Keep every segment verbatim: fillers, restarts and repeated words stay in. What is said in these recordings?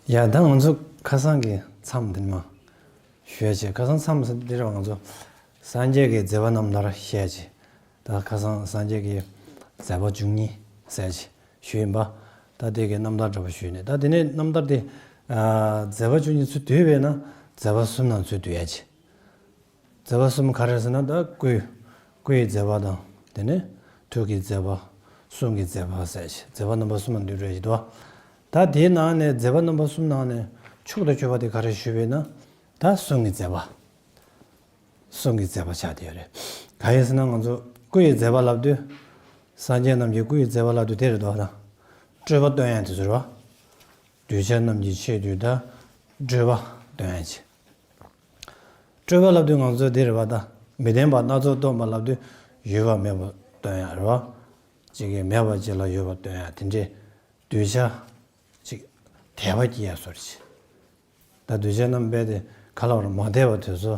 ཡ་ད་ང་ཚོ་ཁ་སང་གི་མཚམས་འདི་མ་ཞུ་ཡ་བྱས། ཁ་སང་མཚམས་འདི་ར་ང་ཚོ་སངས་རྒྱས་ཀྱི་མཛད་པ་རྣམ་ཐར་བཤད་བྱས། ད་ཁ་སང་སངས་རྒྱས་ཀྱི་མཛད་པ་བཅུ་གཉིས་ཟེར་བྱས་ཞུས་ཡིན་པ། ད་དེ་གའི་རྣམ་ཐར་འདྲ་པོ་ཞུས་ནས། ད་དེ་ནས་རྣམ་ཐར་དེ་ཨ་མཛད་པ་བཅུ་གཉིས་ཚུར་བསྡུས་པས་ན་མཛད་པ་གསུམ་ནང་ཚུར་བསྡུ་ཡ་བྱས། མཛད་པ་གསུམ་ག་རེ་ཟེར་ན། ད་སྐུ་སྐུ་ཡི་མཛད་པ་དང་། དེ་ནས་ཐུགས་ཀྱི་མཛད་པ། གསུང་གི་མཛད་པ་ཟེར་བྱས་མཛད་པ་རྣམ་པ་གསུམ་ལ་འདུས་རེད་ཀྱི་འདུག་ད་དེའི་ནང་ནས་མཛད་པ་རྣམ་པ་གསུམ་ནང་ནས་མཆོག་ཏུ་གྱུར་པ་དེ་ག་རེ་ཞུས་པས་ན། ད་གསུང་གི་མཛད་པ། གསུང་གི་མཛད་པ་ཆགས་བསྡད་ཡོད་རེད། གང་ཡིན་ཟེར་ན་ང་ཚོ་སྐུ་ཡི་མཛད་པ་ལབ་དུས་སངས་རྒྱས་རྣམས་ཀྱི་སྐུ་ཡི་མཛད་པ་ལབ་དུས་དེ་རེད་འདུག་ད་སྤྲོས་པ་སྟོན་ཡ་དེ་ཚོ་རེད་བ། གདུལ་བྱ་རྣམས་ཀྱི་ཆེད་དུ་ད་སྤྲོས་པ་སྟོན་ཡ་བྱས། སྤྲོས་པ་ལབ་དུས་ང་ཚོ་འདི་རེད་བ། ད་མི་བདེན་པ་སྣ་ཚོགས་སྟོན་པ་ལབ་དུས་ཡོད་པ་མེད་པ་སྟོན་ཡ་རེད་བ། གཅིག་གིས་མེད་པ་གཅིག་ལ་ཡོད་པ་སྟོན་ཡ་དེ་འདྲའི་གདུལ་བྱ་གཅིག་དད་པ་སྐྱེ་ཡ་བཟོ་འདྲ་ཅིག་ད་གདུལ་བྱ་རྣམས་དཔེ་དེ་ག་ལ་བར་མ་དད་པ་དེ་ཚོ་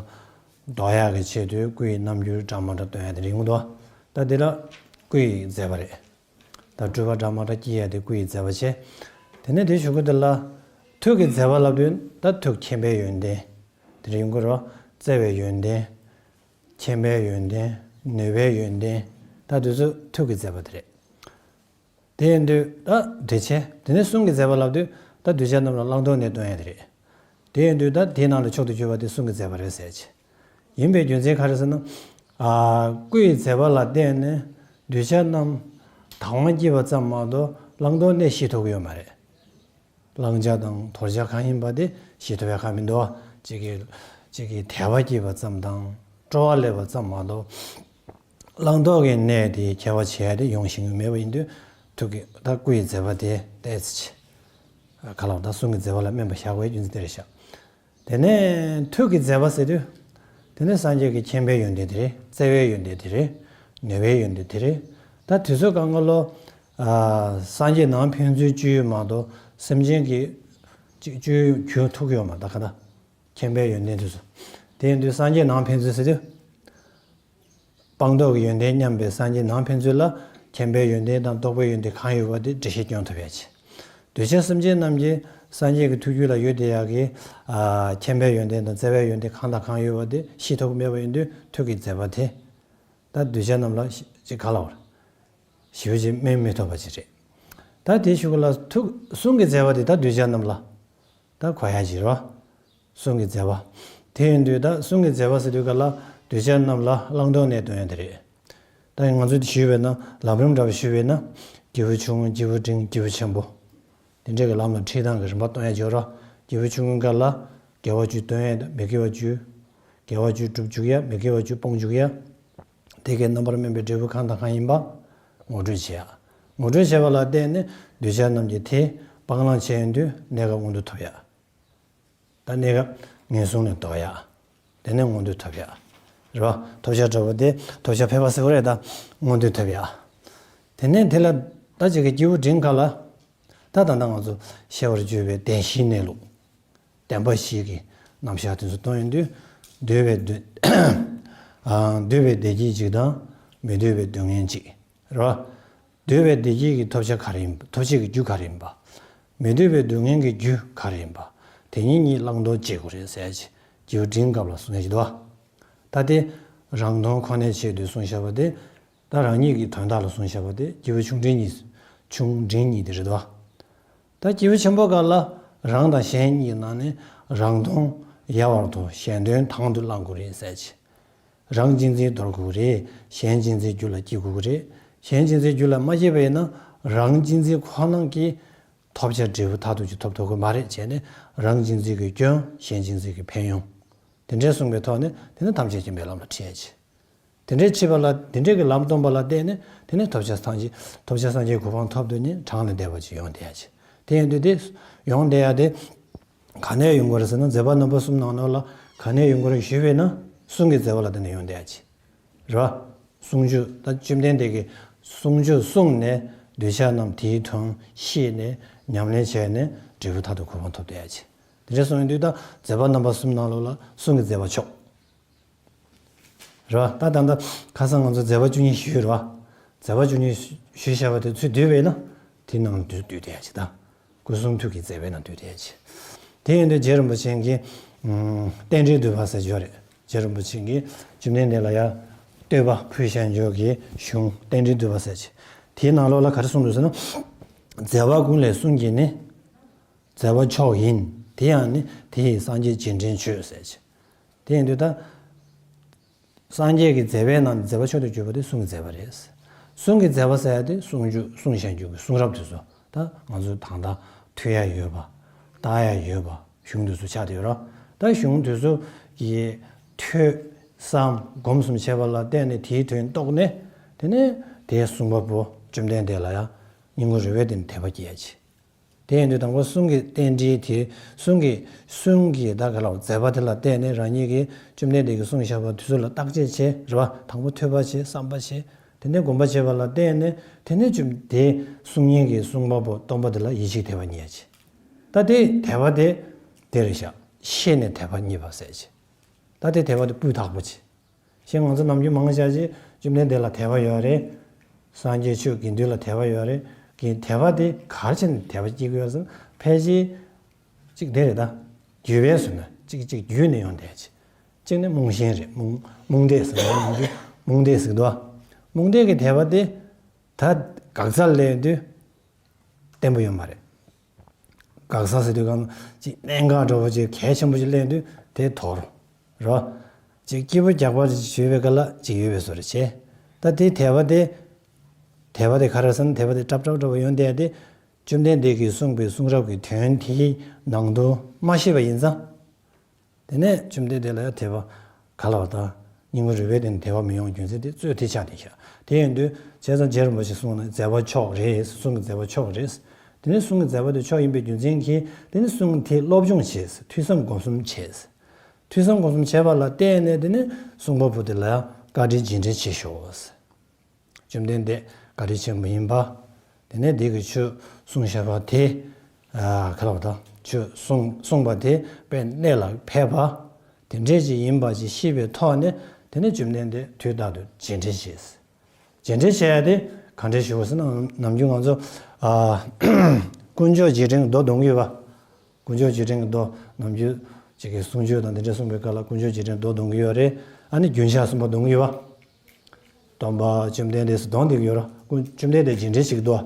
ལྡོག་ཡག་གི་ཆེད་དུ་སྐུ་ཡི་རྣམ་འགྱུར་འདྲ་མ་འདྲ་སྟོན་ཡ་དེ་རིང་མོ་འདུག་ད་འདི་ལ་སྐུ་ཡི་མཛད་པ་རེད། ད་སྤྲོས་པ་འདྲ་མ་འདྲ་སྐྱེ་ཡ་དེ་སྐུ་ཡི་མཛད་པ་བྱས། དེ་ནས་དེ་གཞུག་གུ་དེ་ལ་ཐུགས་ཀྱི་མཛད་པ་ལབ་དུས་ད་ཐུགས་མཁྱེན་པའི་ཡོན་ཏན་དེ་རེད་ཡོང་གི་རེད། བརྩེ་བའི་ཡོན་ཏན། མཁྱེན་པའི་ཡོན་ཏན། ནུས་པའི་ཡོན་ཏན། ད་དེ་ཚོ་ཐུགས་ཀྱི་མཛད་པ་དེ་རེད། དེ་ཡིན་དུས་ད་དེ་བྱས། དེ་ནས་གསུང་གི་མཛད་པ་ལབ་དུས་ད་གདུལ་བྱ་རྣམས་ལ་བླང་དོར་གནས་སྟོན་ཡ་དེ་རེད། དེ་ཡིན་དུས་ད་དེའི་ནང་ལ་མཆོག་ཏུ་གྱུར་པ་དེ་གསུང་གི་མཛད་པ་རེད་ཟེར་གྱི་ཡིན་པའི་རྒྱུ་མཚན་ག་རེ་ཟེར་ན། ཨ་སྐུ་ཡི་མཛད་པ་ལ་བརྟེན་ནས་གདུལ་བྱ་རྣམས་དང་བ་སྐྱེས་པ་ཙམ་མ་གཏོགས་བླང་དོར་གནས་ཤེས་ཐུབ་ཀྱི་ཡོད་མ་རེད། བླང་བྱ་དང་དོར་བྱ་གང་ཡིན་པ་དེ་ཤེས་ཐུབ་ཡ་གང་མི་འདུག་གཅིག་གིས་གཅིག་གིས་དད་པ་སྐྱེས་པ་ཙམ་དང་སྤྲོ་བ་སླེབས་པ་ཙམ་མ་གཏོགས། བླང་དོར་གྱི་གནས་དེ་ཁྱད་པར་བྱས་ཏེ་ཡོང་ཤེས་ཀྱི་མེད་པ་ཡིན་དུས། ཐུགས་ཀྱི་ད་སྐུ་ཡི་མཛད་པ་དེ་ཏོག་ཙམ་ག་ལ་བ་ད་གསུང་གི་མཛད་པ་ལ་སྨན་པ་བཞག་དགོས་རྒྱུ་མཚན་དེ་རེད་ཤག་དེ་ནས་ཐུགས་ཀྱི་མཛད་པ་ཟེར་དུས། དེ་ནས་སངས་རྒྱས་ཀྱི་མཁྱེན་པའི་ཡོན་ཏན་དེ་རེད། བརྩེ་བའི་ཡོན་ཏན་དེ་རེད། ནུས་པའི་ཡོན་ཏན་དེ་རེད། ད་དེ་ཚོ་གང་ག་ལོ། ཨ་སངས་རྒྱས་ནང་ཕན་ཚུན་གཅིག་ཡོད་མ་གཏོགས་སེམས་ཅན་གྱི་གཅིག་གཅིག་གྱུར་ཐུག་ཡོད་མ་ད་ག་ད། མཁྱེན་པའི་ཡོན་ཏན་དེ་ཚོ། དེ་ཡིན་དུས་སངས་རྒྱས་ནང་ཕན་ཚུན་ཟེར་དུས། སྤངས་རྟོགས་ཀྱི་ཡོན་ཏན་མཉམ་པའི་སངས་རྒྱས་ནང་ཕན་ཚུན་ལ་མཁྱེན་པའི་ཡོན་ཏན་དང་རྟོགས་པའི་ཡོན་ཏན་གང་ཡོད་པ་དེ་འགྲེལ་བཤད་སྐྱོན་ཐུབ་ཡ་ཆེ། གདུལ་བྱ་སེམས་ཅན་རྣམས་ཀྱིས་སངས་རྒྱས་ཀྱི་ཐུགས་རྒྱུད་ལ་ཡོད་བསྡད་ཡག་གི་ཨ་མཁྱེན་པའི་ཡོན་ཏན་དང་བརྩེ་བའི་ཡོན་ཏན་གང་དང་གང་ཡོད་པ་དེ་ཤེས་ཐུབ་ཀྱི་མེད་པ་ཡིན་དུས་ཐུགས་ཀྱི་མཛད་པ་དེ། ད་གདུལ་བྱ་རྣམས་ལ་ཅིག་ག་ལ་བར་ཞེ་པོ་ཅིག་སྨིན་མི་ཐུབ་པ་ཅིག་རེད། ད་དེའི་གཞུག་ལ་ཐུགས་གསུང་གི་མཛད་པ་དེ་ད་གདུལ་བྱ་རྣམས་ལ་ད་གོ་ཡ་ཅིག་རེད་བ། གསུང་གི་མཛད་པ། དེ་ཡིན་དུས་ད་གསུང་གི་མཛད་པ་ཟེར་དུས་ག་ལ་གདུལ་བྱ་རྣམས་ལ་བླང་དོར་གནས་སྟོན་ཡ་དེ་རེད། ད་ང་ཚོས་དེ་ཞུས་པས་ན་ལམ་རིམ་འདྲ་བ་ཞུས་པས་ན། སྐྱེས་བུ་ཆུང་ངུ། སྐྱེས་བུ་འབྲིང་། སྐྱེས་བུ་ཆེན་པོ། དེ་འདྲ་གི་ལམ་ལ་ཁྲིད་སྟངས་ཀྱི་རིམ་པ་སྟོན་ཡ་ཅིག་ཡོད་རེད། སྐྱེས་བུ་ཆུང་ངུའི་སྐབས་ལ་དགེ་བ་བཅུ་སྟོན་ཡ་དང་མི་དགེ་བ་བཅུ། དགེ་བ་བཅུ་སྒྲུབ་འཇུག་ཡ། མི་དགེ་བ་བཅུ་སྤོང་འཇུག་ཡ། དེ་གའི་རྣམ་པར་སྨིན་པའི་འབྲས་བུ་གང་དང་གང་ཡིན་པ་ངོ་སྤྲོད་བྱེད་ཡ། ངོ་སྤྲོད་བྱས་པ་ལ་བརྟེན་ནས་གདུལ་བྱ་རྣམས་ཀྱིས་དེ་སྤང་བླང་བྱས་ཡོང་དུས་གནས་སྐབས་མངོན་དུ་ཐུབ་ཡ། ད་གནས་སྐབས་ངན་སོང་ལས་ལྡོག་ཡ། དེ་ནས་མངོན་དུ་ཐུབ་ཡ། རེད་བ། ཐོབ་བྱ་འདྲ་པོ་དེ་ཐོབ་བྱ་ཕལ་པ་ཟེར་བ་རེད། ད་མངོན་དུ་ཐུབ་ཡ། དེ་ནས་དེ་ལ་ད་ཅིག་གི་སྐྱེས་བུ་འབྲིང་སྐབས་ལ། ད་ད་ལྟ་ང་ཚོ་ཤེས་པར་གྱུར་པའི་བདེན་བཞིའི་གནས་ལུགས། བདེན་པ་བཞི་གི་རྣམ་གཞག་དེ་ཚོ་སྟོན་ཡོང་དུས། འདོད་པའི་འདོད། ཨ་འདོད་པའི་བདེ་སྐྱིད་གཅིག་དང་། མི་འདོད་པའི་སྡུག་བསྔལ་གཅིག་རེད་བ། འདོད་པའི་བདེ་སྐྱིད་ཀྱི་ཐོབ་བྱ་ག་རེ་ཡིན། ཐོབ་བྱེད་ཀྱི་རྒྱུ་ག་རེ་ཡིན་པ། མི་འདོད་པའི་སྡུག་བསྔལ་གྱི་རྒྱུ་ག་རེ་ཡིན་པ། དེ་གཉིས་གཉིས་བླང་དོར་བྱེད་དགོས་རེད་ཟེར་ཅིག་སྐྱེས་བུ་འབྲིང་སྐབས་ལ་གསུང་ཡ་ཞིག་འདུག་བ། ད་དེ་རང་དོན་ཁོ་ནའི་ཆེད་དུ་གསུངས་བཞག་པ་དེ། ད་རང་ཉིད་ཀྱི་དོན་དག་ལ་གསུངས་བཞག་པ་དེ་སྐྱེས་བུ་ཆུང་འབྲིང་གཉིས། ཆུང་འབྲིང་གཉིས་དེ་རེད་དོ། ད་སྐྱེས་བུ་ཆེན་པོ་སྐབས་ལ་རང་དང་གཞན་གཉིས་ནང་ནས་རང་དོན་ཡལ་བར་དུ་གཞན་དོན་དང་དུ་བླང་དགོས་རེད་ཟེར་ཅིག་རང་གཅེས་འཛིན་འདོར་དགོས་རེད། གཞན་གཅེས་འཛིན་རྒྱུད་ལ་སྐྱེ་དགོས་རེད། གཞན་གཅེས་འཛིན་རྒྱུད་ལ་མ་སྐྱེས་པ་ཡིན་ན་རང་གཅེས་འཛིན་ཁོ་ན་གྱིས་ཐོབ་བྱ་འབྲས་བུ་མཐར་ཐུག་ཅིག་ཐོབ་ཐུབ་ཀྱི་མ་རེད་བྱས་ནས་རང་གཅེས་འཛིན་གྱི་སྐྱོན། གཞན་གཅེས་འཛིན་གྱི་ཕན་ཡོན། དེ་འདྲའི་གསུངས་པའི་ཐོག་ནས་དེ་ནི་ཐམས་ཅད་མཁྱེན་པའི་ལམ་ལ་ཁྲིད་ཡ་ཆེ། དེ་འདྲའི་ཁྲིད་པ་ལ་དེ་འདྲའི་གི་ལམ་སྟོན་པ་ལ་བརྟེན་ནས་དེ་ནི་ཐོབ་བྱ་སངས་རྒྱས། ཐོབ་བྱ་སངས་རྒྱས་གོ་འཕང་ཐོབ་ཏུ་ནི་གྲངས་ལས་འདས་པ་ཅིག་ཡོང་བསྡད་ཡ་ཆེ། དེ་ཡིན་དུས་དེ་ཡོང་བསྡད་ཡ་དེ་ག་ནས་ཡོང་གི་རེད་ཟེར་ན། མཛད་པ་རྣམ་པ་གསུམ་ནང་ནོར་ལ་ག་ནས་ཡོང་གི་རེད་ཞུས་པས་ན་གསུང་གི་མཛད་པ་ལ་བརྟེན་ནས་ཡོང་བསྡད་ཡ་ཆེ། རེད་བ། གསུང་ཆོས་ད་བཅོམ་ལྡན་འདས་ཀྱི་གསུང་ཆོས་གསུངས་ནས་གདུལ་བྱ་རྣམས་དེའི་དོན་ཤེས་ནས་ཉམས་ལེན་བྱས་ནས་འབྲས་བུ་མཐར་ཐུག་གོ་འཕང་ཐོབ་བསྡད་ཡ་ཆེ། དེ་འདྲ་གསུངས་ཡོང་དུས་ད་མཛད་པ་རྣམ་པ་གསུམ་ནང་ལོགས་ལ་གསུང་གི་མཛད་པ་མཆོག་རེད་བ། ད་ད་ལྟ་ཁ་སང་ང་ཚོ་མཛད་པ་བཅུ་གཉིས་ཞུས་རེད་བ། མཛད་པ་བཅུ་གཉིས་ཞུས་བཞག་པ་དེ་ཚུར་བསྡུས་པས་ན་དེ་ནང་ལ་འདུས་འདུས་བསྡད་ཡ་ཅིག་ད། སྐུ་གསུང་ཐུགས་ཀྱི་མཛད་པའི་ནང་འདུས་ཏེ་ཡོད་ཅེས། དེ་ཡིན་དུས་རྗེ་རིན་པོ་ཆེ་གིས་ཨམ་རྟེན་འབྲེལ་བསྡུས་པ་ཟེར་གྱི་ཡོད་རེད། རྗེ་རིན་པོ་ཆེ་གིས་བཅོམ་ལྡན་འདས་ལ་ཡང་བསྟོད་པ་ཕུལ་བཞག་ཡོད་ཀྱི་གཞུང་རྟེན་འབྲེལ་བསྡུས་པ་ཟེར་ཅིག། དེའི་ནང་ལོགས་ལ་ག་རེ་གསུངས་འདུག་ཟེར་ན། མཛད་པ་ཀུན་ལས་གསུང་གི་ནི། མཛད་པ་མཆོག་ཡིན། དེ་ཡང་ནི་དེ་ཡི་སངས་རྒྱས་རྗེས་དྲན་བྱོས་ཟེར་ཅིག། དེ་ཡིན་དུས་ད། སངས་རྒྱས་ཀྱི་མཛད་པའི་ནང་ནས་མཛད་པ་མཆོག་ཏུ་གྱུར་པ་དེ་གསུང་གི་མཛད་པ་རེད། གསུང་གི་མཛད་པ་ཟེར་ཡ་དེ་གསུང་རྒྱུ་གསུངས་བཞག་རྒྱུ་གི་གསུང་རབ་དེ་ཚོ་ད་ང་ཚོས་ད་ལྟ་ཐོས་ཡ་ཡོད་པ། བལྟ་ཡ་ཡོད་པ་གཞུང་དེ་ཚོ་ཆགས་བསྡད་ཡོད་ར། ད་གཞུང་དེ་ཚོ་གི་ཐོས་བསམ་སྒོམ་གསུམ་བྱས་པ་ལ་བརྟེན་ནས་དེའི་དོན་རྟོགས་ནས་དེ་ནས་དེའི་གསུང་པ་པོ་བཅོམ་ལྡན་འདས་ལ་ཡང་སྙིང་པོ་རུས་པའི་གཏིང་ནས་དད་པ་སྐྱེ་ཡ་ཆེ། དེ་ཡིན་དུས་དང་པོ་གསུང་གི་རྟེན་འབྲེལ་དེ་གསུང་གི་གསུང་གི་ད་ག་ལ་མཛད་པ་དེ་ལ་བརྟེན་ནས་རང་ཉིད་ཀྱིས་བཅོམ་ལྡན་འདས་ཀྱིས་གསུངས་བཞག་པ་དེ་ཚོ་ལ་བརྟག་དཔྱད་བྱེད་རེད་བ། དང་པོ་ཐོས་པ་བྱེད། བསམ་པ་བྱེད། དེ་ནས་སྒོམ་པ་བྱེད་པ་ལ་བརྟེན་ནས་དེ་ནས་བཅོམ་དེ་གསུང་མཁན་གྱི་གསུང་པ་པོ་སྟོན་པ་དེ་ལ་ཡིད་ཆེས་དད་པ་རྙེད་ཡ་ཆེ། ད་དེ་དད་པ་དེ་དེ་རེད་ཤག། ཤེས་ནས་དད་པ་རྙེད་པ་ཟེར་ཆེ། ད་དེ་དད་པ་དེ་སྤུས་དག་པོ་ཆེ། ཞེས་ང་ཚོ་ནམ་རྒྱུན་མང་ཆེ་ཅིག་བཅོམ་ལྡན་འདས་ལ་དད་པ་ཡོད་རེད། སངས་རྒྱས་ཆོས་དགེ་འདུན་ལ་དད་པ་ཡོད་རེད། གི་དད་པ་དེ་ག་རེ་བྱས་ནས་དད་པ་སྐྱེ་གི་ཡོད་ཟེར་ན། ཕལ་ཆེར་གཅིག་དེ་རེད་ད། རྒྱུད་པའི་ཟེར་ན་གཅིག་གཅིག་རྒྱུད་ནས་ཡོང་བསྡད་ཅིག། གཅིག་ནི་རྨོངས་ཞེན་རེད། རྨོངས་རྨོངས་དད་ཟེར་ན་ནམ་རྒྱུན་རྨོངས་དད་ཟེར་གི་འདུག་ཨ། རྨོངས་དད་ཀྱི་དད་པ་དེ་ད་འགག་རྩ་སླེབས་དུས་བརྟན་པོ་ཡོད་མ་རེད། འགག་ས་ཟེར་དུས་གང་ཅིག་གནད་འགག་འདྲ་བོ་ཅིག་གལ་ཆེན་པོ་ཅིག་གླེང་དུས་དེ་དོར་རོ། ཅིག་སྐྱིད་པོ་རྒྱག་པ་ཅིག་ཞུས་པའི་སྐབས་ལ་ཅིག་ཡོད་པའི་བཟོ་འདྲ་བྱས། ད་དེའི་དད་པ་དེ། དད་པ་དེ་ག་རེ་ཟེར་ན་དད་པ་དེ་སྲབ་སྲབ་འདྲ་བོ་ཡོང་བསྡད་དེ། བཅོམ་ལྡན་འདས་ཀྱིས་གསུངས་པའི་གསུང་རབ་ཀྱི་དོན་དེའི་ནང་དུ་མ་ཤེས་པ་ཡིན་ཙང་། དེ་ནས་བཅོམ་ལྡན་འདས་ལ་ཡང་དད་པ་ག་ལ་བ་དང་། སྙིང་པོ་རུས་པའི་གཏིང་ནས་དད་པ་མི་ཡོང་རྒྱུ་མཚན་དེ་རྩོད་དེ་ཆགས་བསྡད་ཤག། དེ་ཡིན་དུས་བྱས་ཙང་རྗེ་རིན་པོ་ཆེས་གསུངས་ན་མཛད་པ་མཆོག་རེད། གསུང་གི་མཛད་པ་མཆོག་རེད། དེ་ནས་གསུང་གི་མཛད་པ་དེ་མཆོག་ཡིན་པའི་རྒྱུ་མཚན་གྱིས་དེ་ནས་གསུང་དེ་སློབ་སྦྱོང་བྱས། ཐོས་བསམ་སྒོམ་གསུམ་བྱས། ཐོས་བསམ་སྒོམ་གསུམ་བྱས་པ་ལ་བརྟེན་ནས་དེ་ནས་གསུང་པ་པོ་དེ་ལ་ཡང་བཀའ་དྲིན་རྗེས་དྲན་བྱེད་ཤོག། བཅོམ་ལྡན་འདས་བཀའ་དྲིན་ཆེན་པོ་ཡིན་པ། དེ་ནས་འདི་གི་ཆོས་གསུངས་བཞག་པ་དེ། ཨ་ག་ལ་བ་དང་ཆོས་གསུངས་གསུངས་པ་དེ་དཔེ་གནད་ལ་ཕེབས་པ། དེ་འདྲས་ཅིག་ཡིན་པ་ཅིག་ཤེས་པའི་ཐོག་ནས་དེ་ནས་བཅོམ་ལྡན་འདས་དུས་རྟག་ཏུ་རྗེས་དྲན་བྱས། རྗེས་དྲན་བྱས་ཡ་དེ་ག་འདྲས་ཞུ་བ་ཟེར་ན་ནམ་རྒྱུན་ང་ཚོ་ཨ་དཀོན་མཆོག་རྗེས་དྲན་གྱི་མདོ་འདོན་གྱི་ཡོད་པ། དཀོན་མཆོག་རྗེས་དྲན་གྱི་མདོ་ནམ་རྒྱུན་ཅིག་གི་གསུང་ཆོས་དང་དེ་འདྲ་གསུངས་པའི་སྐབས་ལ་དཀོན་མཆོག་རྗེས་དྲན་མདོ་འདོན་གྱི་ཡོད་རེད། ཨ་ནི་རྒྱུན་ཆགས་གསུམ་པ་འདོན་གྱི་ཡོད་པ། སྟོན་པ་བཅོམ་ལྡན་འདས་སུ་གདོང་བསྟན་གྱི་ཡོད་ར། སྐུ་བཅོམ་ལྡན་འདས་རྗེས་དྲན་བྱེད་ཀྱི་འདུག།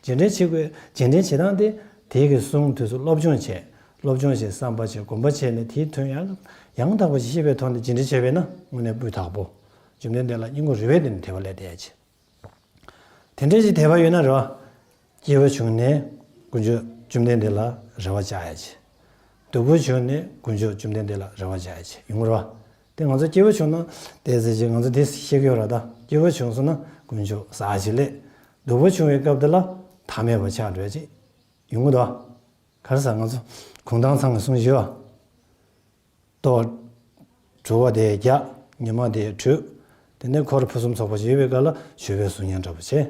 རྗེས་དྲན་བྱེད་དགོས། རྗེས་དྲན་བྱེད་སྟངས་དེ་དེའི་གི་གསུང་དུས་སུ་སློབ་སྦྱོང་བྱས། སློབ་སྦྱོང་བྱས་བསམ་པ་བྱས་སྒོམ་པ་བྱས་ནས་དེའི་དོན་ཡང་ཡང་དག་པ་ཞིག་ཤེས་པའི་ཐོག་ནས་རྗེས་དྲན་བྱས་པས་ན་དངོས་གནས་སྤུས་དག་པོ། བཅོམ་ལྡན་འདས་ལ་སྙིང་ཁོང་རུས་པའི་གཏིང་ནས་དད་པ་སླེབས་བསྡད་ཡ་ཆེ། དེ་འདྲའི་ཞིག་དད་པ་ཡོད་ན་རེད་བ། སྐྱེས་བུ་བྱུང་ནས་དཀོན་མཆོག་བཅོམ་ལྡན་འདས་ལ་རེ་བ་བཅའ་ཡ་ཆེ། སྡུག་པོ་བྱུང་ནས་དཀོན་མཆོག་བཅོམ་ལྡན་འདས་ལ་རེ་བ་བཅའ་ཡ་ཆེ་ཡོང་གི་རེད་བ། དེ་ང་ཚོ་སྐྱེས་བུ་བྱུང་ན་དེ་ཟེར་གྱི་ང་ཚོ་དེ་ཤེས་ཀྱི་ཡོད་རེད་ད། སྐྱེས་བུ་བྱུང་སོང་ན་དཀོན་མཆོག་ཟེར་ཞིག་སླེབས། སྡུག་པོ་བྱུང་བའི་སྐབས་དེ་ལ་ཐ་མལ་པ་ཆགས་འགྲོ་ཡ་ཅིག་ཡོང་གི་འདུག་བ། ག་རེ་ཟེར་ང་ཚོ་གུང་ཐང་ཚང་གི་གསུང་ཞུ་བ། ལྟོ། བྲོ་བ་དེ་རྒྱག་ཉི་མ་དེ་དྲོས། དེ་ནས་འཁོར་ཕུན་སུམ་ཚོགས་པ་ཞིག་ཡོད་པའི་སྐབས་ལ་མཆོད་པའི་གསུང་སྙན་འདྲ་པོ་བྱས།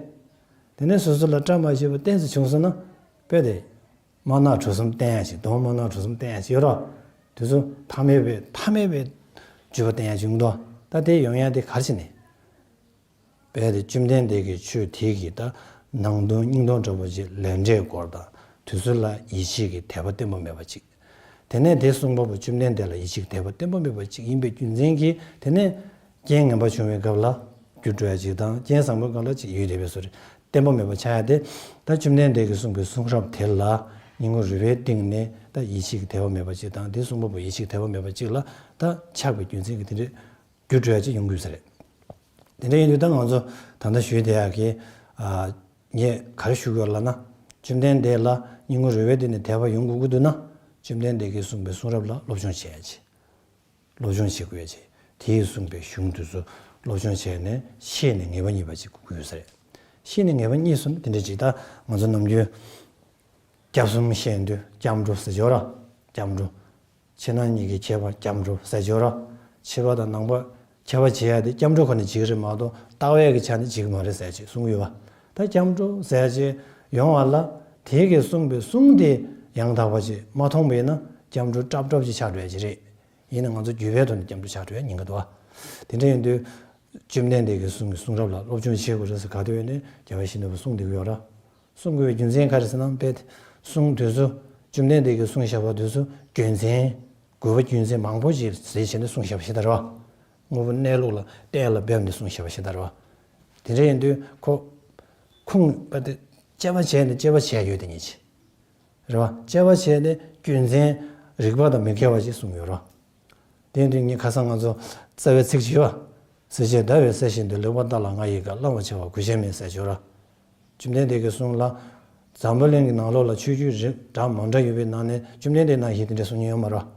དེ་ནས་སོ་སོ་ལ་བཀྲ་མ་ཤིས་པ་ཏོག་ཙམ་བྱུང་སོང་ན། དཔེ་དེ། དམར་ནག་གྲོ་གསུམ་བསྟན་ཡ་ཞིག་གདོང་དམར་ནག་གྲོ་གསུམ་བསྟན་ཡ་ཞིག་ཡོད་ར། དེ་ཚོ་ཐ་མལ་པའི་ཐ་མལ་པའི་སྤྱོད་པ་བསྟན་ཡ་ཞིག་ཡོང་འདུག། ད་དེ་ཡོང་ཡ་དེ་ག་རེ་བྱས་ནས། དཔེ་དེ་བཅོམ་ལྡན་འདས་ཀྱི་ཆོས་དེ་གི་ད་ནང་དོན་སྙིང་དོན་འདྲ་པོ་ཅིག་ལས་འབྲས་སྐོར་དང་དུས་ཚོད་ལ་ཡིད་ཆེས་ཀྱི་དད་པ་བརྟན་པོ་མེད་པ་ཅིག། དེ་ནས་དེ་གསུངས་པ་པོ་བཅོམ་ལྡན་འདས་ལ་ཡིད་ཆེས་ཀྱི་དད་པ་བརྟན་པོ་མེད་པ་ཅིག་ཡིན་པའི་རྒྱུ་མཚན་གྱིས་དེ་ནས་རྐྱེན་ངན་པ་བྱུང་བའི་སྐབས་ལ་འགྱུར་འགྲོ་ཡ་ཅིག་དང་རྐྱེན་བཟང་པོའི་སྐབས་ལ་ཅིག་ཡུལ་བདེ་བའི་བཟོ་རེད། བརྟན་པོ་མེད་པ་ཆགས་ཡ་དེ་ད་བཅོམ་ལྡན་འདས་ཀྱིས་གསུངས་པའི་གསུང་རབ་དེ་ལ་སྙིང་ཁོང་རུས་པའི་གཏིང་ནས་ད་ཡིད་ཆེས་ཀྱི་དད་པ་མེད་པ་ཅིག་དང་དེ་གསུངས་པ་པོ་ཡིད་ཆེས་ཀྱི་དད་པ་མེད་པ་ཅིག་ལ་ད་ཆགས་པའི་རྒྱུ་མཚན་གྱིས་དེ་འདྲའི། རྒྱུ་འགྲོ་ཡ་ཅིག་ཡོང་དགོས་ས་རེད། དེ་འདྲ་ཡིན་དུས་ད་ང་ཚོ་ད་ལྟ་ཞུས་བསྡད་ཡག་གི། ཨ། ངས་ག་རེ་ཞུ་དགོས་ལབ་ན། བཅོམ་ལྡན་འདས་ལ་སྙིང་ཁོང་རུས་པའི་གཏིང་ནས་དད་པ་ཡོང་དགོས་ཀྱི་འདུག་ན། བཅོམ་ལྡན་འདས་ཀྱིས་གསུངས་པའི་གསུང་རབ་ལ་སློབ་སྦྱོང་བྱེད་ཡ་ཅིག། སློབ་སྦྱོང་བྱེད་དགོས་ཡ་ཅིག། དེས་གསུངས་པའི་གཞུང་དེ་ཚོ་སློབ་སྦྱོང་བྱས་ནས་ཤེས་ནས་ངེས་པ་རྙེད་པ་ཅིག་དགོས་ཀྱི་ཡོད་ས་རེད། ཤེས་ནས་ངེས་པ་རྙེད་སོང་ན་དེ་འདྲ་ཅིག་ད་ང་ཚོ་ནམ་རྒྱུན། སྐྱབས་གསུམ་བཤད་དུས་སྐྱབས་འགྲོ་ཟེར་ཡོད་ར། སྐྱབས་འགྲོ། ཕྱི་ནང་གཉིས་ཀྱི་ཁྱད་པར་སྐྱབས་འགྲོ་ཟེར་ཡོད་ར། ཕྱི་པ་དང་ནང་པ་ཁྱད་པར་འབྱེད་ཡ་དེ་སྐྱབས་འགྲོ་ཁོ་ནས་འབྱེད་ཀྱི་རེད་མ་གཏོགས་ལྟ་བའི་གི་ཆ་ནས་འབྱེད་ཀྱི་མ་རེད་ཟེར་ཅིག་གསུང་གི་ཡོད་པ། ད་སྐྱབས་འགྲོ་ཟེར་ཅིག་ཡོང་བ་ལ་དེ་གིས་གསུངས་པའི་གསུང་དེ་ཡང་དག་པ་ཅིག་མ་མཐོང་བས་ན་སྐྱབས་འགྲོ་སྲབ་སྲབ་ཅིག་ཆགས་འགྲོ་ཡ་ཅིག་རེད། ཡིན་ན་ང་ཚོ་རྒྱུད་པའི་ཐོག་ནས་སྐྱབས་འགྲོ་ཆགས་འགྲོ་ཡ་ཉེན་ཁ་འདུག་བ། དེ་འདྲ་ཡིན་དུས། བཅོམ་ལྡན་འདས་ཀྱིས་གསུངས་ཀྱི་གསུང་རབ་ལ་སློབ་སྦྱོང་བྱེད་དགོས་རེད་ཟེར་ག་དུས་ཡོད་ནས་རྒྱལ་བ་ཡིད་བཞིན་ནོར་བུས་གསུངས་བསྡད་ཀྱི་ཡོད་ར། གསུང་དགོས་པའི་རྒྱུ་མཚན་ག་རེ་ཟེར་ན་དཔེ་ གསུང་དུས་སུ། བཅོམ་ལྡན་འདས་ཀྱིས་གསུང་བཞག་པ་དུས་སུ་རྒྱུ་མཚན། དགོས་པ་རྒྱུ་མཚན་མང་པོ་ཞིག་ཟེར་བྱས་ནས་གསུང་བཞག་པ་ཞིག་ད་རེད་བ། དངོས་པོ་གནས་ལུགས་ལ་གཏན་ལ་འབེབས་ནས་གསུང་བཞག་པ་ཞིག་ད་རེད་བ། དེ་འདྲ་ཡིན་དུས་ཁོ། ཁུངས་པ་དེ། དཔྱད་པ་བྱས་ནས་དཔྱད་པ་བྱས་ཡོད་དེ་ཉིད་ཅིག་རེད་བ། དཔྱད་པ་བྱས་ནས་རྒྱུ་མཚན་རིགས་པ་དང་མི་འགལ་བ་ཞིག་གསུངས་ཡོད་རེད་བ། དེ་ཡིན་དུས་ངས་ཁ་སང་ང་ཚོ་རྩ་བའི་ཚིག་ཅིག་ཡོད་བ། གསེར་ཕྱེ་ཟླ་བའི་ས་བཞིན་དུ། ལེགས་པར་བལྟ་ལ་ང་ཡི་བཀའ། བླང་བར་བྱ་བ་གུས་ཕྱིར་མིན་ཟེར་ཡོད་རེད་བ། བཅོམ་ལྡན་འདས་ཀྱི་གསུང་ལ། འཛམ་བུ་གླིང་གི་ནང་ལོགས་ལ་ཆོས་བརྒྱུད་རིགས་འདྲ་མི་འདྲ་ཡོད་པའི་ནང་ནས་བཅོམ་ལྡན་འདས་ནང་བཞིན་དེ་འདྲ་གསུང་མྱོང་ཡོད་མ་རེད་བ།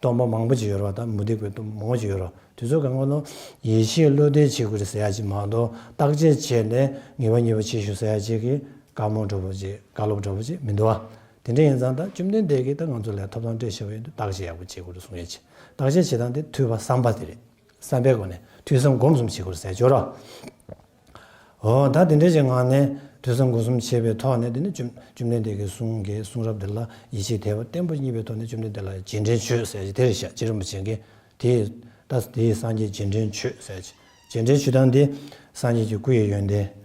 སྟོང་པ་མང་པོ་ཅིག་ཡོད་རེད་བ། ད་མུ་སྟེགས་པའི་སྟོང་པ་མང་པོ་ཅིག་ཡོད་རེད་བ། དེ་ཚོ་གང་ག་ནང་ཡིད་ཆེས་བློ་གཏད་བྱེད་དགོས་རེད་ཟེར་ཡ་ཅིག་མ་གཏོགས། བརྟག་དཔྱད་བྱས་ནས་ངེས་པ་ངེས་པ་བྱེད་ཤོག་ཟེར་ཡ་ཅིག་གི་བཀའ་མོལ་འདྲ་པོ་ཅིག་བཀའ་སློབ་འདྲ་པོ་ཅིག་མི་འདུག་བ། དེ་འདྲ་ཡིན་ཙང་ད་བཅོམ་ལྡན་འདས་ཀྱིས་ད་ང་ཚོ་ལ་ཐོབ་ཐང་སྤྲད་བཞག་པ་ཡིན་དུས་བརྟག་དཔྱད་ཡག་པོ་བྱེད་དགོས་རེད་གསུང་ཡ་ཅིག་བརྟག་དཔྱད་བྱེད་སྟངས་དེ་ཐོས་པ་བསམ་པ་དེ་རེད། བསམ་པའི་སྒོ་ནས་ཐོས་བསམ་སྒོམ་གསུམ་བྱེད་དགོས་རེད་ཟེར་ཡ་ཅིག་ཡོད་རེད་བ། འོ་ད་དེ་འདྲ་ཅིག་ངང་ནས་ཐོས་བསམ་སྒོམ་གསུམ་བྱས་པའི་ཐོག་ནས་དེ་ནས་བཅོམ་བཅོམ་ལྡན་འདས་ཀྱི་གསུང་གི་གསུང་རབ་འདི་ལ་ཡིད་ཆེས་དད་པ་བརྟན་པོ་རྙེད་པའི་ཐོག་ནས་བཅོམ་ལྡན་འདས་ལ་རྗེས་དྲན་བྱོས་ཟེར་གྱི་དེ་རེད་ཤག་རྗེ་རིན་པོ་ཆེ་གིས་དེ། ད་དེའི་སངས་རྒྱས་རྗེས་དྲན་བྱོས་ཟེར་གྱི། རྗེས་དྲན་ཞུ་སྟངས་འདི། སངས་རྒྱས་ཀྱི་སྐུ་ཡི་ཡོན་ཏན།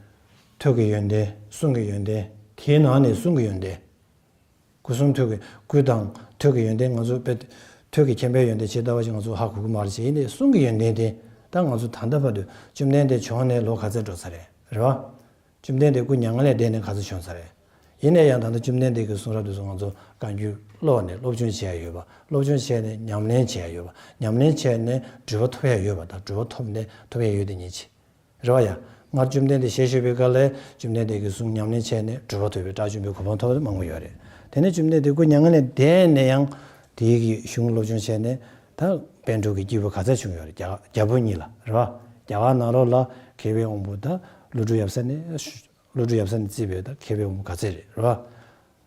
ཐུགས་ཀྱི་ཡོན་ཏན། གསུང་གི་ཡོན་ཏན། དེའི་ནང་ནས་གསུང་གི་ཡོན་ཏན། སྐུ་གསུང་ཐུགས་ཀྱི་སྐུ་དང་ཐུགས་ཀྱི་ཡོན་ཏན་ང་ཚོ་དཔེ། ཐུགས་ཀྱི་མཁྱེན་པའི་ཡོན་ཏན་ཇི་ལྟ་བ་ཞིག་ང་ཚོ་ཧ་གོ་གི་མ་རེད་ཅེས་ཡིན་ཏེ་གསུང་གི་ཡོན་ཏན་དེ་ད་ང་ཚོ་ད་ལྟ་བར་དུ་བཅོམ་ལྡན་འདས་བྱོན་ནས་ལོ་ག་ཚོད་འགྲོ་ས་རེད་རེད་བ། བཅོམ་ལྡན་འདས་སྐུ་མྱ་ངན་ལས་འདས་ནས་ག་ཚོད་བྱུང་ས་རེད། ཡིན་ན་ཡང་ད་ལྟ་བཅོམ་ལྡན་འདས་ཀྱི་གསུང་རབ་དེ་ཚོ་ང་ཚོ་བཀའ་འགྱུར་ཀློག་ནས་སློབ་སྦྱོང་བྱེད་ཡ་ཡོད་པ། སློབ་སྦྱོང་བྱས་ནས་ཉམས་ལེན་བྱེད་ཡ་ཡོད་པ། ཉམས་ལེན་བྱས་ནས་གྲུབ་པ་ཐོབ་ཡ་ཡོད་པ་དང་། གྲུབ་པ་ཐོབ་ནས་ཐོབ་ཡ་ཡོད་དེ་ཉིད་ཅིག་རེད་བ། ཡ། སྔར་བཅོམ་ལྡན་འདས་ཞལ་བཞུགས་པའི་སྐབས་ལ་བཅོམ་ལྡན་འདས་ཀྱི་གསུང་ཉམས་ལེན་བྱས་ནས་གྲུབ་པ་ཐོབ་པའི་དགྲ་བཅོམ་པའི་གོ་འཕང་ཐོབ་པ་མང་པོ་ཡོད་རེད། དེ་ནས་བཅོམ་ལྡན་འདས་སྐུ་མྱ་ངན་ལས་འདས་ནས་ཡང་དེའི་གི་གཞུང་སློབ་སྦྱོང་བྱས་ནས་ད་པཎ་གྲུབ་ཀྱི་སྐྱེས་བུ་ག་ཚད་བྱུང་ཡོད་རེད། རྒྱ་རྒྱ་བོད་གཉིས་ལ་རེད་བ། རྒྱ་གར་ནང་ལོགས་ལ་མཁས་པའི་དབང་པོ་ད་ཀླུ་སྒྲུབ་ཡབ་སྲས་ནས། ཀླུ་སྒྲུབ་ཡབ་སྲས་ནས་བརྩིས་པའི་ད་མཁས་པའི་དབང་པོ་ག་ཚད་རེད་རེད་བ།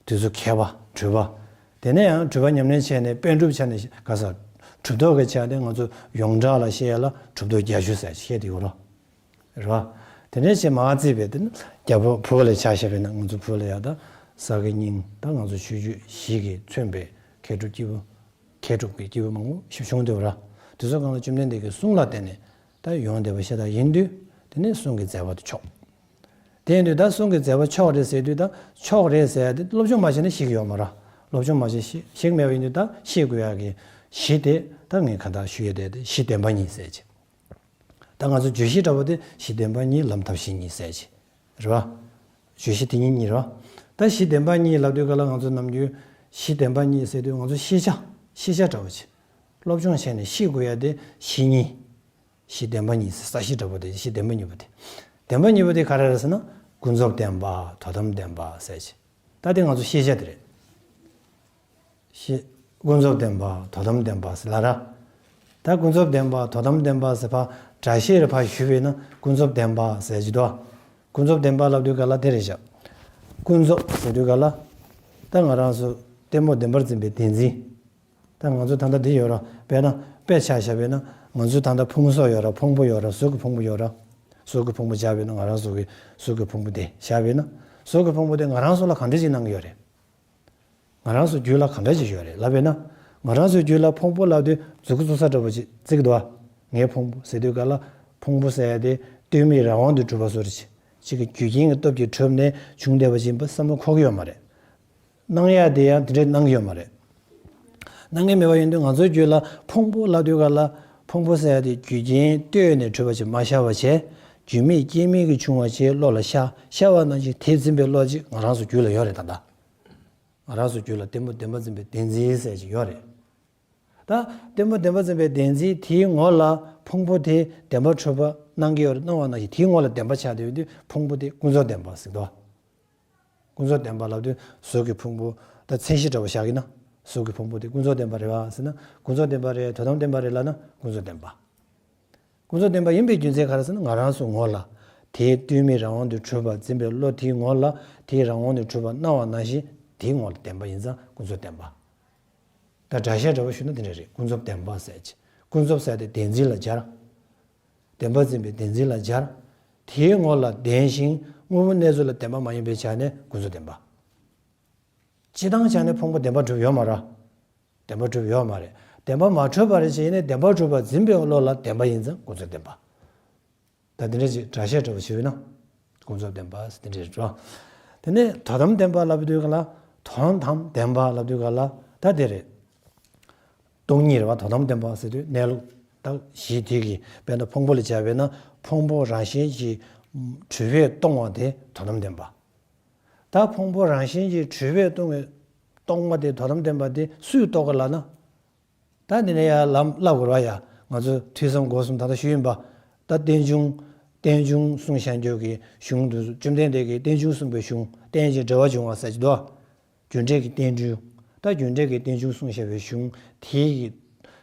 དེ་ཚོ་མཁས་པ་གྲུབ་པ། དེ་ནས་ཡང་གྲུབ་པ་ཉམས་ལེན་བྱས་ནས་པཎ་གྲུབ་ཆ་ནས་ག་ས། གྲུབ་ཐོབ་ཀྱི་ཆ་ནས་ང་ཚོ་ཡོངས་གྲགས་ལ་བཤད་ཡ་ལ་གྲུབ་ཐོབ་བརྒྱད་ཅུ་ཟེར་བཤད་དེ་ཡོད་རོ། རེད་བ། དེ་འདྲའི་ཆེས་མ་བརྩིས་པའི་དེ་ནི་རྒྱ་བོད་བོད་ལ་ཆ་བཞག་པས་ན་ང་ཚོ་བོད་ལ་ཡ་ད་ས་དགེ་རྙིང་ད་ང་ཚོ་ཆོས་བརྒྱུད་བཞི་གིས་མཚོན་པའི་མཁས་གྲུབ་སྐྱེས་བུ། མཁས་གྲུབ་ཀྱི་སྐྱེས་བུ་མང་པོ་ཞིག་བྱུང་འདུག་ར། དེ་ཚོ་གང་ལ་བཅོམ་ལྡན་འདས་ཀྱི་གསུང་ལ་བརྟེན་ནས་ད་ཡོང་བསྡད་པ་ཤ་སྟག་ཡིན་དུས། དེ་ནས་གསུང་གི་མཛད་པ་དེ་ཆོག་དེ་ཡིན་དུས་ད་གསུང་གི་མཛད་པ་ཆོག་རེད་ཟེར་དུས་ད་ཆོག་རེད་ཟེར་ཡ་དེ་སློབ་སྦྱོང་མ་བྱས་ན་ཤེས་ཀྱི་ཡོད་མ་རེད། སློབ་སྦྱོང་མ་བྱས་ཤེས་ཤེས་ཀྱི་མེད་པ་ཡིན་དུས་ད་ཤེས་དགོས་ཡ་གི་གཞི་དེ་ད་ངས་ག་འདྲ་ཞུ་ཡ་དེ་དེ་གཞི་བདེན་པ་གཉིས་ཟེར་གྱི། ད་ང་ཚོ་བརྗོད་གཞི་འདྲ་པོ་དེ་གཞི་བདེན་པ་གཉིས་ལམ་ཐབས་ཤེས་གཉིས་ཟེར་གྱི། རེད་བ། བརྗོད་གཞི་དེ་གཉིས་གཉིས་རེད་བ། ད་གཞི་བདེན་པ་གཉིས་ལབ་དུས་ག་ལ་ང་ཚོ་ནམ་རྒྱུན་གཞི་བདེན་པ་གཉིས་ཟེར་དུས་ང་ཚོ་ཤེས་བྱ། ཤེས་བྱ་འདྲ་པོ་ཆེ། སློབ་སྦྱོང་བྱས་ནས་ཤེས་དགོས་ཡ་དེ་གཞི་གཉིས། གཞི་བདེན་པ་གཉིས་ཟེར་ས་གཞི་འདྲ་པོ་དེ་གཞི་བདེན་པ་གཉིས་པོ་དེ། བདེན་པ་གཉིས་པོ་དེ་ག་རེ་རེད་ཟེར་ན། ཀུན་རྫོབ་བདེན་པ་དོ་དམ་བདེན་པ་ཟེར་གྱི། ད་དེ་ང་ཚོ་ཤེས་བྱ་དེ་རེད། ཤེས། ཀུན་རྫོབ་བདེན་པ་དོ་དམ་བདེན་པ་ཟེར་ལ་ར། ད་ཀུན་རྫོབ་བདེན་པ་དོ་དམ་བདེན་པ་ཟེར་ཕ་སྒྲ་བཤད་རེ་ཕ་ཞུས་པས་ན་ཀུན་རྫོབ་བདེན་པ་ཟེར་གྱི་འདུག་ཀུན་རྫོབ་བདེན་པ་ལབ་དུས་ག་ལ་དེ་རེད་བཞག་ཀུན་རྫོབ་ཟེར་དུས་ག་ལ། ད་ང་རང་ཚོ་ལྟད་མོ་བདེན་པར་འཛིན་པའི་བདེན་འཛིན། ད་ང་ཚོ་ད་ལྟ་འདི་ཡོད་ར། དཔེར་ན་དཔེ་ཆ་བཞག་པས་ན་ང་ཚོ་ད་ལྟ་ཕུང་གསོག་ཡོད་ར། ཕུང་པོ་ཡོད་ར། གཟུགས་ཀྱི་ཕུང་པོ་ཡོད་ར། གཟུགས་ཀྱི་ཕུང་པོ་བཞག་པས་ན་ང་རང་ཚོ་གི་གཟུགས་ཀྱི་ཕུང་པོ་དེ་བཞག་པས་ན། གཟུགས་ཀྱི་ཕུང་པོ་དེ་ང་རང་ཚོ་ལ་གང་འདྲ་ཅིག་གནང་གི་ཡོད་རེད། ང་རང་ཚོ་རྒྱུད་ལ་གང་འདྲ་ཅིག་ཡོད་རེད་ལབ་པས་ན། ང་རང་ཚོའི་རྒྱུད་ལ་ཕུང་པོ་ལབ་དུས་མཛུབ་གུ་བཙུགས་ས་འདྲ་པོ་ཅིག་བརྩི་གི་འདུག་ཨ། ངའི་ཕུང་པོ་ཟེར་དུས་ག་ལ། ཕུང་པོ་ཟེར་ཡ་དེ་སྟོད་སྨད་རང་དབང་དུ་གྲུབ་པ་བཟོ་འདྲ་ཅིག་གཅིག་གི་རྒྱུ་རྐྱེན་གྱི་སྟོབས་ཀྱིས་གྲུབ་ནས་བྱུང་བསྡད་པ་ཅིག་ཡིན་པ་བསམ་བློ་འཁོར་གྱི་ཡོད་མ་རེད། གནང་ཡ་དེ་ཡང་དེ་འདྲས་གནང་གི་ཡོད་མ་རེད། གནང་གི་མེད་པ་ཡིན་དུས་ང་ཚོའི་རྒྱུད་ལ་ཕུང་པོ་ལབ་དུས་ག་ལ། ཕུང་པོ་ཟེར་ཡ་དེ་རྒྱུ་རྐྱེན་ལྟོས་ནས་གྲུབ་པ་ཅིག་མ་ཤར་བ་བྱས། རྒྱུ་མེད་རྐྱེན་མེད་ཀྱིས་བྱུང་བ་ཅིག་བློ་ལ་ཤར། ཤར་བ་ནང་བཞིན་དེ་འཛིན་པའི་བློ་ཅིག་ང་རང་ཚོ་རྒྱུད་ལ་ཡོད་རེད་ད་ལྟ། ང་རང་ཚོ་རྒྱུད་ལ་ལྟད་མོ་བདེན་པར་འཛིན་པའི་བདེན་འཛིན་ཟེར་ཅིག་ཡོད་རེད། ད་ལྟད་མོ་བདེན་པར་འཛིན་པའི་བདེན་འཛིན་དེའི་ངོ་ལ་ཕུང་པོ་དེ་བདེན་པར་གྲུབ་པ་གནང་གི་ཡོད་རེད། གནང་བ་ནང་བཞིན་དེའི་ངོ་ལ་བདེན་པ་ཆགས་བསྡད་ཡོད་དུས་ཕུང་པོ་དེ་ཀུན་རྫོབ་བདེན་པ་ཟེར་འདུག་ཀུན་རྫོབ་བདེན་པ་ལབ་དུས་གཟུགས་ཀྱི་ཕུང་པོ་ད་མཚན་གཞི་འདྲ་བོ་བཞག་གི་ན། གཟུགས་ཀྱི་ཕུང་པོ་དེ་ཀུན་རྫོབ་བདེན་པ་རེད་བ་ཟེར་ན། ཀུན་རྫོབ་བདེན་པ་རེད། དོ་དམ་བདེན་པ་རེད་ལབ་ན་ཀུན་རྫོབ་བདེན་པ། ཀུན་རྫོབ་བདེན་པ་ཡིན་པའི་རྒྱུ་མཚན་ག་རེ་ཟེར་ན། ང་རང་ཚོའི་ངོ་ལ་དེའི་ལྟོས་མེད་རང་དབང་དུ་གྲུབ་པ་འཛིན་པའི་བློ་དེའི་ངོ་ལ་དེའི་རང་དབང་དུ་གྲུབ་པ་སྣང་བ་ནང་བཞིན་དེའི་ངོ་ལ་བདེན་པ་ཡིན་ཙང་ཀུན་རྫོབ་བདེན་པ། ད་སྒྲ་བཤད་འདྲ་བོ་ཞུས་ན་དེ་འདྲ་རེད། ཀུན་རྫོབ་བདེན་པ་ཟེར་གྱི། ཀུན་རྫོབ་ཟེར་དེ་བདེན་འཛིན་ལ་སྦྱར། བདེན་པར་འཛིན་པའི་བདེན་འཛིན་ལ་སྦྱར། དེའི་ངོ་ལ་བདེན་ཞིང་དངོས་པོ་གནས་ཚུལ་ལ་བདེན་པ་མ་ཡིན་པའི་ཆ་ནས་ཀུན་རྫོབ་བདེན་པ། སྤྱིར་བཏང་ཆ་ནས་ཕུང་པོ་བདེན་པར་གྲུབ་ཡོད་མ་རེད། བདེན་པར་གྲུབ་ཡོད་མ་རེད། བདེན་པར་མ་གྲུབ་པ་རེད་ཅེས་ཡིན་ནའི་བདེན་པར་གྲུབ་པར་འཛིན་པའི་བློ་ལ་བདེན་པ་ཡིན་ཙང་ཀུན་རྫོབ་བདེན་པ། ད་འདི་འདྲ་ཅིག་སྒྲ་བཤད་འདྲ་བོ་ཞུས་ན། ཀུན་རྫོབ་བདེན་པ་ཟེར་འདི་འདྲ་རེད་བ། དེ་ནས་དོན་དམ་བདེན་པ་ལབ་དུས་ག་ལ། དོན་དམ་བདེན་པ་ལབ་དུས་ག་ལ་ད་དེ་རེད། སྟོང་ཉིད་རེད་བ། དོན་དམ་བདེན་པ་ཟེར་དུས་གནས་ལུགས་ད་གཞི་དེ་གི་དཔེར་ན་ཕུང་པོ་ལ་སྦྱར་བས་ན་ཕུང་པོ་རང་བཞིན་གྱིས་གྲུབ་པས་སྟོང་བ་དེ་དོན་དམ་བདེན་པ། ད་ཕུང་པོ་རང་བཞིན་གྱིས་གྲུབ་པས་སྟོང་བའི་སྟོང་བ་དེ་དོན་དམ་བདེན་པ་དེ་སུས་རྟོགས་ག་ལབ་ན། ད་འདི་ནས་ཡར་ལམ་བསླབ་དགོས་ར་ཡ། ང་ཚོ་ཐོས་བསམ་སྒོམ་གསུམ་ད་ལྟ་ཞུས་ཡིན་པ། ད་རྟེན་འབྱུང་། རྟེན་འབྱུང་གསུངས་བཞག་རྒྱུ་གི་གཞུང་དུ་བཅོམ་ལྡན་འདས་ཀྱིས་རྟེན་འབྱུང་གསུངས་པའི་གཞུང་རྟེན་ཅིང་འབྲེལ་བར་འབྱུང་བ་ཟེར་གྱི་འདུག་རྒྱུ་འབྲས་ཀྱི་རྟེན་འབྱུང་། ད་རྒྱུ་འབྲས་ཀྱི་རྟེན་འབྱུང་གསུངས་བཞག་པའི་གཞུང་དེའི་གི།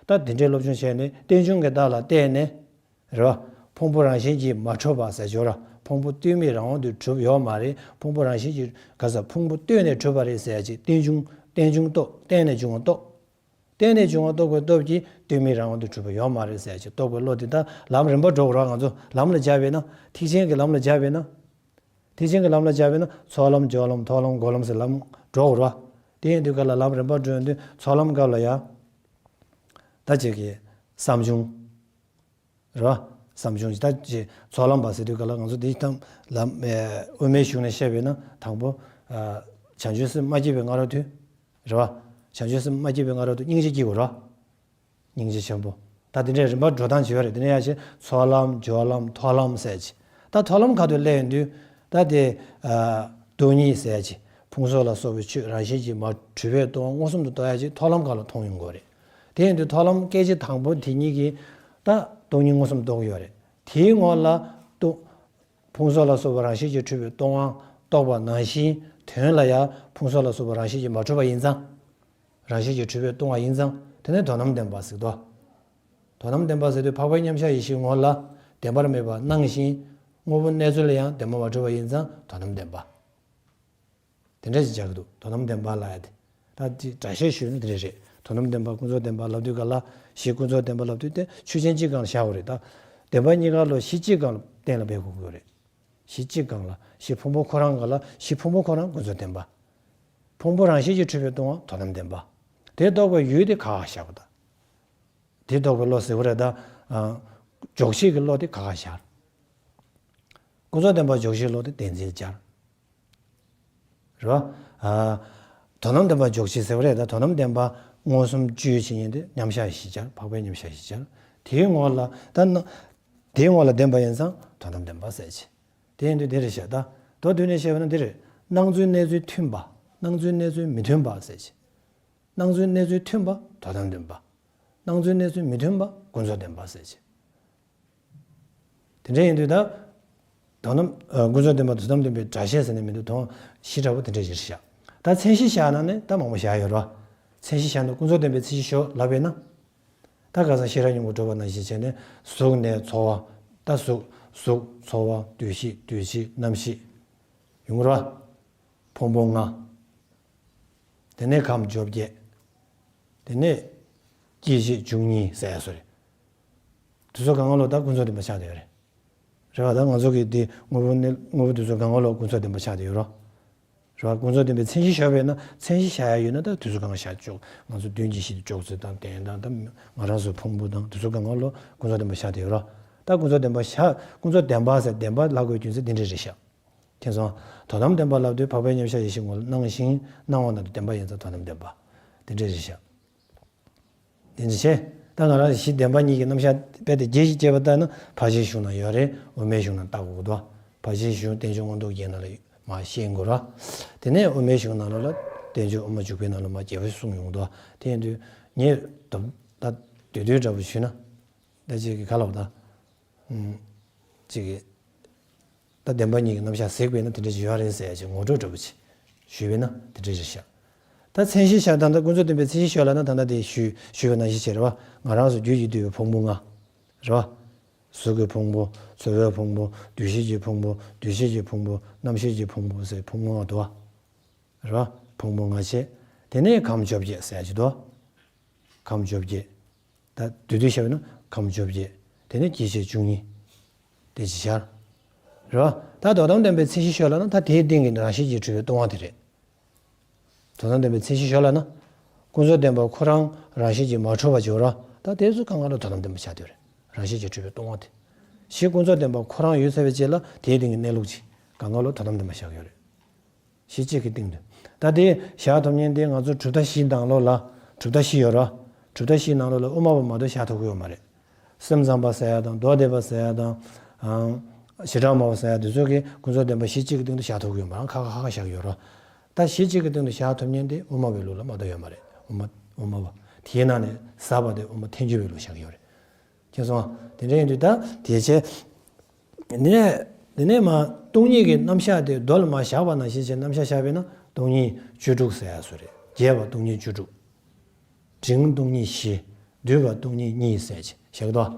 ད་དེ་འདྲའི་སློབ་སྦྱོང་བྱས་ནས་རྟེན་འབྱུང་གི་རྟགས་ལ་བརྟེན་ནས། རེད་བ། ཕུང་པོ་རང་བཞིན་གྱིས་མ་གྲུབ་པ་ཟེར་ཆོག་ར། ཕུང་པོ་ལྟོས་མེད་རང་དབང་དུ་གྲུབ་ཡོད་མ་རེད། ཕུང་པོ་རང་བཞིན་གྱིས་ག་ས་ཕུང་པོ་ལྟོས་ནས་གྲུབ་པ་རེད་ཟེར་ཡ་ཅིག་རྟེན་འབྱུང་། རྟེན་འབྱུང་རྟོགས། བརྟེན་ནས་འབྱུང་བ་རྟོགས། བརྟེན་ནས་འབྱུང་བ་རྟོགས་པའི་སྟོབས་ཀྱིས་ལྟོས་མེད་རང་དབང་དུ་གྲུབ་པ་ཡོད་མ་རེད་ཟེར་ཡ་ཅིག་རྟོགས་པའི་བློ་དེ་ད་ལམ་རིམ་པ་འགྲོ་དགོས་ར། ང་ཚོ་ལམ་ལ་སྦྱར་བས་ན། ཐེག་ཆེན་གྱི་ལམ་ལ་སྦྱར་བས་ན། ཐེག་ཆེན་གྱི་ལམ་ལ་སྦྱར་བས་ན་ཚོགས་ལམ་སྦྱོར་ལམ་ཐོག་ལམ་འགོག་ལམ་ཟེར་ལམ་འགྲོ་དགོས་ར། དེ་ཡིན་དུས་ག་ལ་ལམ་རིམ་པ་འགྲོ་ཡོང་དུས་ཚོགས་ལམ་སྐབས་ལ་ཡ། ད་ཅིག་གི་བསམ་བྱུང་། རེད་བ། བསམ་བྱུང་ད་ཅེས་ཚོགས་ལམ་པ་ཟེར་དུས་ག་ལ་ང་ཚོ་འདི་ཐམས་ལམ་དབུ་མའི་གཞུང་ནས་བཤད་པས་ན་དང་པོ། བྱང་ཆུབ་སེམས་མ་སྐྱེས་པའི་སྔ་རོལ་ཏུ། རེད་བ། བྱང་ཆུབ་སེམས་མ་སྐྱེས་པའི་སྔ་རོལ་ཏུ་སྙིང་རྗེ་སྐྱེ་དགོས་རེད་བ། སྙིང་རྗེ་ཆེན་པོ། ད་དེ་འདྲའི་རིམ་པ་འགྲོ་སྟངས་བྱེད་ཡོད་རེད། དེ་ནས་ཡང་ཞེས་ཚོགས་ལམ་སྦྱོར་ལམ་ཐོག་ལམ་ཟེར་ཅིག་ད་ཐོག་ལམ་ཁ་ཐུག་སླེབས་ཡོང་དུས་ད་དེ། སྟོང་ཉིད་ཟེར་ཅིག་ཕུང་སོགས་ལ་སོགས་པའི་ཆོས་རང་བཞིན་གྱིས་མ་གྲུབ་པས་སྟོང་བ་མངོན་སུམ་དུ་རྟོགས་ཡ་ཅིག་ཐོག་ལམ་ཁ་ལ་མཐོང་ཡོང་དགོས་རེད། དེ་ཡིན་དུས་ཐོག་ལམ་སྐད་ཅིག་དང་པོ་དེ་གཉིས་ཀྱིས་ད་སྟོང་ཉིད་མངོན་སུམ་རྟོགས་ཀྱི་ཡོད་རེད། དེའི་ངོ་ལ་སྟོང་། ཕུང་སོགས་ལ་སོགས་པ་རང་བཞིན་གྱིས་གྲུབ་པའི་སྟོང་བ་རྟོགས་པ་ནང་བཞིན་དོན་ལ་ཡང་ཕུང་སོགས་ལ་སོགས་པ་རང་བཞིན་གྱིས་མ་གྲུབ་པ་ཡིན་ཙང་། རང་བཞིན་གྱིས་གྲུབ་པའི་སྟོང་བ་ཡིན་ཙང་དེ་ནི་དོན་དམ་བདེན་པ་ཟེར་དོ། དོན་དམ་བདེན་པ་ཟེར་དུས་འཕགས་པའི་མཉམ་གཞག་ཡེ་ཤེས་ངོ་ལ་བདེན་པར་མེད་པ་སྣང་ཞིང་། དངོས་པོ་གནས་ཚུལ་ལ་ཡང་བདེན་པ་མ་གྲུབ་པ་ཡིན་ཙང་དོན་དམ་བདེན་པ། དེ་འདྲ་ཞིག་བྱ་གི་འདུག་དོན་དམ་བདེན་པ་ལ་ཡ་དེ། ད་དེ་སྒྲ་བཤད་ཞུས་ན་དེ་འདྲ་རེད། དོན་དམ་བདེན་པ་ཀུན་རྫོབ་བདེན་པ་ལབ་དུས་ག་ལ་གཞི་ཀུན་རྫོབ་བདེན་པ་ལབ་དུས་དེ་ཆོས་ཅན་གཅིག་སྒང་ལ་བཞག་དགོས་རེད་ད། བདེན་པ་གཉིས་ཀ་ལོ་གཞི་གཅིག་སྒང་ལ་གཏན་ལ་འབེབས་དགོས་ཀྱི་ཡོད་རེད། གཞི་གཅིག་སྒང་ལ་གཞི་ཕུང་པོ་ཁོ་རང་ག་ལ་གཞི་ཕུང་པོ་ཁོ་རང་ཀུན་རྫོབ་བདེན་པ། ཕུང་པོ་རང་བཞིན་གྱིས་གྲུབ་པའི་སྟོང་བ་དོན་དམ་བདེན་པ། དེ་རྟོགས་པའི་ཡུལ་དེ་ག་བ་བཞག་པ་ད། དེ་རྟོགས་པའི་བློ་ཟེར་བ་རེད་ད། འཇོག་བྱེད་ཀྱི་བློ་དེ་ག་བ་བཞག་ཀུན་རྫོབ་བདེན་པ་འཇོག་བྱེད་བློ་དེ་བདེན་འཛིན་སྦྱར། རེད་བ། དོན་དམ་བདེན་པ་འཇོག་བྱེད་ཟེར་བ་རེད་ད། དོན་དམ་བདེན་པ་མངོན་སུམ་བརྗོད་བྱེད་ཉིད་དེ་མཉམ་གཞག་ཡེ་ཤེས་སྦྱར། འཕགས་པའི་མཉམ་གཞག་ཡེ་ཤེས་སྦྱར། དེའི་ངོ་ལ་ད་ན། དེའི་ངོ་ལ་བདེན་པ་ཡིན་ཙང་དོན་དམ་བདེན་པ་ཟེར་བྱེད། དེ་ཡིན་དུས་དེ་རེད་བཤད་ད། མདོར་བསྡུས་ནས་བཤད་པ་ན་འདི་རེད། སྣང་ཚུལ་གནས་ཚུལ་མཐུན་པ། སྣང་ཚུལ་གནས་ཚུལ་མི་མཐུན་པ་ཟེར་བྱེད། སྣང་ཚུལ་གནས་ཚུལ་མཐུན་པ་དོན་དམ་བདེན་པ། སྣང་ཚུལ་གནས་ཚུལ་མི་མཐུན་པ་ཀུན་རྫོབ་བདེན་པ་ཟེར་བྱེད། དེ་འདྲ་ཡིན་དུས་ད། དོན་དམ། ཨ། ཀུན་རྫོབ་བདེན་པ་དོན་དམ་བདེན་པའི་སྒྲ་བཤད་ཟེར་ནས་མི་འདུག་དོན་གཞི་འདྲ་པོ་དེ་འདྲ་ཞིག་བཞག་ད་མཚན་གཞི་བཞག་ན་ནི་ད་མང་པོ་བཞག་ཡོད་རེད་བ། མཚན་གཞི་བཞག་ན་ཀུན་རྫོབ་བདེན་པའི་མཚན་གཞི་ཞོག་ལབ་པས་ན། ད་ག་ས་ཤེས་རབ་སྙིང་པོ་འགྲོ་བ་ནང་བཞིན་བྱས་ནས་གཟུགས་ནས་ཚོར་བ། ད་གཟུགས། གཟུགས་ཚོར་བ་འདུ་ཤེས་འདུ་བྱེད་རྣམ་ཤེས། ཡོང་གི་རེད་བ། ཕུང་པོ་ལྔ། དེ་ནས་ཁམས་བཅོ་བརྒྱད། དེ་ནས་སྐྱེ་མཆེད་བཅུ་གཉིས་ཟེར་ཡ་སོ་རེད། དེ་ཚོ་གང་ག་ལོ་ད་ཀུན་རྫོབ་བདེན་པ་ཆགས་བསྡད་ཡོད་རེད། རེད་བ། ད་ང་ཚོ་གི་འདི་དངོས་པོ་ནི་དངོས་པོ་དེ་ཚོ་གང་ག་ལོ་ཀུན་རྫོབ་བདེན་པ་ཆགས་བསྡད་ཡོད་རོ། རེད་བ། ཀུན་རྫོབ་བདེན་པའི་མཚན་གཞི་བཞག་པས་ན་མཚན་གཞི་བཞག་ཡ་ཡོད་ན་ད་དེ་ཚོ་གང་ག་བཞག་ཆོག་ང་ཚོ་དོན་གྱི་གཞི་དེ་འཇོག་ཚུལ་དང་རྟེན་དང་ད་ང་རང་ཚོ་ཕུང་པོ་དང་དེ་ཚོ་གང་ག་ལོ་ཀུན་རྫོབ་བདེན་པ་ཆགས་བསྡད་ཡོད་རོ། ད་ཀུན་རྫོབ་བདེན་པ་བཞག་ཀུན་རྫོབ་བདེན་པ་ཟེར་བདེན་པ་ལབ་དགོས་རྒྱུ་མཚན་འདི་འདྲ་རེད་ཤག་མཁྱེན་སོང་། དོན་དམ་བདེན་པ་ལབ་དུས་འཕགས་པའི་མཉམ་གཞག་ཡེ་ཤེས་ངོ་ལ་སྣང་ཞིང་སྣང་བ་ན་དེ་བདེན་པ་ཡིན་ཙང་དོན་དམ་བདེན་པ། དེ་འདྲ་རེད་ཤག་དེ་འདྲ་བྱས། ད་ང་རང་གཞི་བདེན་པ་གཉིས་ཀྱི་རྣམ་གཞག་དཔེ་དེ་རྒྱས་ཤིག་བྱས་པ་ལྟར་ན་ཕར་ཕྱིན་གཞུང་ན་ཡོད་རེད། དབུ་མའི་གཞུང་ན་ལྟ་དགོས་ཀྱི་འདུག་ཕར་ཕྱིན་གཞུང་བསྟན་བཅོས་མངོན་རྟོགས་རྒྱན་ནང་ལ་མར་ཤེས་དགོས་ར། དེ་ནས་དབུ་མའི་གཞུང་ནང་ལོགས་ལ་བསྟན་བཅོས་དབུ་མ་འཇུག་པའི་ནང་ལ་མར་རྒྱས་པ་གསུངས་ཡོང་གི་འདུག་དེ་ཡིན་དུས་ངས་ད་ད་བསྡུས་བསྡུས་འདྲ་པོ་ཞུས་ན། ད་ཅིག་གི་ག་ལབ་ད། ཅིག་གིས། ད་བདེན་པ་གཉིས་ཀྱི་རྣམ་གཞག་གཟིགས་པས་ན་དེ་འདྲ་ཅིག་ཡོད་རེད་ཟེར་ཡ་ཅིག་ངོ་སྤྲོད་འདྲ་པོ་ཅིག་ཞུས་པས་ན་དེ་འདྲ་རེད་ཤག་ད་མཚན་གཞི་བཞག་ད་ལྟ་ཀུན་རྫོབ་བདེན་པའི་མཚན་གཞི་ཞོག་ལབ་ན་ད་ལྟ་དེ་ཞུས་ཞུས་པ་ནང་བཞིན་བྱས་རེད་བ། ང་རང་ཚོ་རྒྱུད་ཀྱིས་བསྡུས་པའི་ཕུང་པོ་ལྔ། རེད་བ། གཟུགས་ཀྱི་ཕུང་པོ། ཚོར་བའི་ཕུང་པོ། འདུ་ཤེས་ཀྱི་ཕུང་པོ། འདུ་བྱེད་ཀྱི་ཕུང་པོ། རྣམ་ཤེས་ཀྱི་ཕུང་པོ་ཟེར་ཕུང་པོ་ལྔ་འདུག་བ། རེད་བ། ཕུང་པོ་ལྔ་བྱས། དེ་ནས་ཁམས་བཅོ་བརྒྱད་ཟེར་ཡ་ཅིག་འདུག་ཁམས་བཅོ་བརྒྱད། ད་བསྡུས་བསྡུས་བཤད་པ་ན་ཁམས་བཅོ་བརྒྱད། དེ་ནས་སྐྱེ་མཆེད་བཅུ་གཉིས། དེ་ཅིག་བྱ། རེད་བ། ད་དོན་དམ་བདེན་པའི་མཚན་གཞི་ཞོག་ལབ་ན་ད་དེའི་སྟེང་གི་རང་བཞིན་གྱིས་གྲུབ་པའི་སྟོང་པ་དེ་རེད། དོན་དམ་བདེན་པའི་མཚན་གཞི་ཞོག་ལབ་ན། ཀུན་རྫོབ་བདེན་པ་ཁོ་རང་རང་བཞིན་གྱིས་མ་གྲུབ་པ་བྱེད་ར། ད་དེ་ཚོ་གང་ག་ལ་དོན་དམ་བདེན་པ་ཆགས་བསྡད་རེད། རང་བཞིན་གྱིས་གྲུབ་པའི་སྟོང་པ་དེ། གཞི་ཀུན་རྫོབ་བདེན་པ་ཁོ་རང་ཡོད་ཚར་བའི་རྗེས་ལ་དེའི་སྟེང་གི་གནས་ལུགས་ཀྱི་གང་ག་ལ་དོན་དམ་བདེན་པ་བཞག་ཡོད་རེད། གཞི་གཅིག་གི་སྟེང་དུ། ད་དེ་བཞག་ཐུབ་མཁན་དེ་ང་ཚོ་གྲུབ་མཐའ་བཞིའི་ནང་ལོགས་ལ། གྲུབ་མཐའ་བཞི་ཡོད་རེད་བ། གྲུབ་མཐའ་བཞིའི་ནང་ལོགས་ལ་དབུ་མ་པ་མ་གཏོགས་བཞག་ཐུབ་ཀྱི་ཡོད་མ་རེད། སེམས་ཙམ་པ་ཟེར་ཡ་དང་། མདོ་སྡེ་པ་ཟེར་ཡ་དང་། ཨང་། བྱེ་བྲག་སྨྲ་བ་ཟེར་ཡ་དེ་ཚོ་གིས་ཁོང་ཚོ་བདེན་པ་གཞི་གཅིག་གི་སྟེང་དུ་བཞག་ཐུབ་ཀྱི་ཡོད་མ་རེད། ཁ་ཁ་ཁ་ཁ་བཞག་གི་ཡོད་རེད། ད་གཞི་གཅིག་གི་སྟེང་དུ་བཞག་ཐུབ་མཁན་དེ་དབུ་མ་པའི་ལུགས་ལ་མ་གཏོགས་ཡོད་མ་རེད། དབུ་མ། དབུ་མ་པ། དེའི་ནང་ནས་ཟབ་པ་དེ་དབུ་མ་ཐལ་འགྱུར་བའི་ལུགས་བཞག་གི་ཡོད་རེད། མཁྱེན་སོང་ང་། དེ་འདྲ་ཡིན་དུས་ད་དེ་བྱས། དེ་ནས། དེ་ནས་མར་སྟོང་ཉིད་ཀྱི་རྣམ་གཞག་དེ་མདོ་ལ་མར་བཞག་པ་ནང་བཞིན་བྱས་རྣམ་གཞག་བཞག་པས་ན་སྟོང་ཉིད་བཅུ་དྲུག་ཟེར་ཡ་བཟོ་རེད། རྒྱས་པ་སྟོང་ཉིད་བཅུ་དྲུག་འབྲིང་སྟོང་ཉིད་བཞི། བསྡུས་པ་སྟོང་ཉིད་གཉིས་ཟེར་བྱས་བཞག་གི་འདུག་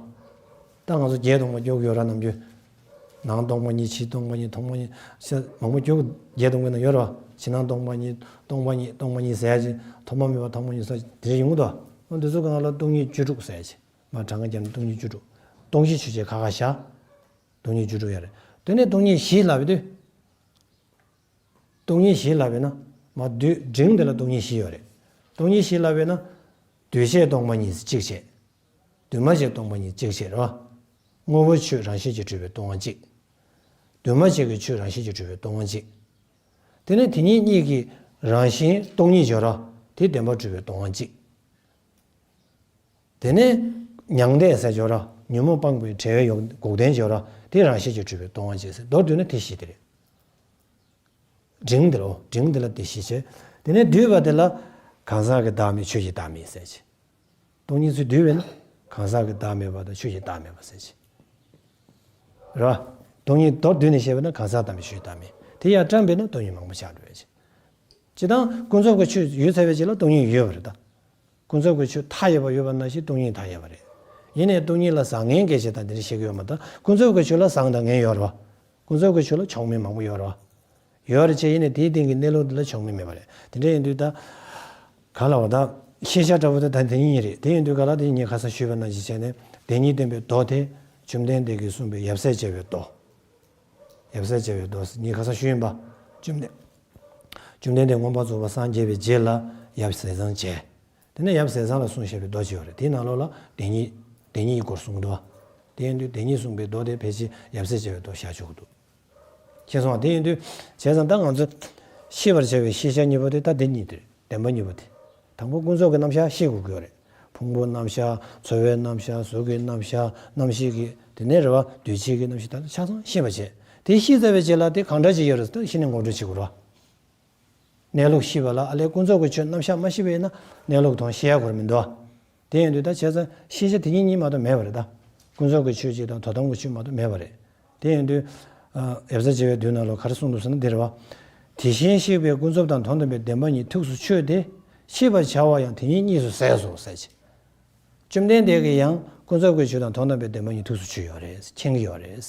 ད་ང་ཚོ་བརྒྱད་སྟོང་པ་སྐྱོར་གྱི་ཡོད་ར། ནམ་རྒྱུན། ནང་སྟོང་པ་གཉིས། ཕྱི་སྟོང་པ་གཉིས། ཐོག་མ་གཉིས། ཤ་མང་པོ་སྐྱོར། བརྒྱད་སྟོང་པའི་ནང་ཡོད་ར། ཕྱི་ནང་སྟོང་པ་གཉིས། སྟོང་པ་གཉིས། སྟོང་པ་གཉིས་ཟེར་ཡ་ཅིག་ཐོག་མ་མེད་པ་ཐོག་མ་ཉིད་ཟེར་དེ་ཡོང་གི་འདུག་འོ་འདི་ཚོ་གང་ལ་སྟོང་ཉིད་བཅུ་དྲུག་ཟེར་བྱས། མར་གྲངས་ཀ་བརྒྱབ་ནས་སྟོང་ཉིད་བཅུ་དྲུག་སྟོང་བཞི་ཆོས་ཅན་ཁ་ཁ་བཞག་སྟོང་ཉིད་བཅུ་དྲུག་ཡོད་རེད། དེ་ནས་སྟོང་ཉིད་བཞི་ལབ་དུས། སྟོང་ཉིད་བཞི་ལབ་པས་ན། མར་བསྡུས། འབྲིང་དེ་ལ་སྟོང་ཉིད་བཞི་ཡོད་རེད། སྟོང་ཉིད་བཞི་ལབ་པས་ན། འདུས་བྱས་སྟོང་པ་ཉིད་གཅིག་བྱས། འདུས་མ་བྱས་སྟོང་པ་ཉིད་གཅིག་བྱས་རེད་བ། དངོས་པོའི་ཆོས་རང་བཞིན་གྱིས་གྲུབ་པའི་སྟོང་པ་གཅིག་འདུས་མ་བྱས་ཀྱི་ཆོས་རང་བཞིན་གྱིས་གྲུབ་པའི་སྟོང་པ་གཅིག་དེ་ནས་དེ་ཉིད་གཉིས་ཀྱི་རང་བཞིན་སྟོང་ཉིད་སྦྱོར་བ་དེ་བདེན་པར་གྲུབ་པའི་སྟོང་པ་གཅིག་དེ་ནས་མྱང་འདས་ཟེར་སྦྱོར་བ། ཉོན་མོངས་སྤངས་པའི་བྲལ་བའི་ཡོག་འགོག་བདེན་སྦྱོར་བ། དེ་རང་བཞིན་གྱིས་གྲུབ་པའི་སྟོང་པ་གཅིག་ཟེར། མདོར་བསྡུས་ན་དེ་བཞི་དེ་རེད། འབྲིང་དེ་ལ། འོ། འབྲིང་དེ་ལ་དེ་བཞི་བྱས། དེ་ནས་བསྡུས་པ་དེ་ལ། གང་ཟག་གི་བདག་མེད་ཆོས་ཀྱི་བདག་མེད་ཟེར་བྱས། སྟོང་ཉིད་ཚུལ་བསྡུས་པས་ན། གང་ཟག་གི་བདག་མེད་པ་དང་ཆོས་ཀྱི་བདག་མེད་པ་ཟེར་བྱས། རེད་བ། སྟོང་ཉིད་མདོར་བསྡུས་ནས་བཤད་པ་ན་གང་ཟག་བདག་མེད་ཆོས་ཀྱི་བདག་མེད། དེ་ཡར་བཀྲམ་པས་ན་སྟོང་ཉིད་མང་པོ་ཆགས་འགྲོ་བས་བྱས། སྤྱིར་བཏང་ཀུན་རྫོབ་ཀྱི་ཆོས་ཡོད་ཚར་བའི་རྗེས་ལ་སྟོང་ཉིད་ཡོད་པ་རེད་ད། ཀུན་རྫོབ་ཀྱི་ཆོས་མཐའ་ཡས་པ་ཡོད་པ་ནང་བཞིན་སྟོང་ཉིད་མཐའ་ཡས་པ་རེད། ཡིན་ནའི་སྟོང་ཉིད་ལ་བཟང་ངན་སྐད་ཆ་དང་དེ་འདྲ་བཤད་ཀྱི་ཡོད་མ་རེད་ད། ཀུན་རྫོབ་ཀྱི་ཆོས་ལ་བཟང་དང་ངན་ཡོད་རེད་བ། ཀུན་རྫོབ་ཀྱི་ཆོས་ལ་མཆོག་དམན་མང་པོ་ཡོད་རེད་བ། ཡོད་རེད་བྱས། ཡིན་ནའི་དེའི་སྟེང་གི་གནས་ལུགས་འདི་ལ་མཆོག་དམན་མེད་པ་རེད། དེ་འདྲ་ཡིན་དུས་ད། ག་ལ་བ་ད། ཤེས་བྱ་འདྲ་པོ་དེ་ད་དེ་ཉིད་རེད། དེ་ཡིན་དུས་ག་ལ་དེ་ངས་ཁ་སང་ཞུས་པ་ནང་བཞིན་བྱས་ནས་བདེན་གཉིས་བསྟན་པའི་མདོ་དེ། བཅོམ་ལྡན་འདས་ཀྱིས་གསུངས་པའི་ཡབ་སྲས་བཅས་པའི་མདོ། ཡབ་སྲས་བཅས་པའི་མདོ་ངས་ཁ་སང་ཞུས་ཡིན་པ། བཅོམ་ལྡན། བཅོམ་ལྡན་འདས་མངོན་པར་རྫོགས་པར་སངས་རྒྱས་པའི་རྗེས་ལ་ཡབ་ཟས་གཙང་བྱས། དེ་ནས་ཡབ་ཟས་གཙང་ལ་གསུངས་བཞག་པའི་མདོ་ཅིག་ཡོད་རེད། དེའི་ནང་ལོགས་ལ་བདེན་གཉིས། བདེན་གཉིས་ཀྱི་སྐོར་གསུངས་འདུག་བ། དེ་ཡིན་དུས་བདེན་གཉིས་གསུངས་པའི་མདོ་དེ་ཕལ་ཆེར་ཡབ་སྲས་བཅས་པའི་མདོ་བཞག་ཆོག་གི་འདུག་མཁྱེན་སོང་བ། དེ་ཡིན་དུས་བྱས་ཙང་ད་ང་ཚོ་ཤེས་པར་བྱ་བའི་ཤེས་བྱ་གཉིས་པོ་དེ་ད་འདི་གཉིས་དེ་རེད། བདེན་པ་གཉིས་པོ་དེ། དང་པོ་ཀུན་རྫོབ་ཀྱི་རྣམ་གཞག་ཤེས་དགོས་ཀྱི་ཡོད་རེད། ཕུང་པོའི་རྣམ་གཞག་ཚོར་བའི་རྣམ་གཞག་གཟུགས་ཀྱི་རྣམ་གཞག་རྣམ་ཤེས་ཀྱི། དེ་ནས་རེད་བ། འདུས་བྱས་ཀྱི་རྣམ་ཤེས་དག་ཆ་ཚང་ཤེས་པར་བྱས། དེ་ཤེས་ཚར་བའི་རྗེས་ལ་དེ་གང་འདྲ་ཅིག་ཡོད་རེད་ཟེར་ན་ཤེས་ནས་ངོ་སྤྲོད་བྱེད་དགོས་རེད་བ། གནས་ལུགས་ཤེས་པ་ལ་ཨ་ལས་ཀུན་རྫོབ་ཀྱི་ཆོས་རྣམ་གཞག་མ་ཤེས་པ་ཡིན་ན་གནས་ལུགས་མཐོང་ཤེས་ཡ་དགོས་རེད་མི་འདུག་བ། དེ་ཡིན་དུས་ད་བྱས་ཙང་ཤེས་བྱ་དེ་ཉིད་གཉིས་མ་གཏོགས་མེད་པ་རེད་ད། ཀུན་རྫོབ་ཀྱི་ཆོས་གཅིག་དང་དོན་དམ་གྱི་ཆོས་མ་གཏོགས་མེད་པ་རེད། དེ་ཡིན་དུས། ཨ། ཡབ་སྲས་བཅས་པའི་མདོའི་ནང་ལ་ག་རེ་གསུངས་འདུག་ཟེར་ན་འདི་རེད་བ། དེ་བཞིན་གཤེགས་པས་ཀུན་རྫོབ་དང་དོན་དམ་པའི་བདེན་པ་གཉིས་ཐུགས་སུ་ཆུད་དེ། ཤེས་པར་བྱ་བ་ཡང་དེ་ཉིད་གཉིས་སུ་ཟད་སོ་ཟེར་བྱས། བཅོམ་ལྡན་འདས་ཀྱིས་ཡང་ཀུན་རྫོབ་ཀྱི་ཆོས་དང་དོན་དམ་པའི་བདེན་པ་གཉིས་ཐུགས་སུ་ཆུད་ཡོད་རེད། མཁྱེན་གྱི་ཡོད་རེད།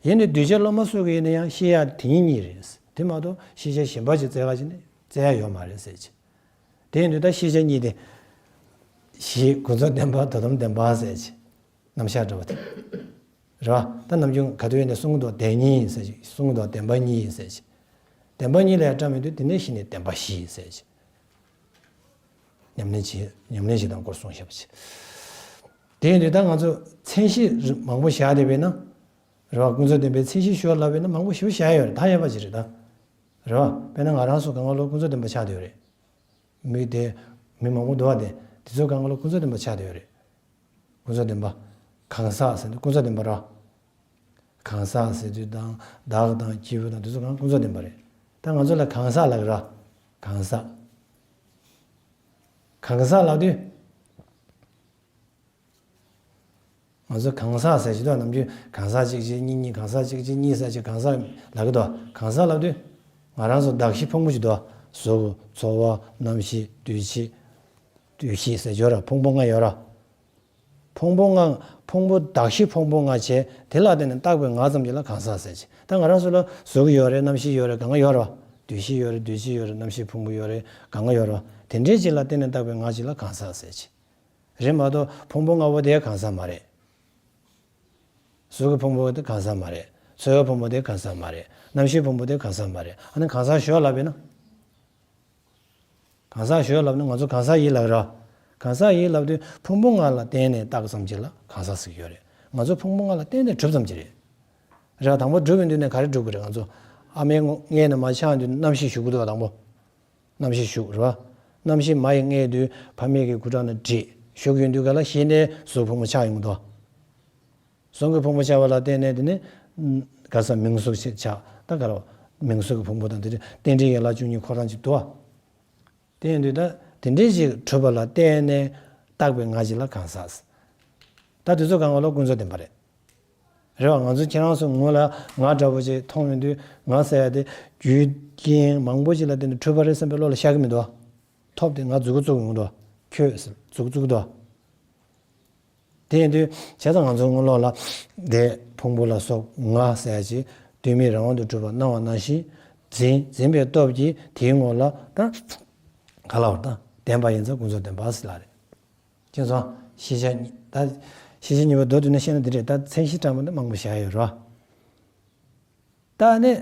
ཡིན་ནའི་གདུལ་བྱ་སློབ་མ་སོགས་ཀྱིས་ཡིན་ན་ཡང་ཤེས་ཡ་དེ་ཉིད་གཉིས་རེད། དེ་མ་གཏོགས་ཤེས་བྱ་གཞན་པ་ཅིག་བཙལ་ག་ཅིག་ནི་བཙལ་ཡ་ཡོད་མ་རེད་ཟེར་གྱི། དེ་ཡིན་དུས་ད་ཤེས་བྱ་གཉིས་དེ། གཞི་ཀུན་རྫོབ་བདེན་པ། དོན་དམ་བདེན་པ་ཟེར་གྱི། རྣམ་གཞག་འདྲ་བ་དེ། རེད་བ། ད་ནམ་རྒྱུན་ག་དུས་ཡིན་ནའི་གསུང་གི་འདུག་བདེན་གཉིས་ཟེར་གྱི། གསུང་གི་འདུག་བདེན་པ་གཉིས་ཟེར་གྱི། བདེན་པ་གཉིས་ལ་ཡང་བཀྲམ་ཡོང་དུས་དེ་ནས་གཞི་ནས་བདེན་པ་བཞི་ཟེར་གྱི། ཉམས་ལེན་བྱེད། ཉམས་ལེན་བྱེད་སྟངས་སྐོར་གསུངས་བཞག་པ་ཅིག་དེ་ཡིན་དུས་ད་ང་ཚོ་མཚན་གཞི་མང་པོ་བཞག་བསྡད་པས་ན། རེད་བ། ཀུན་རྫོབ་བདེན་པའི་མཚན་གཞི་ཞུ་བ་ལབ་པས་ན་མང་པོ་ཞེ་པོ་བཞག་ཡོད་རེད། མཐའ་ཡས་པ་ཅིག་རེད་ད། རེད་བ། དཔེར་ན་ང་རང་ཚོ་གང་ག་ལོ་ཀུན་རྫོབ་བདེན་པ་ཆགས་བསྡད་ཡོད་རེད། མི་དེ། མི་མང་པོ་འདུག་བ། དེ། དེ་ཚོ་གང་ག་ལོ་ཀུན་རྫོབ་བདེན་པ་ཆགས་བསྡད་ཡོད་རེད། ཀུན་རྫོབ་བདེན་པ། གང་ཟག་ཟེར་དུས་ཀུན་རྫོབ་བདེན་པ་རེད། གང་ཟག་ཟེར་དུས་དང་བདག་དང་སྐྱེས་བུ་དང་དེ་ཚོ་གང་ཀུན་རྫོབ་བདེན་པ་རེད། ད་ང་ཚོ་ལ་གང་ཟག་ལབ་ཀྱི་རེད། གང་ཟག་གང་ཟག་ལབ་དུས། ང་ཚོ་གང་ཟག་ཟེར་གྱི་འདུག་ནམ་རྒྱུན་གང་ཟག་གཅིག་གཅིག་གཉིས་གཉིས། གང་ཟག་གཅིག་གཅིག་གཉིས་ཟེར་གྱི། གང་ཟག་ལབ་ཀྱི་འདུག་གང་ཟག་ལབ་དུས། ང་རང་ཚོ་གདགས་གཞི་ཕུང་པོ་ཅིག་འདུག་གཟུགས། ཚོར་བ། རྣམ་ཤེས། འདུས་བྱས། འདུས་བྱས་ཟེར་གྱི་ཡོད་ར། ཕུང་པོ་ལྔ་ཡོད་ར། ཕུང་པོ་ལྔ། ཕུང་པོ། གདགས་གཞི་ཕུང་པོ་ལྔ་བྱས། དེ་ལ་བརྟེན་ནས་བཏགས་པའི་ངག་ཙམ་ཅིག་ལ་གང་ཟག་ཟེར་གྱི། ད་ང་རང་ཚོ་ལ་གཟུགས་ཡོད་རེད། རྣམ་ཤེས་ཡོད་རེད། གང་ག་ཡོད་རེད་བ། འདུས་བྱས་ཡོད་རེད། འདུས་བྱས་ཡོད་རེད། རྣམ་ཤེས་ཕུང་པོ་ཡོད་རེད། གང་ག་ཡོད་རེད་བ། དེ་འདྲའི་ཅིག་ལ་བརྟེན་ནས་བཏགས་པའི་ངག་ཅིག་ལ་གང་ཟག་ཟེར་གྱི། རེད་མ་གཏོགས་ཕུང་པོ་ལྔ་པོ་དེ་གང་ཟག་མ་རེད། གཟུགས་ཀྱི་ཕུང་པོ་དེ་གང་ཟག་མ་རེད། ཚོར་བའི་ཕུང་པོ་དེ་གང་ཟག་མ་རེད། རྣམ་ཤེས་ཕུང་པོ་དེ་གང་ཟག་མ་རེད། ཨ་ནི་གང་ཟག་ཞུ་བ་ལབ་པས་ན། གང་ཟག་ཞུ་བ་ལབ་ན་ང་ཚོ་གང་ཟག་ཡིན་ལབ་ར། གང་ཟག་ཡིན་ལབ་དུས་ཕུང་པོ་ལྔ་ལ་བརྟེན་ནས་བཏགས་ཙམ་ཅིག་ལ་གང་ཟག་ཟེར་གྱི་ཡོད་རེད། ང་ཚོ་ཕུང་པོ་ལྔ་ལ་བརྟེན་ནས་གྲུབ་ཙམ་ཅིག་རེད། རེད་བ། དང་པོ་གྲུབ་པའི་མདུན་ནས་ག་རེ་གྲུབ་ཀྱི་རེད། ང་ཚོ་ ཨ་མའི་མངལ་ནས་མར་ཆགས་དུས་རྣམ་ཤེས་ཞུགས་ཀྱི་འདུག་བ། དང་པོ་རྣམ་ཤེས་ཞུགས་རེད་བ། རྣམ་ཤེས་མ་ཡི་མངལ་དུ་ཕ་མེས་ཀྱི་སྐུ་འཁྲུངས་ནས་བྲིས་ཞུགས་ཡོང་དུས་ག་ལ་གཞི་ནས་གཟུགས་ཕུང་པོ་ཆགས་ཡོང་གི་འདུག་བ། གཟུགས་ཀྱི་ཕུང་པོ་ཆགས་པ་ལ་བརྟེན་ནས་དེ་ནས་ག་ས་མིང་གཟུགས་ཞེས་བྱ། ད་ག་རེ་བ། མིང་གཟུགས་ཀྱི་ཕུང་པོ་དང་དེ་རྟེན་འབྲེལ་ཡན་ལག་བཅུ་གཉིས་ཁོ་རང་ཅིག་འདུག་བ། དེ་ཡིན་དུས་ད་དེ་འདྲའི་ཞིག་གྲུབ་པ་ལ་བརྟེན་ནས་བཏགས་པའི་ང་ཞིག་ལ་གང་ཟག་ད་དེ་ཚོ་གང་ག་ལ་ཀུན་རྫོབ་བདེན་པ་རེད། རེད་བ། ང་ཚོ་ཁྱེད་རང་ཚོ་ངོ་ལ་ང་འདྲ་པོ་ཅིག་མཐོང་ཡོང་དུས་ང་ཟེར་ཡ་དེ་རྒྱུ་རྐྱེན་མང་པོ་ཅིག་ལ་བརྟེན་ནས་གྲུབ་པ་རེད་བསམ་པའི་བློ་ལ་ཤར་གི་མི་འདུག་ཐོབ་དེ་ང་མཛུབ་གུ་བཙུགས་ཡོང་འདུག་ཁྱོད་ཟེར་མཛུབ་གུ་བཙུགས་འདུག་དེ་ཡིན་དུས་བྱས་ཙང་ང་ཚོའི་དངུལ་ལོག་ལ་དེ་ཕུང་པོ་ལ་སོགས་ང་ཟེར་ཡ་ཅིག་དུས་མེད་རང་དབང་དུ་གྲུབ་པ་སྣང་བ་ནང་བཞིན་འཛིན་འཛིན་པའི་སྟོབས་ཀྱིས་དེའི་ངོ་ལ་ད་ག་ལ་བར་ད་བདེན་པ་ཡིན་ཙང་ཀུན་རྫོབ་བདེན་པ་ཟེར་ལ་རེད། ཁྱེད་ཚོ་ཤེས་བྱ་གཉིས་ད་ཤེས་བྱ་གཉིས་པོ་མདོར་བསྡུས་ནས་བཤད་ན་འདི་རེད། ད་མཚན་གཞི་དྲངས་པ་འདི་མང་པོ་བཞག་ཡོད་རེད་བ། ད་ནི་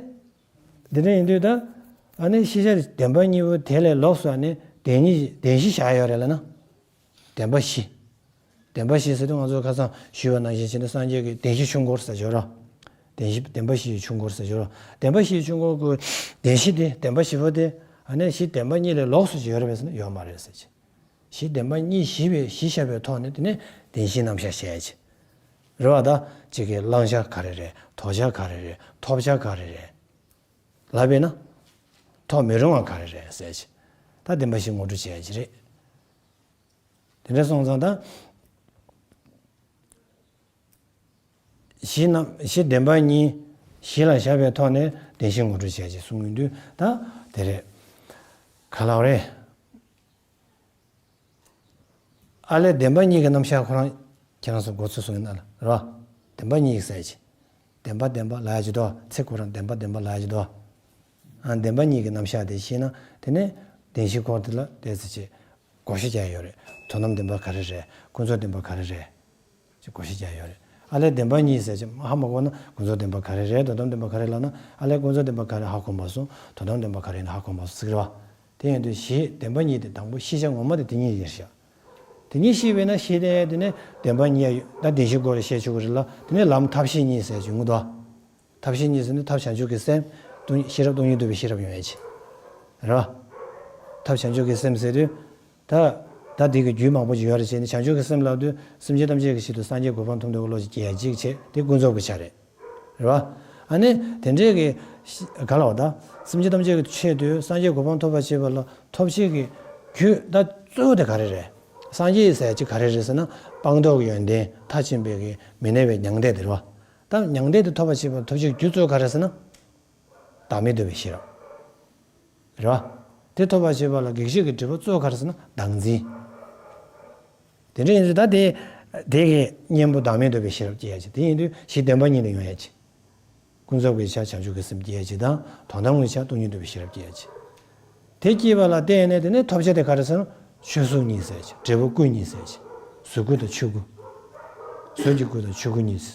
འདི་འདྲ་ཡིན་དུས་ད་ཨ་ནི་ཤེས་བྱ་བདེན་པ་གཉིས་པོ་དེ་ལས་ལོགས་སུ་ཨ་ནི་བདེན་གཉིས་བདེན་བཞི་བཞག་ཡོད་རེད་ལ་ན། བདེན་པ་བཞི། བདེན་པ་བཞི་ཟེར་དུས་ང་ཚོ་ཁ་སང་ཞུས་པ་ནང་བཞིན་བྱས་ན་སངས་རྒྱས་ཀྱི་བདེན་བཞིའི་ཆོས་འཁོར་ཟེར་ཡོད་རེད། བདེན་བཞི་བདེན་པ་བཞིའི་ཆོས་འཁོར་ཟེར་ཡོད་རེད། བདེན་པ་བཞིའི་ཆོས་འཁོར་གྱི་བདེན་བཞི་དེ་བདེན་པ་བཞི་པོ་དེ་ཨ་ནི་གཞི་བདེན་པ་གཉིས་ལས་ལོགས་སུ་ཡོད་རེད་པས་ཟེར་ན་ཡོད་མ་རེད་ཟེར་གྱི། གཞི་བདེན་པ་གཉིས་གཞི་བའི་གཞི་བཞག་པའི་ཐོག་ནས་དེ་ནས་བདེན་བཞིའི་རྣམ་གཞག་བཤད་ཀྱི་རེད་བ། ད་གཅིག་གིས་བླང་བྱ་ག་རེ་རེད། དོར་བྱ་ག་རེ་རེད། ཐོབ་བྱ་ག་རེ་རེད། ལབ་པས་ན། ཐོབ་མི་རུང་བ་ག་རེ་རེད་ཟེར་གྱི། ད་བདེན་པ་བཞི་ངོ་སྤྲོད་བྱེད་ཀྱི་རེད། དེ་འདྲ་སོང་ཙང་ད། གཞི་རྣམ་གཞི་བདེན་པ་གཉིས་གཞི་ལ་བཞག་པའི་ཐོག་ནས་བདེན་བཞི་ངོ་སྤྲོད་བྱས་ཅེས་གསུང་གི་འདུག་ད་དེ་རེད། ག་ལ་བ་རེད། ཨ་ལས་བདེན་པ་གཉིས་ཀྱི་རྣམ་གཞག་ཁོ་རང་ཁྱེད་རང་ཚོ་མགོ་ཚོས་སོང་ཡིན་ན་ལ་རོ། བདེན་པ་གཉིས་ཀྱི་ཟེར་ཅེས། བདེན་པ་བདེན་པ་ལབ་ཡ་ཅིག་འདུག་ཚིག་ཁོ་རང་བདེན་པ་བདེན་པ་ལབ་ཡ་ཅིག་འདུག་ཨ་བདེན་པ་གཉིས་ཀྱི་རྣམ་གཞག་དེ་ཤེས་ན་དེ་ནས་བདེན་བཞི་སྐོར་དེ་ལ་བལྟས་ཚེ་ཅེས། བགོ་བཤའ་རྒྱག་ཡོད་རེད། དོན་དམ་བདེན་པ་ག་རེ་རེད། ཀུན་རྫོབ་བདེན་པ་ག་རེ་རེད། ཅེས་བགོ་བཤའ་རྒྱག་ཡོད་རེད། ཨ་ལས་བདེན་པ་གཉིས་ཟེར་ཅིག་ཧ་མ་གོ་ན་ཀུན་རྫོབ་བདེན་པ་ག་རེ་རེད། དོན་དམ་བདེན་པ་ག་རེ་ལབ་ན་ཨ་ལས་ཀུན་རྫོབ་བདེན་པ་ག་རེ་ཧ་གོ་མ་སོང་། དོན་དམ་བདེན་པ་ག་རེ་ཡིན་ཧ་གོ་མ་སོང་ཟེར་གི་རེད་བ། དེ་ཡིན་དུས་གཞི་བདེན་པ་གཉིས་དེ་དང་པོ་ཤེས་བྱ་ངོ་མ་དེ་དེ་གཉིས་ཡིན་ཤག་དེ་གཉིས་ཤེས་པས་ན་ཤེས་དེ་དེ་ནས་བདེན་པ་གཉིས་ཡ་ཡོད་ད་བདེན་བཞི་སྐོར་ལ་བཤད་ཆོག་གི་རེད་ལ། དེ་ནས་ལམ་ཐབས་ཤེས་གཉིས་ཟེར་བྱུང་གི་འདུག་ཐབས་ཤེས་གཉིས་ཟེར་ནི་ཐབས་བྱང་ཆུབ་ཀྱི་སེམས་སྟོང་ཤེས་རབ་སྟོང་ཉིད་རྟོགས་པའི་ཤེས་རབ་ཡོང་ཡ་ཆེ། རེད་བ། ཐབས་བྱང་ཆུབ་ཀྱི་སེམས་ཟེར་དུས། ད། ད་འདི་གི་རྒྱུད་མང་པོ་ཅིག་ཡོད་རེད་བྱས་ནས་བྱང་ཆུབ་ཀྱི་སེམས་ལབ་དུས་སེམས་ཅན་ཐམས་ཅད་ཀྱི་ཆེད་དུ་སངས་རྒྱས་གོ་འཕང་ཐོབ་འདོད་ཀྱི་བློ་ཅིག་སྐྱེ་ཡ་གཅིག་བྱས་དེ་ཀུན་རྫོབ་ཀྱི་ཆ་རེད། རེད་བ། ཨ་ནི་དེ་འདྲས་ཀྱི་ཤི་ག་ལ་བ་ད་སེམས་ཅན་ཐམས་ཅད་ཀྱི་ཆེད་དུ་སངས་རྒྱས་གོ་འཕང་ཐོབ་པར་བྱེད་པ་ལ་ཐོབ་བྱེད་ཀྱི་རྒྱུ་ད་གཙོ་བོ་དེ་ག་རེ་རེད། སངས་རྒྱས་ཟེར་ཡ་ཅིག་ག་རེ་རེད་ཟེར་ན་སྤངས་རྟོགས་ཀྱི་ཡོན་ཏན་མཐར་ཕྱིན་པའི་གི་མི་གནས་པའི་མྱང་འདས་དེ་རེད་བ། ད་མྱང་འདས་དེ་ཐོབ་པར་བྱེད་པ་ཐོབ་བྱེད་ཀྱི་རྒྱུ་གཙོ་བོ་ག་རེ་ཟེར་ན། བདག་མེད་རྟོགས་པའི་ཤེས་རབ། རེད་བ། དེ་ཐོབ་པར་བྱེད་པ་ལ་གེགས་བྱེད་ཀྱི་སྒྲིབ་པ་གཙོ་བོ་ག་རེ་ཟེར་ན་བདག་འཛིན། དེ་འདྲ་ཡིན་ཙང་ད་དེ། དེ་གི་གཉེན་པོ་བདག་མེད་རྟོགས་པའི་ཤེས་རབ་སྐྱེ་ཡ་ཅིག་དེ་ཡིན་དུས་གཞི་བདེན་པ་གཉིས་ལ་ཡོང་ཡ་ཅིག་ཀུན་རྫོབ་ཀྱི་ཆ་བྱང་ཆུབ་ཀྱི་སེམས་སྐྱེ་ཡ་ཅིག་དང་དོན་དམ་གྱི་ཆ་སྟོང་ཉིད་རྟོགས་པའི་ཤེས་རབ་སྐྱེ་ཡ་ཅིག་དེ་སྐྱེས་པ་ལ་བརྟེན་ནས་དེ་ནས་ཐོབ་བྱ་དེ་ག་རེ་ཟེར་ན་ཆོས་གཟུགས་གཉིས་ཟེར་ཅིག་འབྲས་བུ་སྐུ་གཉིས་ཟེར་ཅིག་གཟུགས་སྐུ་དང་ཆོས་སྐུ། གཟུགས་ཀྱི་སྐུ་དང་ཆོས་སྐུ་གཉིས།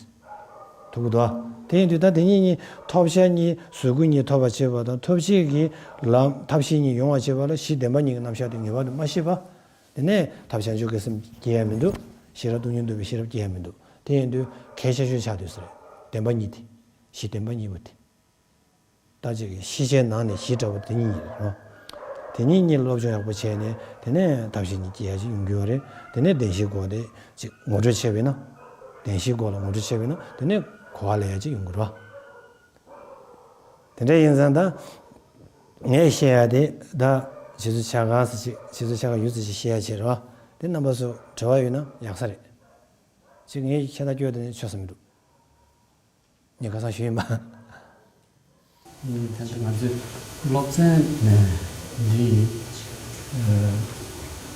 ཐུག་གི་འདུག་དེ་ཡིན་དུས་ད་དེ་གཉིས་གཉིས་ཐོབ་བྱ་གཉིས་གཟུགས་སྐུ་གཉིས་ཐོབ་པར་བྱེད་པ་དང་ཐོབ་བྱེད་ཀྱི་ལམ་ཐབས་ཤེས་གཉིས་ཡོང་བར་བྱེད་པ་ལ་གཞི་བདེན་པ་གཉིས་ཀྱི་རྣམ་གཞག་དེ་ངེས་པར་དུ་མ་ཤེས་པ། དེ་ནས་ཐབས་བྱང་ཆུབ་ཀྱི་སེམས་སྐྱེ་ཡ་མི་འདུག་ཤེས་རབ་སྟོང་ཉིད་རྟོགས་པའི་ཤེས་རབ་སྐྱེ་ཡ་མི་འདུག་དེ་ཡིན་དུས་གལ་ཆེ་ཤོས་ཆགས་དུས་སུ་རེད། བདེན་པ་གཉིས་དེ། གཞི་བདེན་པ་གཉིས་པོ་དེ། ད་ཅིག་གི་ཤེས་བྱའི་ནང་ནས་གཞི་འདྲ་བོ་དེ་གཉིས་ཡིན་རོ། དེ་གཉིས་གཉིས་སློབ་སྦྱོང་ཡག་པོ་བྱས་ནས་དེ་ནས་ཐབས་ཤེས་གཉིས་སྐྱེ་ཡ་ཅིག་ཡོང་གི་ཡོད་རེད། དེ་ནས་བདེན་བཞིའི་སྒོ་དེ་ཅིག་ངོ་སྤྲོད་བྱས་པས་ན། བདེན་བཞིའི་སྒོ་ལ་ངོ་སྤྲོད་བྱས་པས་ན་དེ་ནས་གོ་བ་ལེན་ཡ་ཅིག་ཡོང་གི་རོ། དེ་འདྲ་ཡིན་ཙང་ད། ངས་བཤད་ཡ་དེ་ད་རྗེ་བཙུན་ཆ་ག་ཟེར་ཅིག་རྗེ་བཙུན་ཆ་ག་ཡུལ་ཙམ་ཅིག་བཤད་ཡ་བྱས་རོ། དེ་རྣམ་པ་ཚོ་དྲི་བ་ཡོད་ན་ཡག་ས་རེད། ཅིག་ངས་ཁྱེད་ད་སྐྱོ་དེ་ནས་ཆོད་ས་མི་འདུག་ངས་ཁ་སང་ཞུས་ཡིན་པ། ཨུམ། ད་ལྟ་ང་ཚོའི་སློབ་ཚན་ནས་འདི་ཡིན།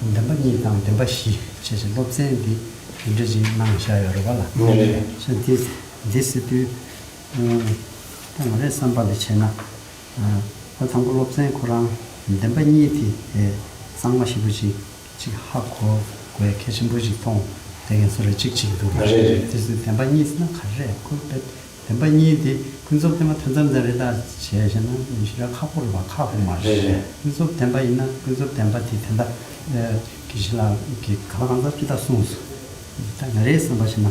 ཨ། བདེན་པ་གཉིས་དང་བདེན་པ་བཞི་བྱས་ཤིང་སློབ་ཚན་འདི་འདི་འདྲ་ཞིག་གནང་བཞག་ཡོད་རེད་པ་ལ། ནས་རེད། ཞེས་འདི་འདི་ཟེར་དུས། ཨ། ད་ང་རའི་བསམ་པ་ལ་བྱས་ན། ཨ། ད་དང་པོ་སློབ་ཚན་ཁོ་རང་བདེན་པ་གཉིས་དེ་གཙང་མ་ཞེ་པོ་ཅིག་ཅིག་ཧ་གོ་དགོས་གལ་ཆེན་པོ་ཞིག་མཐོང་། དེ་ངས་ཚོ་ལ་ཅིག་ཅིག་འདུག་རེད་རེད། དེ་ཚོའི་བདེན་པ་གཉིས་ཟེར་ན་ག་རེ་རེད། ཁོ་བདེན་པ་གཉིས་དེ་ཀུན་རྫོབ་བདེན་པ་དོན་དམ་བདེན་རེད་ད་བྱས་བྱས་ན་ཞེ་དྲག་ཁག་པོ་རེད་པ། ཁག་པོ་མ་རེད། རེད་རེད། ཀུན་རྫོབ་བདེན་པ་ཡིན་ན་ཀུན་རྫོབ་བདེན་པ་དེ་དེ་འདྲ་གི་ཞིག་ལ་གི་ག་ལ་གང་འཚམ་ཅི་ལྟར་གསུངས་སོང་། ད་ང་རའི་བསམ་པ་བྱས་ན་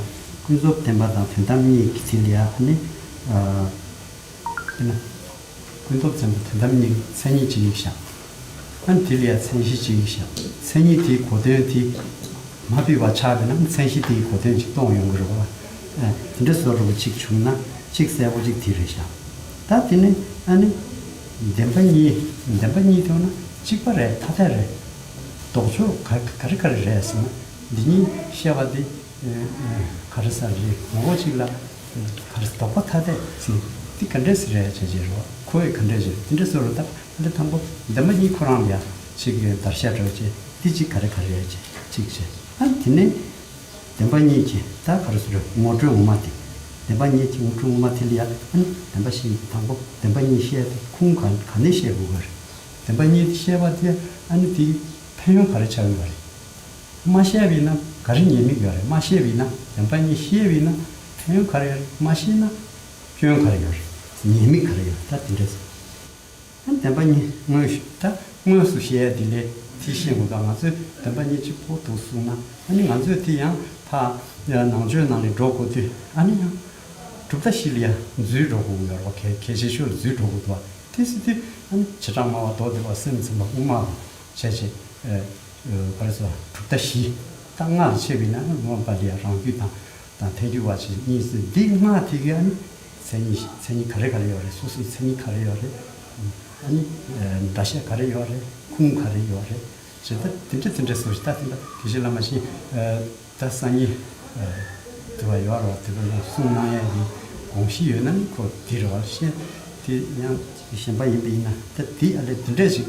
ཀུན་རྫོབ་བདེན་པ་དང་དོན་དམ་གཉིས་ཀྱི་དེ་ལ་ཡ་ཨ་ནི། ཨ། དེ་ན། ཀུན་རྫོབ་བཙན་པོ་དོན་དམ་གཉིས་མཚན་ཉིད་གཅིག་བཞག་ཨ་ནི་དེ་ལ་ཡང་མཚན་གཞི་གཅིག་བཞག་མཚན་ཉིད་དེའི་གོ་དོན་དེ་མ་ཕུད་པ་ཆགས་པས་ན་མཚན་གཞི་དེའི་གོ་དོན་གཅིག་སྟོང་ཡོང་གི་རེད་བ། ཨ་དེ་འདྲ་བཟོ་འདྲ་པོ་གཅིག་བྱུང་ན་གཅིག་གསལ་པོ་གཅིག་དེ་རེད་བཞག་ད་དེ་ནི་ཨ་ནི་བདེན་པ་གཉིས་བདེན་པ་གཉིས་དེ་ཡོང་ན་གཅིག་པ་རེད། ཐ་དད་རེད། ལྡོག་ཕྱོགས་ག་ག་རེ་ག་རེ་རེད་ཟེར་ན་འདི་གཉིས་བཤད་པ་དེ་ག་རེ་ཟེར་རེད། ངོ་བོ་གཅིག་ལ་ག་རེ་ཟེར་ལྡོག་པ་ཐ་དད་ཟེར་འདི་ག་འདྲས་རེད་བྱས་བྱས་རོ། ཁོ་བས་ག་འདྲས་བྱས་འདི་འདྲས་བཟོ་རོ། ད་ཨ་ལེ་དང་པོ་བདེན་པ་གཉིས་ཁོ་རང་ལ་ཡ་གཅིག་བརྡར་ཤ་འདྲ་བྱས་འདི་གཅིག་ག་རེ་ག་རེ་རེད་བྱས་གཅིག་བྱས་ཨ་དེ་ནས་བདེན་པ་གཉིས་ཀྱི་ད་ག་རེ་ཟེར་རེད། ངོ་སྤྲོད་ངོ་མ་དེ་བདེན་པ་གཉིས་ཀྱི་ངོ་སྤྲོད་ངོ་མ་དེ་ལ་ཡ་ཨ་ནི་བདེན་པ་བཞི་དང་པོ་བདེན་པ་གཉིས་བཤད་དེ་ཁུངས་ག་ག་ནས་བཤད་དགོས་ག་རེད། བདེན་པ་གཉིས་དེ་བཤད་པ་དེ་ཨ་ནི་དེའི་ཕན་ཡོན་ག་རེ་ཆགས་ཡོད་རེད། མ་བཤད་པ་ཡིན་ན་ག་རེ་ཉེས་དམིགས་ཡོད་རེད། མ་བཤད་པ་ཡིན་ན་བདེན་པ་གཉིས་བཤད་པ་ཡིན་ན་ཕན་ཡོན་ག་རེ་ཡོད་རེད། མ་བཤད་ན་སྐྱོན་ག་རེ་ཡོད་རེད། ཉེས་དམིགས་ག་རེ་ཡོད་རེད། ད་དེ་འདྲས་སོང་། ཨ་ནི་བདེན་པ་གཉིས་དངོས་ད་དངོས་སུ་བཤད་ཡ་དེ་ལས་དེ་ཤེས་དགོས་ཀ་ང་ཚོས་བདེན་པ་གཉིས་གཅིག་པོ་འདུག་གསུངས་ན་ཨ་ནི་ང་ཚོས་དེ་ཡང་ཕ་ནང་ཆོས་ནང་ལ་འགྲོ་དགོས་དུས་ཨ་ནི་ཡང་གྲུབ་མཐའ་བཞི་ལ་ཡང་འཛུལ་འགྲོ་དགོས་ཀྱི་ཡོད་རེད་བ། གལ་གལ་ཆེ་ཤོས་ལ་འཛུལ་འགྲོ་དགོས་འདུག་བ། དེ་སྲིད་དུས་ཨ་ནི་བྱེ་བྲག་སྨྲ་བ་མདོ་སྡེ་པ་སེམས་ཙམ་པ་དབུ་མ་བྱས་བྱས་ག་རེ་ཟེར་གྲུབ་མཐའ་བཞི་ད་ལྔ་ལ་ཕྱེ་བ་ཡིན་ན་དབུ་མ་པ་ལ་ཡང་རང་རྒྱུད་དང་དང་ཐལ་འགྱུར་བ་བྱས་གཉིས་སྲིད་འདི་ལྔ་དེ་གའི་ཨ་ནི་མཚན་ཉིད་མཚན་ཉིད་ག་རེ་ག་རེ་ཡོད་རེད། སོ་སོའི་མཚན་ཉིད་ག་རེ་ཡོད་རེད། ཨ་ནི་འདྲ་བཤད་ག་རེ་ཡོད་རེད། ཁུངས་ག་རེ་ཡོད་རེད། ཇི་ལྟར་དེ་འདྲ་དེ་འདྲ་ཟེར་ཞིག་ད་དེ་འདྲ་དགེ་བཤེས་བླ་མ་ཤིང་ད་སང་ཉིན་དུ་བ་ཡོད་རེད་བ། དེ་བ་ལ་གསུང་གནང་ཡ་ཡི་དགོངས་གཞི་ཡོད་ན་ནི་ཁོ་དེ་རེད་བ། ཤེས་དེ་ཡང་གཞན་པ་ཡིན་པ་ཡིན་ན་ད་དེ་ཨ་ལས་དེ་འདྲ་ཞིག་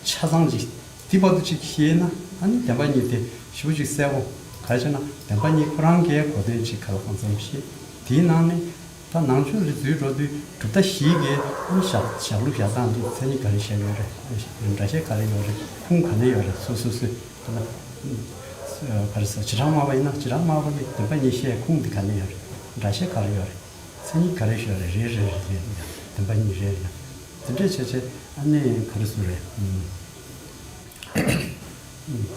ཆ་ཚང་ཞིག་དེ་བར་དུ་ཅིག་ཤེས་ན་ཨ་ནི་བདེན་པ་གཉིས་དེ་ཞེ་པོ་ཅིག་གསལ་པོ་ག་རེ་བྱས་ན་བདེན་པ་གཉིས་ཁོ་རང་གིས་གོ་དོན་ཅིག་ག་ལ་གང་འཚམ་ཤེས། དེའི་ནང་ནས་ད་ནང་ཆོས་ལ་འཛུལ་འགྲོ་དུས་གྲུབ་མཐའ་བཞི་གི་ཨ་ནི་བཞག་བཞག་ལུགས་བཞག་སྟངས་དེ་མཚན་ཉིད་ག་རེ་བཤད་ཡོད་རེད། འདྲ་བཤད་ག་རེ་ཡོད་རེད། ཁུངས་ག་ནས་ཡོད་རེད། སོ་སོ་སོས་ད་ལྟ་ག་རེ་ཟེར་བྱེ་བྲག་སྨྲ་བ་ཡིན་ན་བྱེ་བྲག་སྨྲ་བ་གི་བདེན་པ་གཉིས་བཤད་ཁུངས་དེ་ག་ནས་ཡོད་རེད། འདྲ་བཤད་ག་རེ་ཡོད་རེད། མཚན་ཉིད་ག་རེ་ཤོད་རེད། རེད་རེད་རེད་རེད། བདེན་པ་གཉིས་རེད་རེད། དེ་འདྲས་བྱས་བྱས་ཨ་ནི་ག་རེ་ཟེར་རེད།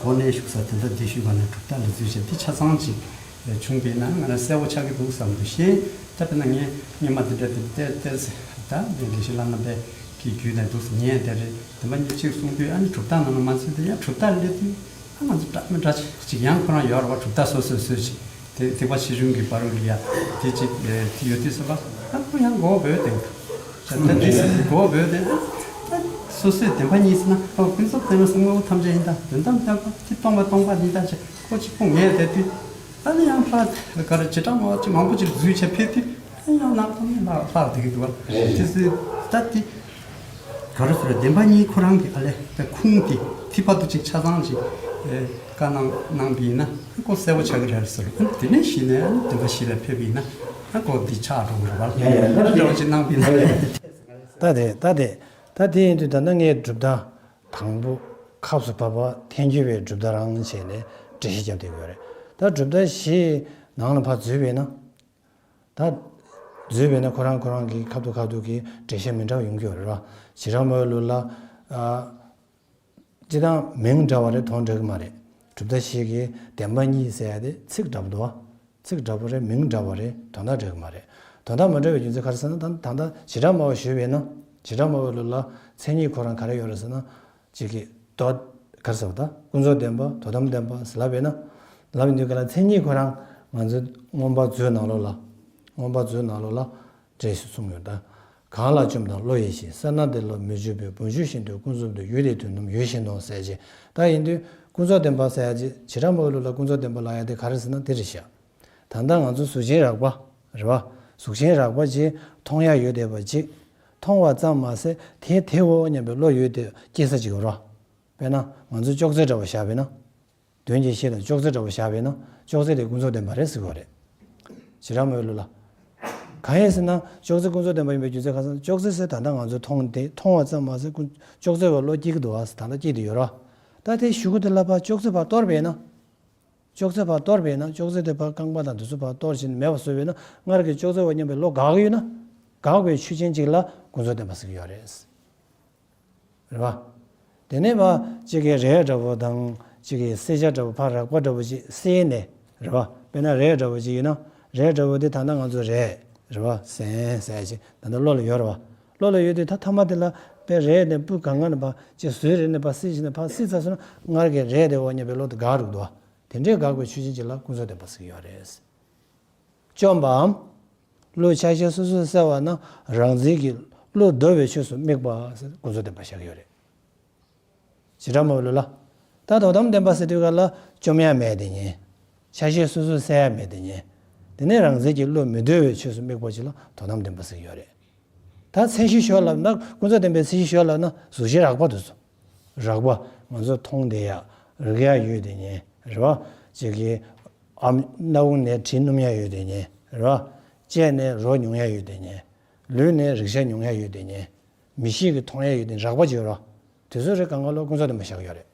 གོ་གནས་ཞུགས་ས་དེ་འདྲ་འདི་ཞུས་པ་ནས་གྲུབ་མཐའ་ལ་འཛུལ་བྱས་འདི་ཆ་ཚང་ཅིག་བྱུང་བས་ན་ང་རང་གསལ་པོ་ཆགས་ཀྱི་འདུག་བསམ་འདུག་ཤེས། ད་དཔེར་ན་ངས་སྔོན་མ་འདི་འདྲ་དེ་བལྟས་བལྟས་ད་འདི་དགེ་བཤེས་བླ་ན་པའི་གི་རྒྱུད་ནས་འདུག་ངས་དེ་རེད་དེ་མ་གཉིས་གཅིག་གསུང་དུས་ཨ་ནི་གྲུབ་མཐའ་ནང་ལ་མ་ཚུད་དེ་ཡང་གྲུབ་མཐའ་སླེབས་དུས། ཨ་ང་ཚོ་འདྲ་མི་འདྲ་ཅིག་ཡང་ཁོ་རང་ཡོད་རེད་བ། གྲུབ་མཐའ་སོ་སོས་སོས་ཅིག་དེ་ཐེག་པ་ཆེ་ཆུང་གི་བར་རུ་ལ་ཡ་དེ་ཅིག་དེ་ཡོད་དུས་སོ་པ་ཨ་ཁོ་ཡང་མགོ་བོས་ཏེ་ད་འདི་སོ་སོའི་བདེན་པ་གཉིས་ཟེར་ན་ཨ་ཀུན་རྫོབ་བདེན་པ་སེམས་དངོས་པོ་ཐམས་ཅད་ཡིན་ད་དོན་དམ་བདེན་པ་དེ་སྟོང་པ་སྟོང་པ་ཡིན་ད་ཅེ་ཁོ་གཅིག་པོ་ངས་བསྡད་དུས་ཨ་ནི་ཡང་ཕར་ག་རེ་བྱེ་བྲག་སྨྲ་བ་ཅིག་མང་པོ་ཅིག་འཛུལ་བྱས་ཕེབས་དུས་ཨ་ནི་ཡང་ནག་ཐོག་ནས་ལྷག་ལྷག་བསྡད་ཀྱི་འདུག་བ། དེ་སོའི་ད་དེ། ག་རེ་ཟེར་བདེན་པ་གཉིས་ཁོ་རང་གི་ཨ་ལས་པའི་ཁུངས་དེ་ཐིག་པ་དུ་ཅིག་ཆ་ཚང་ཞིག་བཀའ་གནང་གནང་པ་ཡིན་ན་ཁོ་གསལ་པོ་ཆགས་ཀྱི་རེད་ཟེར། དེ་ནས་གཞི་ནས་བདེན་པ་བཞི་ལ་ཕེབས་པ་ཡིན་ན་ཁོ་འདི་ཆགས་འགྲོ་གི་རེད་བ། ཡ་ཡ་ད་འདྲ་བ་ཅིག་གནང་པ་ཡིན་ན། ད་དེ་ད་དེ་ད་དེ་ཡིན་དུས་ད་ལྟ་ངས་གྲུབ་མཐའ་དང་པོ་ཁབ་སུ་བབས་པ་ཐལ་འགྱུར་བའི་གྲུབ་མཐའ་རང་བྱས་ནས་འགྲེལ་བཤད་བརྒྱབ་བསྡད་ཡོད་རེད། ད་གྲུབ་མཐའ་བཞི་ནང་ལ་ཕར་འཛུལ་བས་ན། ད་འཛུལ་བས་ན་ཁོ་རང་ཁོ་རང་གི་ཁ་ཐུག་ཁ་ཐུག་གི་འགྲེལ་བཤད་མི་འདྲ་བ་ཡོང་གི་ཡོད་རེད་བ། བྱེ་བྲག་སྨྲ་བའི་ལུགས་ལ། ཨ། སྤྱི་དང་མིང་འདྲ་བ་རེད། དོན་འདྲ་གི་མ་རེད། གྲུབ་མཐའ་བཞི་གི་བདེན་པ་གཉིས་ཟེར་ཡ་དེ་ཚིག་འདྲ་པོ་འདུག་བ། ཚིག་འདྲ་པོ་རེད། མིང་འདྲ་བ་རེད། དོན་དག་འདྲ་གི་མ་རེད། དོན་དག་མ་འདྲ་བའི་རྒྱུ་མཚན་ག་རེ་ཟེར་ན་ད་ད་ལྟ་བྱེ་བྲག་སྨྲ་བ་ཞུས་པས་ན་བྱེ་བྲག་སྨྲ་བའི་ལུགས་ལ་མཚན་ཉིད་ཁོ་རང་ག་རེ་ཡོད་རེད་ཟེར་ན། གཅིག་གིས་མདོ། ག་རེ་ཟེར་བ་ད་ཀུན་རྫོབ་བདེན་པ་དོན་དམ་བདེན་པ་ཟེར་ལབ་པས་ན། ལབ་ཡིན་དུས་ག་ལ་མཚན་ཉིད་ཁོ་རང་ང་ཚོའི་མངོན་པ་མཛོད་ནང་ལོགས་ལ། མངོན་པ་མཛོད་ནང་ལོགས་ལ་འགྲེལ་བཤད་གསུངས་ཡོད་ད། གང་ལ་བཅོམ་དང་བློ་ཡིས་ཤེས། སད་ན་དེ་ལ་མི་འཇུག་པའི་བུམ་ཆུ་བཞིན་དུ་ཀུན་རྫོབ་ཏུ་ཡུལ་དེའི་དོན་དམ་ཡུལ་བཞིན་ནོ་ཟེར་གྱི། ད་ཡིན་དུས་ཀུན་རྫོབ་བདེན་པ་ཟེར་ཡ་ཅིག་བྱེ་བྲག་སྨྲ་བའི་ལུགས་ལ་ཀུན་རྫོབ་བདེན་པ་ལབ་ཡ་དེ་ག་རེ་ཟེར་ན་དེ་རེད་ཤག་ད་ལྟ་ང་ཚོ་གཟུགས་ཅན་རགས་པ་རེད་བ། གཟུགས་ཅན་རགས་པ་ཅིག་མཐོང་ཡ་ཡོད་བསྡད་པ་ཅིག་མཐོང་བ་ཙམ་མ་ཟད་དེ་དེའོ་སྙམ་པའི་བློ་ཡོད་དེ་སྐྱེ་ས་ཅིག་ཡོད་རེད་བ། དཔེར་ན་ང་ཚོ་ཅོག་ཙེ་འདྲ་བོ་བཞག་པས་ན། དོན་གྱི་ཤེས་དང་ཅོག་ཙེ་འདྲ་བོ་བཞག་པས་ན་ཅོག་ཙེ་དེ་ཀུན་རྫོབ་བདེན་པ་རེད་ཟེར་གྱི་ཡོད་རེད། བྱེ་བྲག་སྨྲ་བའི་ལུགས་ལ། གང་ཡིན་ཟེར་ན་ཅོག་ཙེ་ཀུན་རྫོབ་བདེན་པ་ཡིན་པའི་རྒྱུ་མཚན་གང་ཟེར་ན་ཅོག་ཙེ་ཟེར་ད་ལྟ་ང་ཚོས་མཐོང་དེ་མཐོང་བ་ཙམ་མ་ཟད་ཀུན་ཅོག་ཙེ་བ་བློ་སྐྱེ་གི་འདུག་བ་ཟེར་ད་ལྟ་སྐྱེས་དེ་ཡོད་རེད་བ། ད་དེ་གཞུག་གུ་དེ་ལ་ཕར་ཅོག་ཙེ་ཕར་གཏོར་བས་ན། ཅོག་ཙེ་ཕར་གཏོར་བས་ན་ཅོག་ཙེ་དེ་ཕར་རྐང་པ་དང་དེ་ཚོ་ཕར་གཏོར་བྱས་ནས་མེད་པ་བཟོས་པས་ན་སྔར་གྱི་ཅོག་ཙེ་བ་སྙམ་པའི་བློ་འགག་གི་ཡོད་ན། འགག་པའི་ཆོས་ཅན་གཅིག་ལ་ཀུན་རྫོབ་བདེན་པ་ཟེར་གྱི་ཡོད་རེད། རེད་བ། དེ་ནས་བ་གཅིག་གི་རས་འདྲ་བོ་དང་གཅིག་གི་བསྲེག་བྱ་འདྲ་བོ་ཕར་རགས་པ་འདྲ་བོ་ཅིག་བསྲེགས་ནས་རེད་བ། དཔེར་ན་རས་འདྲ་བོ་ཅིག་ཡིན་ན་རས་འདྲ་བོ་དེ་ད་ལྟ་ང་ཚོ་རས་རེད་བ་སེན་ཟེར་ཅིག་ད་ལྟ་བློ་ལ་ཡོད་རེད་བ། བློ་ལ་ཡོད་དུས་ད་ཐ་མ་དེ་ལ་དཔེ་རས་ནས་སྤུ་གང་ག་ནས་ཕར་ཅིག་བཟོས་རེ་ནས་ཕར་བསིལ་ཞིག་ནས་ཕར་བསིལ་ཚར་སོང་ན་སྔར་གྱི་རས་དེ་འོ་སྙམ་པའི་བློ་དེ་འགག་འགྲོ་གི་འདུག་བ། དེ་འདྲའི་འགག་པའི་ཆོས་ཅན་ཅིག་ལ་ཀུན་རྫོབ་བདེན་པ་ཟེར་གྱི་ཡོད་རེད། བཅོམ་པའམ། བློ་ཆ་ཤས་སོ་སོར་གསལ་བ་ན་རང་འཛིན་གྱི་བློ་ལྡོག་པའི་ཆོས་སུ་དམིགས་པ་ཟེར་ཀུན་རྫོབ་བདེན་པ་བཞག་གི་ཡོད་རེད། བྱེ་བྲག་སྨྲ་བའི་ལུགས་ལ། ད་དོན་དམ་བདེན་པ་ཟེར་དུས་ག་ལ་བཅོམ་ཡ་མེད་དེ་ཉིད། ཆ་ཤས་སོ་སོར་གསལ་ཡ་མེད་དེ་ཉིད། དེ་ནས་རང་འཛིན་གྱི་བློ་མི་ལྡོག་པའི་ཆོས་སུ་དམིགས་པ་ཅིག་ལ་དོན་དམ་བདེན་པ་ཟེར་གྱི་ཡོད་རེད། ད་མཚན་གཞི་ཞོར་ལབ་ན་ཀུན་རྫོབ་བདེན་པའི་མཚན་གཞི་ཞོར་ལབ་ན་གཟུགས་ཅན་རགས་པ་དེ་ཚོ། རགས་པ་ང་ཚོ་མཐོང་བསྡད་ཡ་རེག་ཡ་ཡོད་དེ་ཉིད་རེད་བ། ཅིག་གི་ཨམ་སྣ་བུག་ནས་དྲི་སྣོམ་ཡ་ཡོད་དེ་ཉིད་རེད་བ། ལྕེ་ནས་རོ་མྱོང་ཡ་ཡོད་དེ་ཉིད། ལུས་ནས་རེག་བྱ་མྱོང་ཡ་ཡོད་དེ་ཉིད། མིག་ཤེས་ཀྱིས་མཐོང་ཡ་ཡོད་དེ་རགས་པ་ཅིག་ཡོད་རེད་བ། དེ་ཚོ་རེ་གང་ག་ལོ་ཀུན་རྫོབ་བདེན་པ་བཞག་གི་ཡོད་རེད།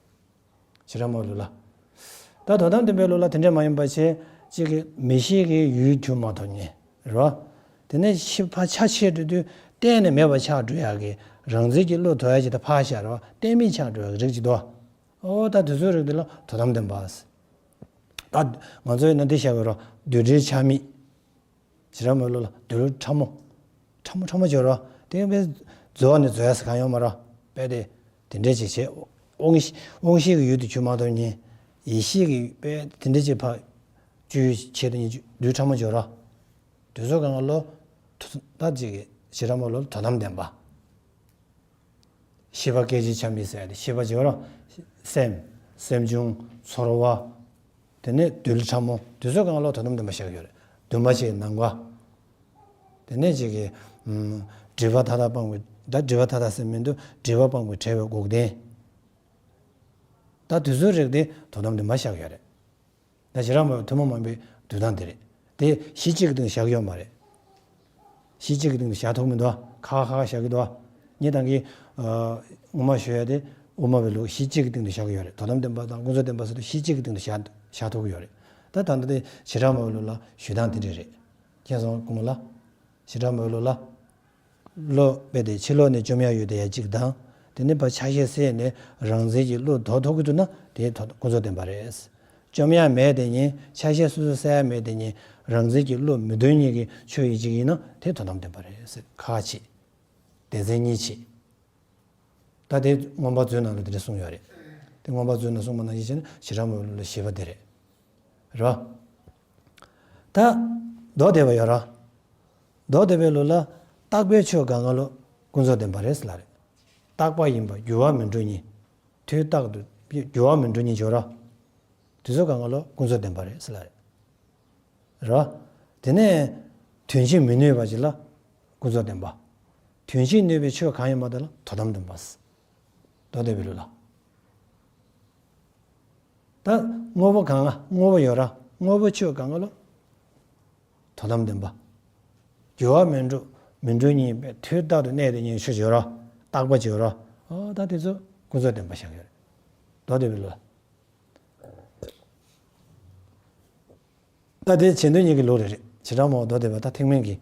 བྱེ་བྲག་སྨྲ་བའི་ལུགས་ལ། ད་དོན་དམ་བདེན་པའི་ལུགས་ལ་དེ་འདྲ་མ་ཡིན་པ་བྱས། གཅིག་གིས་མིག་ཤེས་ཀྱིས་ཡུལ་དུ་མ་མཐོང་ཉིད་རེད་བ། དེ་ནས་ཕྱི་ཕར་ཆ་ཕྱེ་འགྲོ་དུས་གཏན་ནས་མེད་པ་ཆགས་འགྲོ་ཡག་གི་རང་འཛིན་གྱི་བློ་ལྡོག་ཡ་ཅིག་ད་ཕར་བཞག་རེད་བ། གཏན་མེད་ཆགས་འགྲོ་ཡག་གི་རིགས་ཅིག་འདུག་བ། ཨོ་ད་དེ་ཚོའི་རིགས་དེ་ལ་དོན་དམ་བདེན་པ། ད་ང་ཚོ་ཡིན་ན་འདི་བཞག་གི་རེད་བ། རྡུལ་བྲལ་ཆ་མེད། བྱེ་བྲག་སྨྲ་བའི་ལུགས་ལ་རྡུལ་ཕྲ་མོ། ཕྲ་མོ་ཕྲ་མོ་ཅིག་ཡོད་རེད་བ། དེ་དཔེ་རྫོགས་ནས་རྫོགས་ཡ་ཟེར་གང་ཡོད་མ་རེད་བ། དཔེ་དེ་དེ་འདྲས་ཅིག་བྱས། དབང་དབང་ཤེས་ཀྱི་ཡུལ་དུ་གྱུར་མ་གཏོགས་ཉིད། ཡིད་ཤེས་ཀྱི་དཔེ་དེ་འདྲས་ཅིག་ཕར་གྱུར་ཡུལ་བྱས་དེ་ཉིད་རྡུལ་ཕྲ་མོ་ཅིག་ཡོད་རེད་བ། དེ་ཚོ་གང་ག་ལོ། དོ་ད་ཅིག་གི་བྱེ་བྲག་སྨྲ་བའི་ལུགས་ལ་དོན་དམ་བདེན་པ། ཤེས་པ་སྐད་ཅིག་ཆ་མེད་ཟེར་ཡ་དེ་ཤེས་པ་ཅིག་ཡོད་རེད། སེམས། སེམས་བྱུང་། ཚོར་བ། དེ་ནས་རྡུལ་ཕྲ་མོ་དེ་ཚོ་གང་ལ་དོན་དམ་བདེན་པ་བཞག་གི་ཡོད་རེད། འདུས་མ་བྱས་ཀྱི་སྣང་བ། དེ་ནས་ཅིག་གི་ཨམ། སྒྲིབ་པ་མཐའ་དག་སྤངས་པའི་ད་སྒྲིབ་པ་མཐའ་དག་ཟེར་མི་འདུག་སྒྲིབ་པ་སྤངས་པའི་བྲལ་བའི་འགོག་བདེན། ད་དེ་ཚོའི་རིགས་དེ་དོན་དམ་བདེན་པ་བཞག་གི་ཡོད་རེད། ད་བྱེ་བྲག་སྨྲ་བའི་ཐུན་མོང་མ་ཡིན་པའི་འདུལ་སྟངས་དེ་རེད། དེ་གཞི་གཅིག་གི་སྟེང་བཞག་ཡོད་མ་རེད། གཞི་གཅིག་གི་སྟེང་དུ་བཞག་ཐུབ་མི་འདུག་ཁ་ཁ་ཁ་བཞག་གི་འདུག་ངས་ད་གིན་ངོ་མ་ཞུ་ཡ་དེ་དབུ་མ་པའི་ལུགས་གཞི་གཅིག་གི་སྟེང་དུ་བཞག་གི་ཡོད་རེད། དོན་དམ་བདེན་པ་དང་ཀུན་རྫོབ་བདེན་པ་ཟེར་དུས་གཞི་གཅིག་གི་སྟེང་དུ་བཞག་བཞག་ཐུབ་ཀྱི་ཡོད་རེད། ད་ད་ལྟ་དེ་བྱེ་བྲག་སྨྲ་བའི་ལུགས་ལ་ཞུ་སྟངས་དེ་འདྲས་རེད། མཁྱེན་སོང་སྐུ་ངོ་ལགས། བྱེ་བྲག་སྨྲ་བའི་ལུགས་ལ། བློ་དཔེ་དེ་ཕྱི་ལོགས་ནས་བཅོམ་ཡ་ཡོད་དེ་ཡ་གཅིག་དང་། དེ་ནས་ཕར་ཆ་ཤས་གསལ་ནས་རང་འཛིན་གྱི་བློ་ལྡོག་ཐུབ་ཀྱི་འདུག་ན་དེ་ཐོག་ཀུན་རྫོབ་བདེན་པ་རེད། བཅོམ་ཡ་མེད་དེ་ཉིད་ཆ་ཤས་སོ་སོར་གསལ་ཡ་མེད་དེ་ཉིད་རང་འཛིན་གྱི་བློ་མི་ལྡོག་ཉིད་ཀྱི་ཆོས་ཡིན་གཅིག་ཡིན་ན་དེ་དོན་དམ་བདེན་པ་རེད་ཟེར་ཁ་ཕྱེ། སྡེ་ཚན་གཉིས་ཕྱེ། ད་དེ་མངོན་པ་མཛོད་ནང་ལ་དེ་འདྲ་གསུངས་ཡོད་རེད། དེ་མངོན་པ་མཛོད་ནང་གསུངས་པ་ནང་བཞིན་བྱས་ན་བྱེ་བྲག་སྨྲ་བའི་ལུགས་ལ་བཞི་པ་དེ་རེད། རེད་བ། ད་མདོ་སྡེ་པ་ཡོད་རེད། མདོ་སྡེ་པའི་ལུགས་ལ་རྟག་པའི་ཆོས་གང་ག་ལོ་ཀུན་རྫོབ་བདེན་པ་རེད་ཟེར་ལ་རེད། རྟག་པ་ཡིན་པ་འགྱུར་བ་མི་འགྲོ་ཉིད། དུས་རྟག་ཏུ་འགྱུར་བ་མི་འགྲོ་ཉིད་ཡོད་རེད། དེ་ཚོ་གང་ག་ལོ་ཀུན་རྫོབ་བདེན་པ་རེད་ཟེར་ལ་རེད། རེད་བ། དེ་ནས་དོན་བྱེད་མི་ནུས་པ་ཅིག་ལ་ཀུན་རྫོབ་བདེན་པ། དོན་བྱེད་ནུས་པའི་ཆོས་གང་ཡིན་པ་དེ་ལ་དོན་དམ་བདེན་པ། མདོ་སྡེ་པའི་ལུགས་ལ། ད་དངོས་པོ་གང་ལ་དངོས་པོ་ཡོད་ར་དངོས་པོ་ཆོས་གང་ག་ལ་དོན་དམ་བདེན་པ། འགྱུར་བ་མི་འགྲོ་མི་འགྲོ་ཉིད་པའི་དུས་རྟག་ཏུ་གནས་དེ་ཉིད་ཆོས་ཡོད་ར་རྟག་པ་ཅིག་ཡོད་ར། ཨོ་ད་དེ་ཚོ་ཀུན་རྫོབ་བདེན་པ་བཞག་ཡོད་རེད། མདོ་སྡེ་པའི་ལུགས་ལ། ད་དེ་བྱེད་འདོད་གཉིས་ཀྱི་ལུགས་རེ་རེད། བྱེ་བྲག་སྨྲ་བ་མདོ་སྡེ་པ་ད་ཐེག་དམན་གྱི་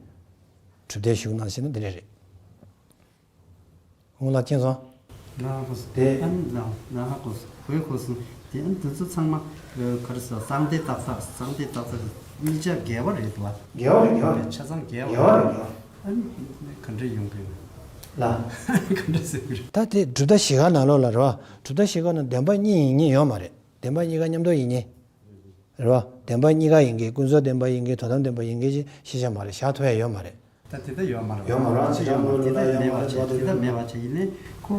གྲུབ་མཐའི་གཞུང་ནང་བཞིན་ན་འདི་རེ་རེད། ཁོང་ལ་མཁྱེན་སོང་། ང་ཧ་གོ་སོང་། དེ་ཨ་ནི་ང་ང་ཧ་གོ་སོང་། ཧུའི་གོ་སོང་། དེ་ཨ་ནི་དེ་ཚོ་ཚང་མ་ག་རེ་ཟེར་གསང་སྟེ་བཏགས་བཏགས་གསང་སྟེ་བཏགས་བཏགས་གཉིས་ཆ་འགལ་བ་རེད་དོ། འགལ་བ་རེད། འགལ་བ་རེད། ཆ་ཚང་འགལ་བ་འགལ་བ་རེད། འགལ་བ་རེད། ཨ་ནི་ག་འདྲ་ཡོང་གི་ཡོད། ལ། ག་འདྲ་ཟེར་གི་རེད། ད་དེ་གྲུབ་མཐའ་བཞི་ཀ་ནང་ལོགས་ལ་རེད་བ། གྲུབ་མཐའ་བཞི་ཀ་ནང་བདེན་པ་གཉིས་ཡིན་གཉིས་ཡོད་མ་རེད། བདེན་པ་གཉིས་ཀ་མཉམ་དུ་ཡིན་གཉིས། རེད་བ། བདེན་པ་གཉིས་ཀ་ཡིན་གྱི་ཀུན་རྫོབ་བདེན་པ་ཡིན་གྱི་དོན་དམ་བདེན་པ་ཡིན་གྱི་ཅེས་ཤེས་བྱ་མ་རེད། བཞག་ཐུབ་ཡ་ཡོད་མ་རེད། ད་དེ་ལྟ་ཡོད་མ་རེད། ཡོད་མ་རེད། ཅི་ཡོད་མ་རེད། དེ་ལྟ་མེད་པ་བྱས། དེ་ལྟ་མེད་པ་བྱས་ཡིན་ནའི་ཁོ།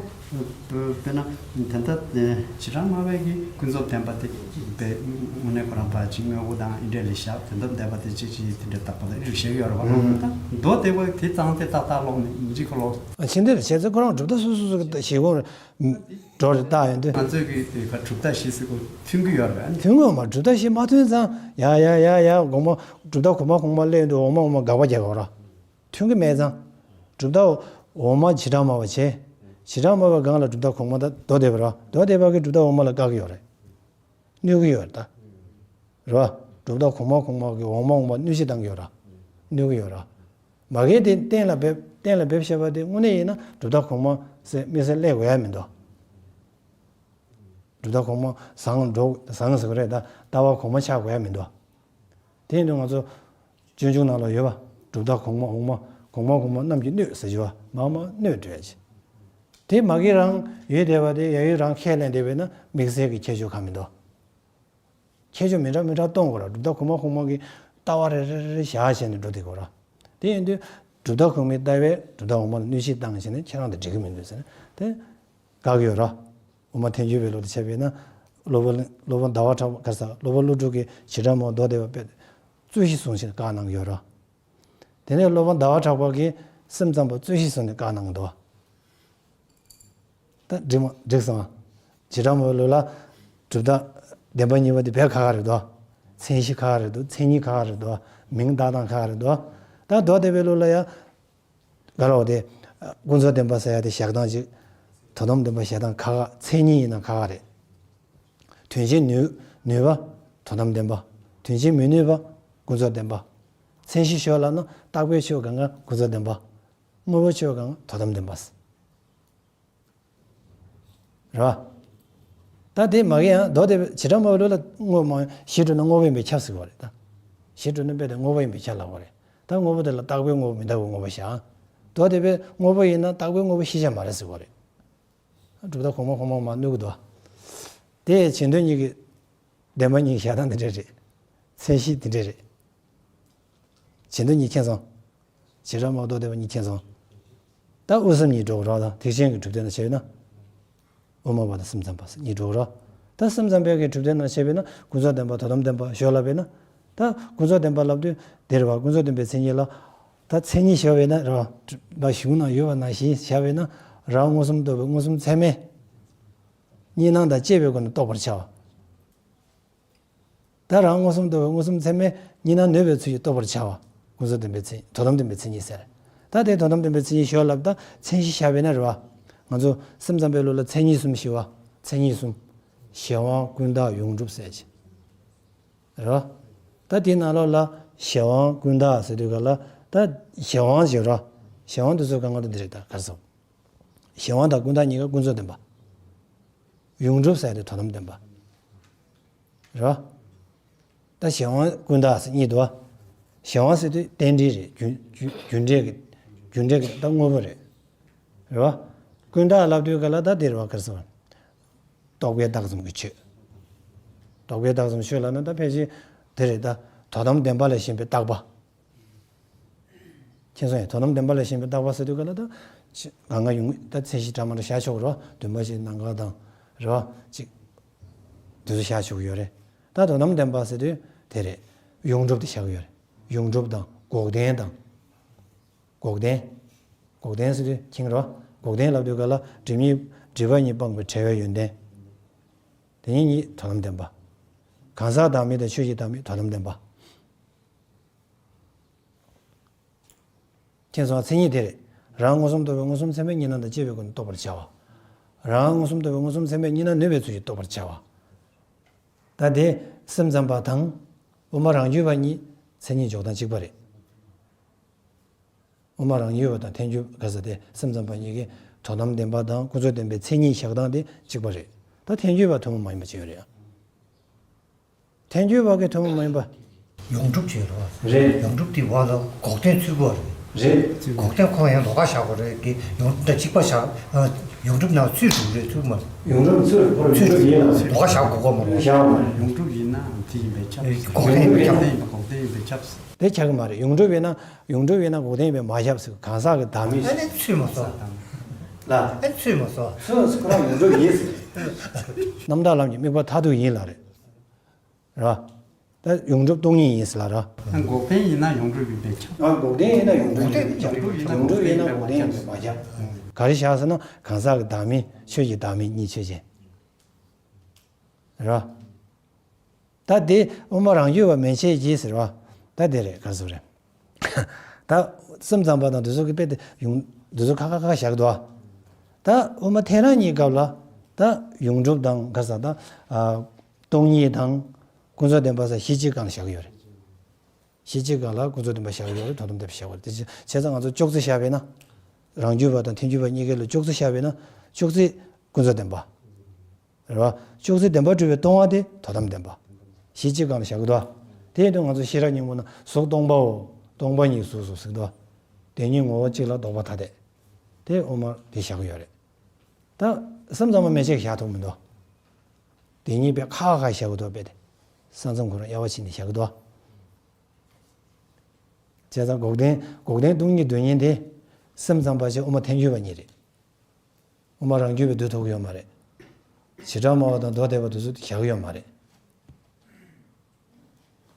དཔེར་ན་དེ་ལྟ་བྱེ་བྲག་སྨྲ་བས་ཀྱི་ཀུན་རྫོབ་བདེན་པ་དེ་དཔེ་དངོས་གནས་ཁོ་རང་ཕར་ཅིག་དངོས་པོ་དང་ཨེ་འདྲ་ལས་བཞག་དོན་དམ་བདེན་པ་དེ་ཅིག་ཅིག་དེ་འདྲ་བཏགས་པ་དང་ཨེ་འདྲ་བཤད་ཀྱི་ཡོད་རེད་བ། ད་མདོ་སྡེ་པ་དེ་གཙང་སྟེ་ཏག་ཏག་ཀློག་ནས་ཡིན་གཅིག་ཁོ་ལོག་ཨ་ཕྱིན་དེར་བྱས་ཚེ་ཁོ་རང་གྲུབ་མཐའ་སོ་སོ་སོ་གི་ཞེ་སྒོ་འགྲོ་རེད་ད་ཡོང་དུས། ང་ཚོས་ཀྱི་དེ་ག་གྲུབ་མཐའ་བཞི་ཟེར་གོ་མཐུན་གྱི་ཡོད་རེད། མཐུན་གྱི་ཡོད་མ་རེད། གྲུབ་མཐའ་བཞི་མ་མཐུན་ཙང་ཡ་ཡ་ཡ་ཡ་དགོངས་པ་གྲུབ་མཐའ་གོང་མ་གོང་མ་སླེབས་དུས་འོག་མ་འོག་མ་དགག་པ་རྒྱག་གི་ཡོད་རེད། མཐུན་གྱི་མེད་ཙང་། གྲུབ་མཐའ་འོག་མ་བྱེ་བྲག་སྨྲ་བ་བྱས། བྱེ་བྲག་སྨྲ་བའི་སྒང་ལ་གྲུབ་མཐའ་གོང་མ་ད་མདོ་སྡེ་པ་རེད། མདོ་སྡེ་པ་གིས་གྲུབ་མཐའ་འོག་མ་ལ་བཀག་གི་ཡོད་རེད། གནོད་ཀྱི་ཡོད་རེད་ད། རེད་བ། གྲུབ་མཐའ་གོང་མ་གོང་མ་གི་འོག་མ་འོག་མ་གནོད་བྱེད་བཏང་གི་ཡོད་རེད། གནོད་ཀྱི་ཡོད་རེད། མ་གིའི་དེ་གཏན་ལ་འབེབས་གཏན་ལ་འབེབས་བྱས་པ་དེ་དངོས་གནས་ཡིན་ན་གྲུབ་མཐའ་གོང་མ་ཟེར་དམིགས་བསལ་སླེབས་དགོས་ཡ་མི་འདུག་གྲུབ་མཐའ་གོང་མ་བཟང་འགྲོ་བཟང་ཟེར་གི་རེད་ད། ལྟ་བ་གོང་མ་ཆགས་དགོས་ཡ་མི་འདུག་དེ་ཡིན་དུས་ང་ཚོ་སྤྱོད་འཇུག་ནང་ལ་ཡོད་པ། གྲུབ་མཐའ་གོང་མ་འོག་མ། གོང་མ་གོང་མ་རྣམས་ཀྱི་སྣོད་ཟེར་གྱི་བ། མར་མར་སྣོད་འགྲོ་ཡ་ཅིག་དེ་མ་གི་རང་ཡོད་བསྡད་པ་དེ་ཡ་ཡོད་རང་ཁས་ལེན་བསྡད་པས་ན་དམིགས་བསལ་གྱི་ཁྱད་ཆོས་གང་མི་འདུག་ཁྱད་ཆོས་མི་འདྲ་མི་འདྲ་གཏོང་དགོས་ར། གྲུབ་མཐའ་གོང་མ་གོང་མ་གི་ལྟ་བ་རེ་རེ་རེ་བཞག་བྱས་ནས་འགྲོ་བསྡད་དགོས་ར། དེ་ཡིན་དུས་གྲུབ་མཐའ་གོང་མའི་ལྟ་བས་གྲུབ་མཐའ་གོང་མ་ལ་གནོད་གཞི་བཏང་བྱས་ནས་ཁྱེད་རང་དང་འགྲིག་གི་མི་འདུག་ཟེར་ན་དེ་དགག་གི་ཡོད་ར། དབུ་མ་ཐལ་འགྱུར་བའི་ལུགས་དང་ཕྱད་པས་ན། སློབ་དཔོན་སློབ་དཔོན་ཟླ་བ་གྲགས་པ་ག་རེ་ཟེར། སློབ་དཔོན་ཀླུ་སྒྲུབ་ཀྱིས་བྱེ་བྲག་སྨྲ་བ་མདོ་སྡེ་པ་དཔེ་རྩོད་གཞི་བཟུང་ཞིང་བཀག་གནང་གི་ཡོད་ར། དེ་ནས་སློབ་དཔོན་ཟླ་བ་གྲགས་པ་གིས་སེམས་ཙམ་པ་རྩོད་གཞི་བཟུང་ནས་བཀག་གནང་གི་འདུག་ད་འགྲིག་མ་འགྲིག་སོང་། བྱེ་བྲག་སྨྲ་བའི་ལུགས་ལ་གྲུབ་མཐའ་བདེན་པ་གཉིས་པ་དེ་བས་ཁག་ཁག་རེད་དོ། མཚན་གཞི་ཁག་ཁག་རེད་དོ། མཚན་ཉིད་ཁག་ཁག་རེད་དོ། མིང་བཏགས་སྟངས་ཁག་ཁག་རེད་དོ། ད་མདོ་སྡེ་པའི་ལུགས་ལ་ཡང་ག་ལ་བ་དེ། ཀུན་རྫོབ་བདེན་པ་ཟེར་ཡ་དེ་བཞག་སྟངས་ཅིག་དོན་དམ་བདེན་པ་བཞག་སྟངས་ཁག་ཁག་མཚན་ཉིད་ཡིན་ན་ཁག་ཁག་རེད། དོན་བྱེད་ནུས་ནུས་པ་དོན་དམ་བདེན་པ། དོན་བྱེད་མི་ནུས་པ་ཀུན་རྫོབ་བདེན་པ། མཚན་གཞི་ཤོར་ལབ་ན་རྟག་པའི་ཆོས་གང་ག་ཀུན་རྫོབ་བདེན་པ། དངོས་པོའི་ཆོས་གང་ག་དོན་དམ་བདེན་པ། རེད་བ། ད་དེ་མ་གི་ཡང་མདོ་སྡེ་པའི་བྱེ་བྲག་སྨྲ་བའི་ལུགས་ལ་དངོས་མ་ཞེས་གྲུབ་ན་དངོས་པོ་ཡིན་པས་ཁྱབ་ཟེར་གྱི་ཡོད་རེད་ད། ཞེས་གྲུབ་ན་དཔེ་དེ་དངོས་པོ་ཡིན་པས་ཁྱབ་ལབ་ཀྱི་ཡོད་རེད། ད་དངོས་པོ་དེ་ལ་རྟག་པའི་དངོས་པོ་མི་རྟག་པའི་དངོས་པོ་བཞག་མདོ་སྡེ་པས་དངོས་པོ་ཡིན་ན་རྟག་པའི་དངོས་པོ་ཤེས་བྱ་མ་རེད་ཟེར་གྱི་ཡོད་རེད། གྲུབ་མཐའ་གོང་མ་གོང་མ་མར་བསྣུར་གྱི་འདུག་དེ་བྱེད་དོན་གཉིས་ཀྱི་བདེན་པ་གཉིས་བཞག་སྟངས་དེ་འདྲ་རེད། མཚན་གཞི་དེ་འདྲ་རེད། བྱེད་དོན་གཉིས་མཁྱེན་སོང་། བྱེ་བྲག་སྨྲ་བ་མདོ་སྡེ་པ་གཉིས་མཁྱེན་སོང་། ད་དབུ་གསུམ་གཉིས་འགྲོ་གི་རེད་ད། ཐེག་ཆེན་གྱི་གྲུབ་དོན་ནང་བྱས་ན། དབུ་མ་པ་དང་སེམས་ཙམ་པ་གཉིས་འགྲོ་གི་རེད། ད་སེམས་ཙམ་པའི་གི་གྲུབ་དོན་ནང་བྱས་པས་ན་ཀུན་རྫོབ་བདེན་པ་དོན་དམ་བདེན་པ་ཞོར་ལབ་པས་ན། ད་ཀུན་རྫོབ་བདེན་པ་ལབ་དུས་དེ་རེད་བ། ཀུན་རྫོབ་བདེན་པའི་མཚན་ཉིད་ལ། ད་མཚན་ཉིད་བཞག་པས་ན་རེད་བ། གཞུང་ནང་ཡོད་པ་ནང་བཞིན་བཞག་པས་ན། རང་མངོན་སུམ་རྟོགས་པའི་མངོན་སུམ་ཚད་མས། གཉིས་སྣང་དང་བཅས་པའི་སྒོ་ནས་རྟོགས་པར་བྱ་བ། ད་རང་མངོན་སུམ་རྟོགས་པའི་མངོན་སུམ་ཚད་མས་གཉིས་སྣང་ནོད་པའི་ཚུལ་གྱིས་རྟོགས་པར་བྱ་བ། ཀུན་རྫོབ་བདེན་པའི་མཚན། དོན་དམ་བདེན་པའི་མཚན་ཉིད་ཟེར། ད་དེ་དོན་དམ་བདེན་པའི་མཚན་ཉིད་ཞོར་ལབ་ད་མཚན་གཞི་བཞག་པས་ན་རེད་བ། ང་ཚོ་སེམས་ཙམ་པའི་ལུགས་ལ་མཚན་ཉིད་གསུམ་ཞེས་པ། མཚན་ཉིད་གསུམ། གཞན་དབང་ཀུན་བརྟགས་ཡོངས་གྲུབ་ཟེར་གྱི། རེད་བ། ད་དེའི་ནང་ལོགས་ལ་གཞན་དབང་ཀུན་བརྟགས་ཟེར་དུས་ག་ལ་ད་གཞན་དབང་ཞེས་རེད་བ། གཞན་དབང་དེ་ཚོ་གང་ག་དེ་འདི་རེད་ད་ག་རེ་ཟེར། གཞན་དབང་དང་ཀུན་བརྟགས་གཉིས་ཀ་ཀུན་རྫོབ་བདེན་པ། ཡོངས་གྲུབ་ཟེར་དེ་དོན་དམ་བདེན་པ། རེད་བ། ད་གཞན་དབང་ཀུན་བརྟགས་ཟེར་གཉིས་འདུག་བ། གཞན་དབང་ཟེར་དུས་རྟེན་འབྲེལ་རེད། རྒྱུ་རྒྱུ་རྒྱུ་འབྲས་ཀྱི་རྒྱུ་འབྲས་ཀྱི་ད་དངོས་པོ་རེད། རེད་བ། ཀུན་བརྟགས་ལབ་དུས་ག་ལ་ད་དེ་རེད་བ་ག་རེ་ཟེར་བ། རྟོག་པས་བཏགས་ཙམ་གྱི་ཆོས། རྟོག་པས་བཏགས་ཙམ་ཆོས་ལབ་ན་ད་ཕལ་ཆེར་དེ་རེད་ད། དོན་དམ་བདེན་པ་ལ་ཞེན་པའི་བཏགས་པ། མཁྱེན་སོང་ངས། དོན་དམ་བདེན་པ་ལ་ཞེན་པའི་བཏགས་པ་ཟེར་དུས་ག་ལ་ད། གང་ག་ཡོང་ད་མཚན་གཞི་འདྲ་མི་འདྲ་བཞག་ཆོག་གི་རེད་བ། འདུན་པ་བཞི་སྣང་གར་དང་། རེད་བ། ཅིག་དེ་ཚོ་བཞག་ཆོག་གི་ཡོད་རེད། ད་དོན་དམ་བདེན་པ་ཟེར་དུས་དེ་རེད། ཡོངས་གྲུབ་དེ་བཞག་གི་ཡོད་རེད། ཡོངས་གྲུབ་དང་འགོག་བདེན་དང་། འགོག་བདེན། འགོག་བདེན་ཟེར་དུས་མཁྱེན་གི་རེད་བ། འགོག་བདེན་ལབ་དུས་ག་ལ་སྒྲིབ་གཉིས་སྒྲིབ་པ་གཉིས་སྤངས་པའི་བྲལ་བའི་ཡོན་ཏན། དེ་ཉིད་གཉིས་དོན་དམ་བདེན་པ། གང་ཟག་བདག་མེད་དང་ཆོས་ཀྱི་བདག་མེད་དོན་དམ་བདེན་པ། མཁྱེན་སོང་ང་། མཚན་ཉིད་དེ་རེད། རང་མངོན་སུམ་རྟོགས་པའི་མངོན་སུམ་ཚད་མས་གཉིས་སྣང་དང་བཅས་པའི་སྒོ་ནས་རྟོགས་པར་བྱ་བ། རང་མངོན་སུམ་རྟོགས་པའི་མངོན་སུམ་ཚད་མས་གཉིས་སྣང་ནོད་པའི་ཚུལ་གྱིས་རྟོགས་པར་བྱ་བ། ད་དེ་སེམས་ཙམ་པ་དང་། དབུ་མ་རང་རྒྱུད་པ་གཉིས་མཚན་ཉིད་འཇོག་སྟངས་གཅིག་པ་རེད། དབུ་མ་རང་རྒྱུད་པ་དང་ཐལ་འགྱུར་ག་ས་དེ་སེམས་ཙམ་པ་གཉིས་ཀའི་དོན་དམ་བདེན་པ་དང་ཀུན་རྫོབ་བདེན་པའི་མཚན་ཉིད་བཞག་སྟངས་དེ་གཅིག་པ་རེད། ད་ཐལ་འགྱུར་པ་ཐུན་མོང་མ་ཡིན་པ་ཅིག་ཡོད་རེད། ཐལ་འགྱུར་བ་གི་ཐུན་མོང་མ་ཡིན་པ། ཡོངས་གྲུབ་ཅེས་རེད་བ། རེད། ཡོངས་གྲུབ་དེ་བ་ལ་འགོག་བདེན་ཚུད་པ་རེད། རེད། འགོག་བདེན་ཁོ་ཡང་ལོགས་ཀ་བཞག་པ་རེད་གི། ཡོངས་གྲུབ་དང་གཅིག་པ་བཞག་ཨ། ཡོངས་གྲུབ་ནང་ཚུད་འགྲོ་རེད། ཚུད་མ་རེད། ཡོངས་གྲུབ་ཚུད་པ་ཡོངས་གྲུབ་ཡིན་ལ། ལོགས་ཀ་བཞག་དགོས་ཀ་མ་རེད། བཞག་མ་རེད། ཡོངས་གྲུབ་ཡིན་ན་དེ་ཡིན་པས་ཁྱབ། འགོག་བདེན་ཡིན་པས་ཁྱབ། འགོག་བདེན་ཡིན་པས་ཁྱབ། དེ་ཆགས་ཀྱི་མ་རེད། ཡོངས་གྲུབ་ཡིན་ན་ཡོངས་གྲུབ་ཡིན་ན་འགོག་བདེན་ཡིན་པས་མ་ཁྱབ་ཟེར། གང་ཟག་གི་བདག་མེད། ཨ་ནི་ཚུད་མ་སོང་། ལ། ཨ་ནི་ཚུད་མ་སོང་། ཚུད་ཁོ་རང་ཡོངས་གྲུབ་ཡིན་ཟེར། རྣམ་དག་ལམ་གྱི་དམིགས་པ་མཐར་ཐུག་ཡིན་ལ་རེད། རེད་བ། ད་ཡོངས་གྲུབ་སྟོང་ཉིད་ཡིན་ཟེར་ལ་རེད་བ། ཨ། འགོག་བདེན་ཡིན་ན་ཡོངས་གྲུབ་ཡིན་པས་ཁྱབ། ཨ། འགོག་བདེན་ཡིན་ན་ཡོངས་གྲུབ་ཡིན་པས་ཁྱབ། ཡོངས་གྲུབ་ཡིན་ན་འགོག་བདེན་ཡིན་པས་མ་ཁྱབ། ག་རེ་བཞག་ཟེར་ན་གང་ཟག་གི་བདག་མེད་ཆོས་ཀྱི་བདག་མེད་གཉིས་ཆོས་ཅན། རེད་བ། ད་དེ་དབུ་མ་རང་རྒྱུད་པ་མན་ཆད་ཀྱིས་ཟེར་བ། ད་དེ་རེད། ག་རེ་ཟེར་རེད། ད་སེམས་ཙམ་པ་དང་དེ་ཚོ་གི་དཔེ་དེ་ཡོངས་དེ་ཚོ་ཁ་ཁ་ཁ་བཞག་འདུག་བ། ད་དབུ་མ་ཐལ་རང་གཉིས་སྐབས་ལ་ད་ཡོངས་གྲུབ་དང་ག་རེ་ཟེར་ད། ཨ། སྟོང་ཉིད་དང་ཀུན་རྫོབ་བདེན་པ་ཟེར་གཞི་གཅིག་སྒང་ལ་བཞག་གི་ཡོད་རེད། གཞི་གཅིག་སྒང་ལ་ཀུན་རྫོབ་བདེན་པ་བཞག་གི་ཡོད་རེད། དོན་དམ་བདེན་པ་བཞག་གི་ཡོད་རེད། དེ་བྱས་ཙང་ང་ཚོ་ཅོག་ཙེ་བཞག་པས་ན། རང་རྒྱུད་པ་དང་ཐལ་འགྱུར་བ་གཉིས་ཀའི་ལ་ཅོག་ཙེ་བཞག་པས་ན། ཅོག་ཙེ་ཀུན་རྫོབ་བདེན་པ། རེད་བ། ཅོག་ཙེ་བདེན་པར་གྲུབ་པའི་སྟོང་པ་དེ་དོན་དམ་བདེན་པ། གཞི་གཅིག་སྒང་ལ་བཞག་གི་འདུག་བ། དེ་ཡིན་དུས་ང་ཚོ་ཤེས་རབ་སྙིང་པོ་ན་གཟུགས་སྟོང་པའོ། སྟོང་པ་ཉིད་གཟུགས་སོ་ཟེར་གི་འདུག་བ། བདེན་གཉིས་ངོ་བོ་གཅིག་ལ་ལྡོག་པ་ཐ་དད། དེ་དབུ་མར་དེ་བཞག་གི་ཡོད་རེད། ད་སེམས་ཙམ་པ་མན་ཆད་ཀྱིས་བཞག་ཐུབ་མི་འདུག་བདེན་གཉིས་པས་ཁ་ཁ་བཞག་གི་འདུག་དཔེ་དེ། ས་མཚམས་ཁོ་རང་དབྱེ་བ་ཕྱེ་ནས་བཞག་གི་འདུག་བྱས་ཙང་འགོག་བདེན་འགོག་བདེན་སྟོང་ཉིད་འདོད་མཁན་དེ། སེམས་ཙམ་པ་ཞིག་དབུ་མ་ཐལ་འགྱུར་བ་གཉིས་རེད། དབུ་མ་རང་རྒྱུད་པས་སྡུད་ཐུབ་ཀྱི་ཡོད་མ་རེད། བྱེ་བྲག་སྨྲ་བ་དང་མདོ་སྡེ་པ་དེ་ཚོས་བཞག་གི་ཡོད་མ་རེད།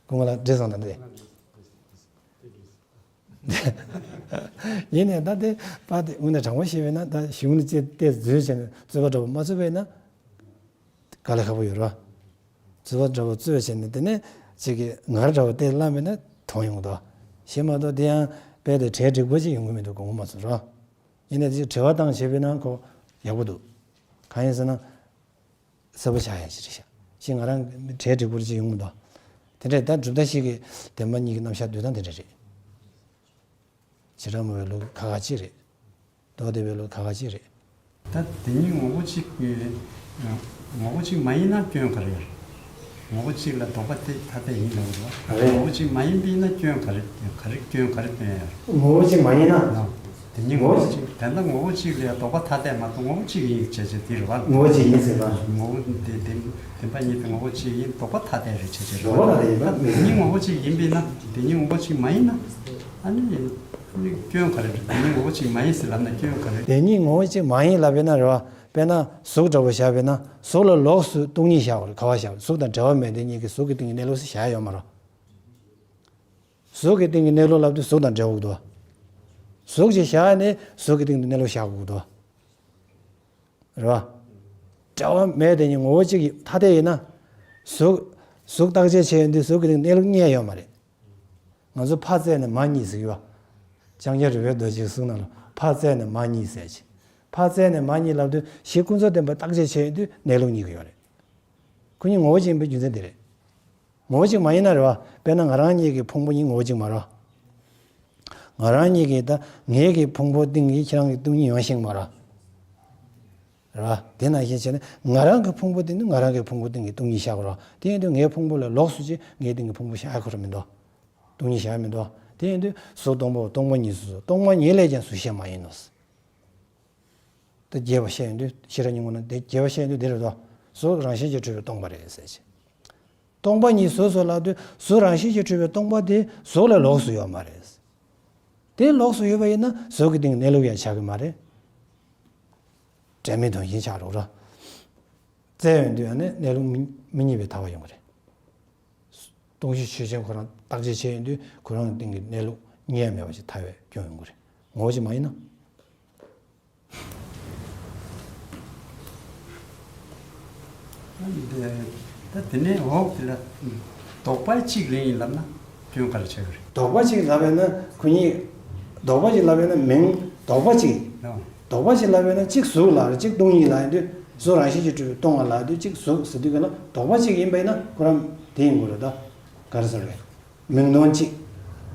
སྐུ་ངོ་ལགས་འགྲིག་སོང་ད་འདི། ཡིན་ནའི་ད་དེ་པ་དེ་དངོས་གནས་དྲང་པོ་བཤད་པས་ན། ད་གཞུང་ནས་ཅིག་དེ་འཛུལ་བྱས་ནས་རྩོད་པ་འདྲ་པོ་མ་རྩོད་པས་ན། དཀའ་ལས་ཁག་པོ་ཡོད་རེད་བ། རྩོད་པ་འདྲ་པོ་རྩོད་བྱས་ནས་དེ་ནས་ཅིག་གི་ངར་འདྲ་པོ་དེ་བླངས་པས་ན་མཐོང་ཡོང་གི་འདུག་བ། གཞན་མ་གཏོགས་དེ་ཡང་དཔེ་དེ་གྲལ་འགྲིག་པོ་ཅིག་ཡོང་གི་མི་འདུག་དགོངས་པ་མ་ཚོམ་རེད་བ། ཡིན་ནའི་དེ་དྲི་བ་བཏང་བྱས་པས་ན་ཁོ་ཡག་པོ་འདུག་གང་ཡིན་ཟེར་ན། གསལ་པོ་ཆགས་ཡ་ཞིག་རེད་ཤག་ཞེས་ང་རང་གྲལ་འགྲིག་པོ་ཅིག་ཡོང་མི་འདུག་དེ་འདྲས་ད་གྲུབ་མཐའ་བཞི་གི་བདེན་པ་གཉིས་ཀྱི་རྣམ་གཞག་བསྡུས་སྟངས་དེ་འདྲ་རེད། བྱེ་བྲག་སྨྲ་བའི་ལུགས་ཁག་ཁག་ཅིག་རེད། མདོ་སྡེ་པའི་ལུགས་ཁག་ཁག་ཅིག་རེད། ད་དེ་གཉིས་ངོ་བོ་གཅིག་ངོ་བོ་གཅིག་མ་ཡིན་ན་སྐྱོན་ག་རེ་ཡོད། ངོ་བོ་གཅིག་ལ་ལྡོག་པ་དེ་ཐ་དད་ཡིན་ལབ་རེད་བ། རེད། ངོ་བོ་གཅིག་མ་ཡིན་པ་ཡིན་ན་སྐྱོན་ག་རེ་ག་རེ་སྐྱོན་ག་རེ་སྟོན་ཡ་རེད། ངོ་བོ་གཅིག་མ་ཡིན་ན། དེ་ཉིད་ངོ་བོ་གཅིག་དེ་འདྲ་ངོ་བོ་གཅིག་ལ་ལྡོག་པ་ཐ་དད་མ་གཏོགས་ངོ་བོ་གཅིག་ཡིན་བྱས་བྱས་དེ་རེད་བ། ངོ་བོ་གཅིག་ཡིན་ཟེར་བ། ངོ་བོ་དེ་དེ་བདེན་པ་གཉིས་དེ་ངོ་བོ་གཅིག་ཡིན། ལྡོག་པ་ཐ་དད་རེད་བྱས་བྱས་རེད་ལྡོག་པ་ཐ་དད་ཡིན་པ། དེ་ཉིད་ངོ་བོ་གཅིག་ཡིན་པས་ན། དེ་ཉིད་ངོ་བོ་གཅིག་མ་ཡིན་ན། ཨ་ནི་སྐྱོན་ག་རེ་རེད། དེ་ཉིད་ངོ་བོ་གཅིག་མ་ཡིན་ཟེར་ལབ་ན་སྐྱོན་ག་རེ་རེད། དེ་ཉིད་ངོ་བོ་གཅིག་མ་ཡིན་ལབ་པས་ན་རེད་བ། དཔེར་ན་གཟུགས་འདྲ་པོ་བཞག་པས་ན་གཟུགས་ལ་ལོགས་སུ་སྟོང་ཉིད་བཞག་པ་རེད། ག་བ་བཞག་པ་རེད། གཟུགས་དང་འབྲེལ་བ་མེད་དེ་གཉིས་ཀྱི་གཟུགས་ཀྱི་སྟེང་གི་གནས་ལུགས་ཟེར་བཞག་ཡོད་མ་རེད། གཟུགས་ཀྱི་སྟེང་གི་གནས་ལུགས་ལབ་དུས་གཟུགས་དང་འབྲེལ་བ་འདུག་གཟུགས་ཅིག་བཞག་ནས་གཟུགས་ཀྱི་སྟེང་དུ་གནས་ལུགས་བཞག་དགོས་འདུག་རེད་བ། འབྲེལ་བ་མེད་དེ་ཉིད་ངོ་བོ་གཅིག་ཐ་དད་ཡིན་ན། གཟུགས་གཟུགས་བརྟག་དཔྱད་བྱས་ཡོང་དུས་གཟུགས་ཀྱི་སྟེང་གནས་ལུགས་རྙེད་ཡོད་མ་རེད། ང་ཚོ་ཕ་བཙལ་ནས་མ་རྙེད་ཟེར་གྱི་ཡོད། ལྕང་སྐྱ་རི་བོའི་རྡོ་རྗེའི་གསུང་ནང་ལ་ཕ་བཙལ་ནས་མ་རྙེད་ཟེར་གྱི། ཕ་བཙལ་ནས་མ་རྙེད་ལབ་དུས་གཞི་ཀུན་རྫོབ་བདེན་པ་བརྟག་དཔྱད་བྱས་ཡོང་དུས་གནས་ལུགས་རྙེད་ཀྱི་ཡོད་རེད། ཁོ་གཉིས་ངོ་བོ་གཅིག་ཡིན་པའི་རྒྱུ་མཚན་དེ་རེད། ངོ་བོ་གཅིག་མ་ཡིན་ན་རེད་བ། དཔེར་ན་ང་རང་གཉིས་ཀྱི་ཕུང་པོ་གཉིས་ངོ་བོ་གཅིག་མ་རེད་བ། ང་རང་གཉིས་ཀྱི་ད་ངའི་གི་ཕུང་པོ་སྟེང་གི་ཁྱེད་རང་གི་སྟོང་ཉིད་ཡོང་ཤེས་མ་རེད་བ། རེད་བ། དེ་ནང་བཞིན་བྱས་ན་ང་རང་གི་ཕུང་པོ་སྟེང་དུ་ང་རང་གི་ཕུང་པོ་སྟེང་གི་སྟོང་ཉིད་བཞག་དགོས་རེད་བ། དེ་ཡིན་དུས་ངའི་ཕུང་པོ་ལས་ལོགས་སུ་ཅིག་ངའི་སྟེང་གི་ཕུང་པོ་བཞག་ཡ་ཁོ་རང་མི་འདུག་སྟོང་ཉིད་བཞག་ཡ་མི་འདུག་དེ་ཡིན་དུས་གཟུགས་སྟོང་པའོ། སྟོང་པ་ཉིད་སོ་སོ། སྟོང་པ་ཉིད་ལས་ཀྱང་གཟུགས་གཞན་མ་ཡིན་ནོ། ད་རྒྱས་པ་བཤད་ཡོང་དུས་ཤེས་རབ་སྙིང་པོ་ན་དེ་རྒྱས་པ་བཤད་ཡོང་དུས་འདི་རེད་དོ། གཟུགས་རང་བཞིན་གྱིས་གྲུབ་པས་སྟོང་པ་རེད་ཟེར་གྱི། སྟོང་པ་ཉིད་གཟུགས་སོ་ལབ་དུས་གཟུགས་རང་བཞིན་གྱིས་གྲུབ་པས་སྟོང་པ་དེ་གཟུགས་ལས་ལོགས་སུ་ཡོད་མ་རེད། དེ་ལོགས་སུ་ཡོད་པ་ཡིན་ན་གཟུགས་ཀྱི་སྟེང་གནས་ལུགས་ཡང་ཆགས་ཀྱི་མ་རེད། འབྲེལ་མེད་དོན་གཞན་ཆགས་འགྲོ་ར། བཙལ་ཡོང་དུས་ཡང་ནི་གནས་ལུགས་མི་མི་རྙེད་པའི་ཐལ་བ་ཡོང་གི་རེད། སྟོང་གཞི་ཆོས་ཅན་ཁོ་རང་བརྟག་དཔྱད་བྱས་ཡོང་དུས་ཁོ་རང་གི་སྟེང་གི་གནས་ལུགས་རྙེད་ཡ་མེད་པ་ཞིག་ཐལ་བའི་སྐྱོན་ཡོང་གི་རེད། ངོ་བོ་ཅིག་མ་ཡིན་ན། ད་དེ་ནས་འོག་དེ་ལ་ལྡོག་པ་གཅིག་རེད་ཡིན་ལབ་ན་སྐྱོན་ག་རེ་ཆགས་ཀྱི་རེད། ལྡོག་པ་གཅིག་ལབ་པས་ན་ཁོ་གཉིས། ལྡོག་པ་གཅིག་ལབ་པས་ན་མིང་ལྡོག་པ་གཅིག་ལྡོག་པ་གཅིག་ལབ་པས་ན་གཅིག་གཟུགས་ལ་རེད། གཅིག་སྟོང་ཉིད་ལ་ཡིན་དུས་གཟུགས་རང་བཞིན་གྱིས་གྲུབ་པས་སྟོང་པ་ལབ་དུས་གཅིག་གཟུགས་ཟེར་དུས་ག་ལ་ལྡོག་པ་གཅིག་ཡིན་པས་ན་ཁོ་རང་དེ་ཡིན་དགོས་རེད། ད་ག་རེ་ཟེར་རེད། མིང་དོན་གཅིག་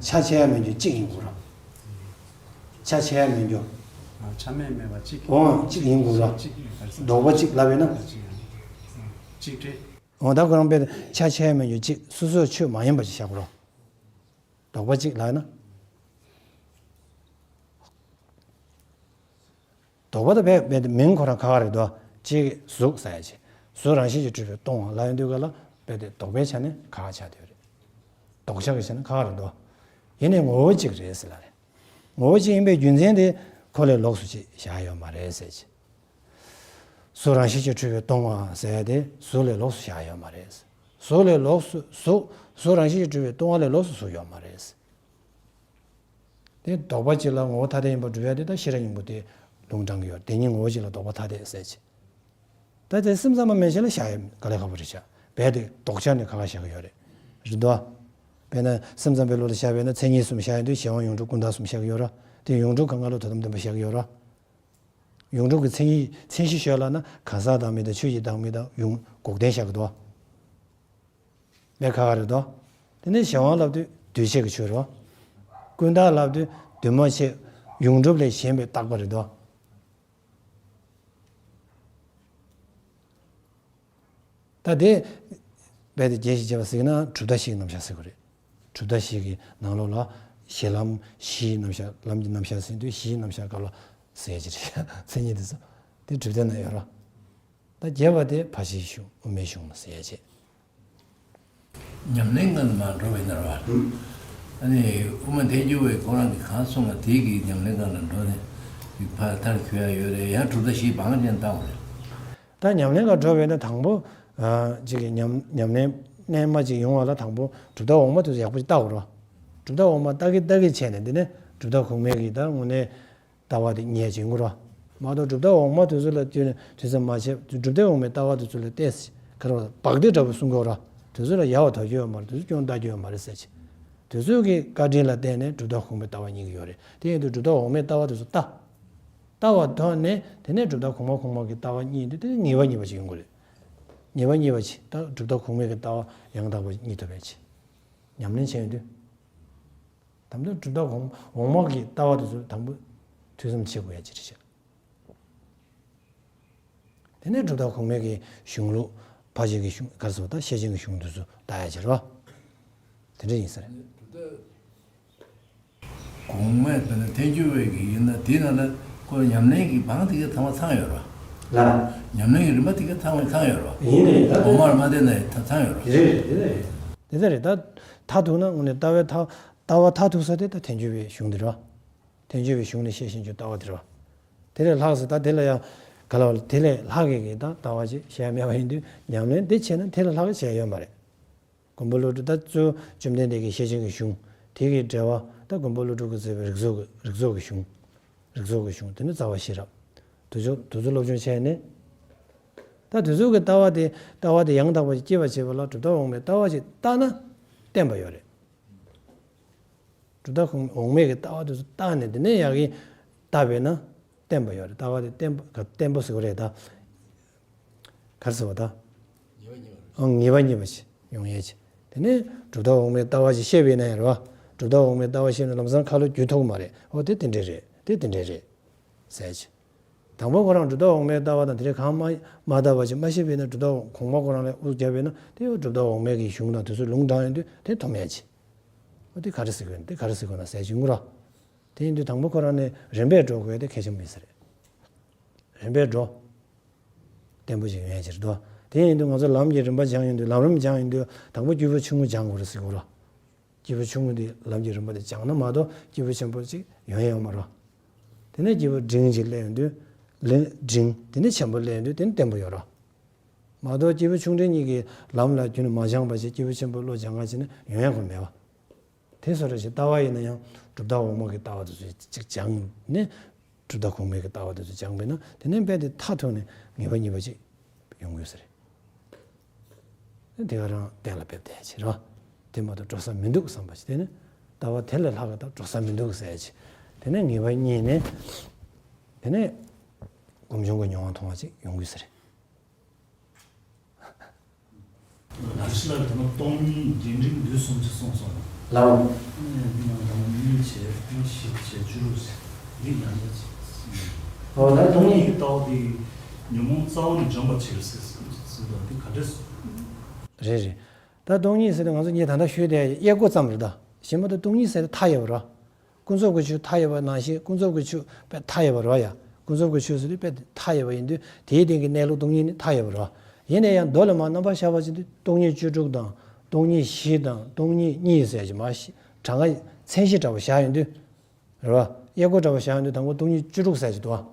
ཆ་ཆེ་ཡ་མེད་རྒྱུ་གཅིག་ཡིན་དགོས་ར། ཆ་ཆེ་ཡ་མེད་རྒྱུ། ཆ་མེད་མེད་པ་གཅིག་འོ་གཅིག་ཡིན་དགོས་ར། གཅིག་ཡིན་པར་ཟེར། ལྡོག་པ་གཅིག་ལབ་པས་ན། གཅིག་རེད། འོ་ད་ཁོ་རང་དཔེ་ཆ་ཆེ་ཡ་མེད་རྒྱུ་གཅིག་སོ་སོའི་ཆོས་མ་ཡིན་པ་ཅིག་བཞག་དགོས་ར། ལྡོག་པ་གཅིག་ལབ་ན། ལྡོག་པ་དང་བས་བས་མིང་ཁོ་རང་ཁ་ཁ་རེད་དོ། གཅིག་གཟུགས་ཟེར་ཡ་ཆེ། གཟུགས་རང་བཞིན་གྱིས་གྲུབ་པས་སྟོང་པ་ལབ་ཡོང་དུས་ག་ལ་བས་དེ་ལྡོག་པའི་ཆ་ནས་ཁ་ཁ་ཆགས་བསྡད་རེད། ལྡོག་ཆ་གི་ཆ་ནས་ཁ་ཁ་རེད་དོ། ཡིན་ནའི་ངོ་བོ་གཅིག་རེད་ཟེར་ལ་རེད། ངོ་བོ་གཅིག་ཡིན་པའི་རྒྱུ་མཚན་དེ་ཁོ་ལས་ལོགས་སུ་ཅིག་བཞག་ཡོད་མ་རེད་ཟེར་གྱི། གཟུགས་རང་བཞིན་གྱིས་གྲུབ་པས་སྟོང་པ་ཟེར་ཡ་དེ་གཟུགས་ལས་ལོགས་སུ་བཞག་ཡོད་མ་རེད། གཟུགས་ལས་ལོགས་སུ་གཟུགས་གཟུགས་རང་བཞིན་གྱིས་གྲུབ་པས་སྟོང་པ་ལས་ལོགས་སུ་གཟུགས་ཡོད་མ་རེད། དེ་ལྡོག་པ་གཅིག་ལ་ངོ་བོ་ཐ་དད་ཡིན་པར་སྒྲུབ་ཡ་དེ་ད་ཤེས་རབ་སྙིང་པོ་དེ་ལུང་དྲངས་ཀྱི་ཡོད། དེ་ཉིད་ངོ་བོ་གཅིག་ལ་ལྡོག་པ་ཐ་དད་ཟེར་གྱི། ད་དེ་སེམས་ཙམ་པ་མན་ཆད་ལ་བཞག་ཡ་དཀའ་ལས་ཁག་པོ་རེད་ཤག་བས་དེ་ལྡོག་ཆ་ནས་ཁ་ཁ་བཞག་གི་ཡོད་རེད། རེད་དོ། དཔེར་ན་སེམས་ཙམ་པའི་ལུགས་ལ་བཞག་པས་ན་མཚན་ཉིད་གསུམ་བཞག་ཡོང་དུས་གཞན་དབང་ཡོངས་གྲུབ་ཀུན་བརྟགས་གསུམ་བཞག་གི་ཡོད་ར། དེ་ཡོངས་གྲུབ་གང་ག་ལ་དོ་དམ་བདེན་པ་བཞག་གི་ཡོད་ར། ཡོངས་གྲུབ་ཀྱི་མཚན་ཉིད་མཚན་གཞི་ཤོད་ལབ་ན་གང་ཟག་བདག་མེད་དང་ཆོས་ཅན་བདག་མེད་དང་ཡོངས་འགོག་བདེན་བཞག་གི་འདུག་དཔེ་ཁག་ཁག་རེད་དོ། དེ་ནས་གཞན་དབང་ལབ་དུས་འདུས་བྱས་ཀྱི་ཆོས་རེད་བ། ཀུན་བརྟགས་ལབ་དུས་འདུས་མ་བྱས་ཡོངས་གྲུབ་ལས་གཞན་པའི་བརྟག་པ་རེད་དོ། ད་དེ་རྦད་དེ་རྒྱས་ཤིག་བྱས་པ་ཟེར་ན་གྲུབ་མཐའ་བཞིའི་རྣམ་གཞག་ཟེར་དགོས་རེད། གྲུབ་མཐའ་བཞི་གི་ནང་ལོགས་ལ་ གཞི་ལམ་གཞིའི་རྣམ་གཞག་ལམ་གྱི་རྣམ་གཞག་ཟེར་དུས་གཞིའི་རྣམ་གཞག་ག་ལ་ཟེར་ཡ་ཅིག་རེད། མཚན་ཉིད་དེ་ཚོ་དེ་གྲུབ་མཐའ་ན་ཡོད་ར། ད་རྒྱས་པ་དེ་ཕར་ཕྱིན་གཞུང་དབུ་མའི་གཞུང་ལ་ཟེར་ཡ་ཅིག་ཉམས་ལེན་སྒང་ལ་མར་འགྲོ་བའི་ནར་བ། ཨ་ནི་དབུ་མ་ཐལ་འགྱུར་བའི་ཁོ་རང་གིས་གང་གསུངས་པ་དེ་གི་ཉམས་ལེན་སྒང་ལ་འགྲོ་ནས་ཕར་མཐར་འཁྱོལ་ཡ་ཡོད་རེད། ཡང་གྲུབ་མཐའ་བཞི་སྦང་ཅན་བལྟ་དགོས་རེད། ད་ཉམས་ལེན་ལ་འགྲོ་བས་ན་དང་པོ། ཨ་ཅིག་གི་ཉམས་ཉམས་ལེན་རྣལ་མ་ཅིག་ཡོང་བ་ལ་དང་པོ་གྲུབ་མཐའ་འོག་མ་དེ་ཚོ་ཡག་པོ་ཅིག་བལྟ་དགོས་རེད། གྲུབ་མཐའ་འོག་མ་ལྟ་གི་ལྟ་གི་བྱས་ནས་འདི་ནས་གྲུབ་མཐའ་གོང་མའི་གི་ད་དངོས་གནས་ལྟ་བ་དེ་རྙེད་ཀྱི་ཡོང་གི་རེད་མ་གཏོགས། གྲུབ་མཐའ་འོག་མ་དེ་ཚོ་ལ་དུས་དུས་ཙམ་མ་བྱས། གྲུབ་མཐའ་འོག་མའི་ལྟ་བ་དེ་ཚོ་ལ་བལྟས་ག་རེ་བག་སྟེ་འདྲ་པོ་གསུང་གི་ཡོད་རེད། དེ་ཚོ་ལ་ཡལ་བ་དག་རྒྱུ་ཡོད་མ་རེད། དེ་ཚོ་སྐྱོན་ལྟ་རྒྱུ་ཡོད་མ་རེད་ཟེར་གྱི། དེ་ཚོ་གི་བཀའ་དྲིན་ལ་བརྟེན་ནས་གྲུབ་མཐའ་གོང་མའི་ལྟ་བ་རྙེད་ཀྱི་ཡོད་རེད། དེ་ཡིན་དུས་གྲུབ་མཐའ་འོག་མའི་ལྟ་བ་དེ་ཚོ་ལྟ། ལྟ་བ་ཐོག་ནས་དེ་ནས་གྲུབ་མཐའ་གོང་མ་གོང་མ་གི་ལྟ་བ་རྙེད་དུས་དེ་ངེས་པ་རྙེད་པ་ཅིག་ཡོང་གི་རེད། ངེས་པ་རྙེད་པ་ཅིག་ད་གྲུབ་མཐའ་གོང་མའི་གི་ལྟ་བ་ཡང་དག་པ་རྙེད་ཐུབ་པ་ཅིག་ཉམས་ལེན་བྱས་ཡོང་དུས། དམ་དུ་གྲུབ་མཐའ་གོང་འོག་མ་གི་ལྟ་བ་དེ་ཚོ་དང་པོ་ཐོས་བསམ་བྱེད་དགོས་ཡ་ཅིག་རེད་ཤག་དེ་ནས་གྲུབ་མཐའ་གོང་མའི་གི་གཞུང་ལུགས་ཕར་ཕྱིན་གྱི་གཞུང་ག་རེ་ཟེར་བ་ད་ཤེར་ཕྱིན་གྱི་གཞུང་དེ་ཚོ་ལྟ་ཡ་ཅིག་རེད་བ། དེ་འདྲ་ཡིན་ས་རེད། གོང་མས་དཔེར་ན་ཐལ་འགྱུར་བའི་གི་ཡིན་ན་དེའི་ནང་ལ་ཁོ་ཉམས་ལེན་གྱི་སྦང་དེ་ག་ཚང་མ་ཚང་ཡོད་རེད་བ། ལ། ཉམས་ལེན་གྱི་རིམ་པ་དེ་ག་ཚང་མ་ཚང་ཡོད་རེད་བ། ཡིན་ནའི་ད་གོང་མར་མ་བལྟས་ན་ཡང་ཚང་ཡོད་རེད་བ། རེད་རེད་དེ་ལྟ་རེད། དེ་ལྟ་རེད། ད་མཐར་ཐུག་ན་དངོས་གནས་ལྟ་བའི་མཐའ་ལྟ་བ་མཐར་ཐུག་ས་དེ་ད་ཐལ་འགྱུར་བའི་གཞུང་དེ་རེད་བ། ཐལ་འགྱུར་བའི་གཞུང་ནས་ཤེར་ཕྱིན་གྱི་ལྟ་བ་དེ་རེད་བ། དེ་ལས་ལྷག་ས་ད་དེ་ལ་ཡང་ག་ལ་བ་དེ་ལས་ལྷག་གི་གི་ད་ལྟ་བ་ཅིག་གཞན་མེད་པ་ཡིན་དུས་ཉམས་ལེན་དེ་བྱས་ན་དེ་ལས་ལྷག་གི་བྱས་ཡོད་མ་རེད། མགོན་པོ་ཀླུ་སྒྲུབ་ད་གཙོ་བོ་བཅོམ་ལྡན་འདས་ཀྱི་ཤེར་ཕྱིན་གྱི་གཞུང་དེ་གི་འགྲེལ་བ་ད་མགོན་པོ་ཀླུ་སྒྲུབ་ཀྱིས་མཛད་པའི་རིགས་ཚོགས་ཀྱི་རིགས་ཚོགས་ཀྱི་གཞུང་། རིགས་ཚོགས་ཀྱི་གཞུང་དེ་ནི་རྩ་བ་ཤེས་རབ། དེ་ཚོ་དེ་ཚོ་སློབ་སྦྱོང་བྱས་ནས། ད་དེ་ཚོ་གི་ལྟ་བ་དེ་ལྟ་བ་དེ་ཡང་དག་པ་ཞིག་སྐྱེ་བར་བྱེད་པ་ལ་གྲུབ་མཐའ་འོག་མའི་ལྟ་བ་ཞིག་བལྟ་ན་བརྟན་པ་ཡོད་རེད། གྲུབ་མཐའ་འོག་མའི་གི་ལྟ་བ་དེ་ཚོ་བལྟ་ནས་དེ་ནས་ཡག་གི་བལྟ་བས་ན་བརྟན་པ་ཡོད་རེད། ལྟ་བ་དེ་བརྟན་པ་བརྟན་པོ་ཟེར་བ་རེད་ད། ག་རེ་ཟེར་བ་ད། ངེས་པ་རྙེད་པ་རེད། ཨང་ངེས་པ་རྙེད་པ་ཞིག་ཡོང་ཡས་ཀྱི། དེ་ནས་གྲུབ་མཐའ་འོག་མའི་ལྟ་བ་ཞིག་བཤད་པས་ན་ཡང་རེད་བ། གྲུབ་མཐའ་འོག་མའི་ལྟ་བ་བཤད་ན་ལམ་སང་ཁ་ལོ་བསྒྱུར་ཐུབ་ཀྱི་མ་རེད། འོ་དེ་དེ་འདྲས་རེད། དེ་དེ་འདྲས་རེད། ཟེར་ཡས་ཀྱི། དང་པོ་ཁོ་རང་གྲུབ་མཐའ་འོག་མའི་ལྟ་བ་དང་དེ་རིགས་གང་མ་མ་བལྟ་བ་ཅིག་མ་ཤེས་པས་ན་གྲུབ་མཐའ་གོང་མ་ཁོ་རང་ལ་དབུ་བརྒྱབ་པས་ན་དེ་ཡང་གྲུབ་མཐའ་འོག་མའི་གི་གཞུང་དང་དེ་ཚོ་ལུང་དྲངས་ཡོང་དུས་དེ་མཐོང་ཡས་ཀྱི། འོ་དེ་ག་རེ་ཟེར་དགོས་ན་དེ་ག་རེ་ཟེར་དགོས་ན་ཟེར་ཡས་ཀྱི་ཡོང་གི་ར། དེ་ཡིན་དུས་དང་པོ་ཁོ་རང་ནས་རིམ་པས་འགྲོ་དགོས་དེ་གལ་ཆེན་པོ་ཡིན་ས་རེད། རིམ་པས་འགྲོ། བརྟན་པོ་ཞིག་ཡོང་ཡ་ཅིག་རེད་དོ། དེ་ཡིན་དུས་ང་ཚོ་ལམ་གྱི་རིམ་པ་སྦྱངས་ཡོང་དུས་ལམ་རིམ་སྦྱངས་ཡོང་དུས་དང་པོ་སྐྱེས་བུ་ཆུང་ངུ་སྦྱང་དགོས་རེད་ཟེར་གྱི་ཡོད་རེད། སྐྱེས་བུ་ཆུང་ངུ་དེ་ལམ་གྱི་རིམ་པ་དེ་སྦྱངས་ན་མ་གཏོགས་སྐྱེས་བུ་ཆེན་པོ་ཅིག་ཡོང་ཡ་ཡོད་མ་རེད། དེ་ནས་སྐྱེས་བུ་འབྲིང་ཅིག་སླེབས་ཡོང་དུས་ལེ་འབྲིང་དེ་ནས་ཆེན་པོ་སླེབས་ཡོང་དུས་དེ་ནས་བརྟན་པོ་ཡོད་རེད། མ་གཏོགས་སྐྱེས་བུ་ཆུང་འབྲིང་གཉིས་ཀྱི་ལམ་ལ་རྒྱུན་མ་སྦྱངས་པ་ཅིག་སྐྱེས་བུ་ཆེན་པོ་བློ་སྦྱང་ག་བྱས་ན་ཡོང་ཡ་ཁོ་མེད་པ། དེ་བཟོ་འདྲ་ཞིག་ལྟ་བ་ཡིན་ན་ཡང་གྲུབ་མཐའ་འོག་མ་གི་ལྟ་བ་དེ་ཚོ་ཅིག་སྦྱངས་ནས་གྲུབ་མཐའ་གོང་མའི་གི་ལྟ་བ་དེ་ཚོ་སྦྱངས་པས་ན་དེ་ནས་རྦད་དེ་མཐར་ཐུག་ནས་ངེས་པ་རྙེད་པ་ཅིག་ཡོང་དགོས་ས་རེད། དེ་ག་རང་གཏན་ལ་འབེབས་བསྡད་ཡ་ཅིག་རེད་བ། དེ་མ་གཏོགས་འགྲོ་ས་མི་འདུག་བསམ་པ་ཅིག་དེ་ནས་ལྟ་བ་དེ་ལས་ལྷག་གི་ད་འགྲོ་ས་མི་འདུག་ཟེར་ཡ་ཅིག་དེ་ནས་ངེས་པ་རྙེད་ནས་དེ་ནས་སྒོམ་བྱུང་གི་མྱོང་བ་མཐོང་བ་ཅིག་ཡོང་དགོས་ས་རེད། ད་ཕྱི་ལ་དེ་ནས་སྟོང་ཉིད་རྒྱས་འབྲིང་བསྡུས་གསུམ་ཅིག་གསུངས་སོང་། ལའོ། ཨ་ནི་འདི་ནང་དང་གཉིས་བྱས་ཨ་ནི་བཞི་བྱས་བཅུ་དྲུག་ཟེར། འདི་ཡང་ཡང་ཅིག་ཨོ་ད་སྟོང་ཉིད་ཀྱི་ལྟ་བ་དེ་ཉོན་མོངས་རྩ་བ་ནས་འཇོམས་པར་བྱེད་ཟེར་ཟེར་ཟེར་བ་འདི་ག་འདྲས་སོང་། རེད་རེད། ད་སྟོང་ཉིད་ཟེར་དུས་ང་ཚོ་ངས་ད་ལྟ་ཞུས་དེ་དབྱེ་སྒོ་ཙམ་རེད་ད། གཞན་པ་ད་སྟོང་ཉིད་ཟེར་དུས་མཐའ་ཡས་པ་རེད། ཀུན་རྫོབ་ཀྱི་ཆོས་མཐའ་ཡས་པ་ནང་བཞིན་ཀུན་རྫོབ་ཀྱི་ཆོས་དཔེ་མཐའ་ཡས་པ་རེད་བ་ཡ། ཀུན་རྫོབ་ཀྱི་ཆོས་ཟེར་དུས་དཔེ་མཐའ་ཡས་པ་ཡིན་དུས་དེའི་སྟེང་གི་གནས་ལུགས་སྟོང་ཉིད་ནི་མཐའ་ཡས་པ་རེད་བ། ཡིན་ན་ཡང་མདོ་ལ་མར་རྣམ་པར་བཞག་པ་ཅིག་དུས་སྟོང་ཉིད་བཅུ་དྲུག་དང་སྟོང་ཉིད་བཞི་དང་སྟོང་ཉིད་གཉིས་ཟེར་གྱི་མར་གྲངས་ཀ་མཚན་གཞི་འདྲ་བོ་བཞག་ཡོང་དུས། རེད་བ། དབྱེ་སྒོ་འདྲ་བོ་བཞག་ཡོང་དུས་དང་པོ་སྟོང་ཉིད་བཅུ་དྲུག་ཟེར་གྱི་འདུག་བ།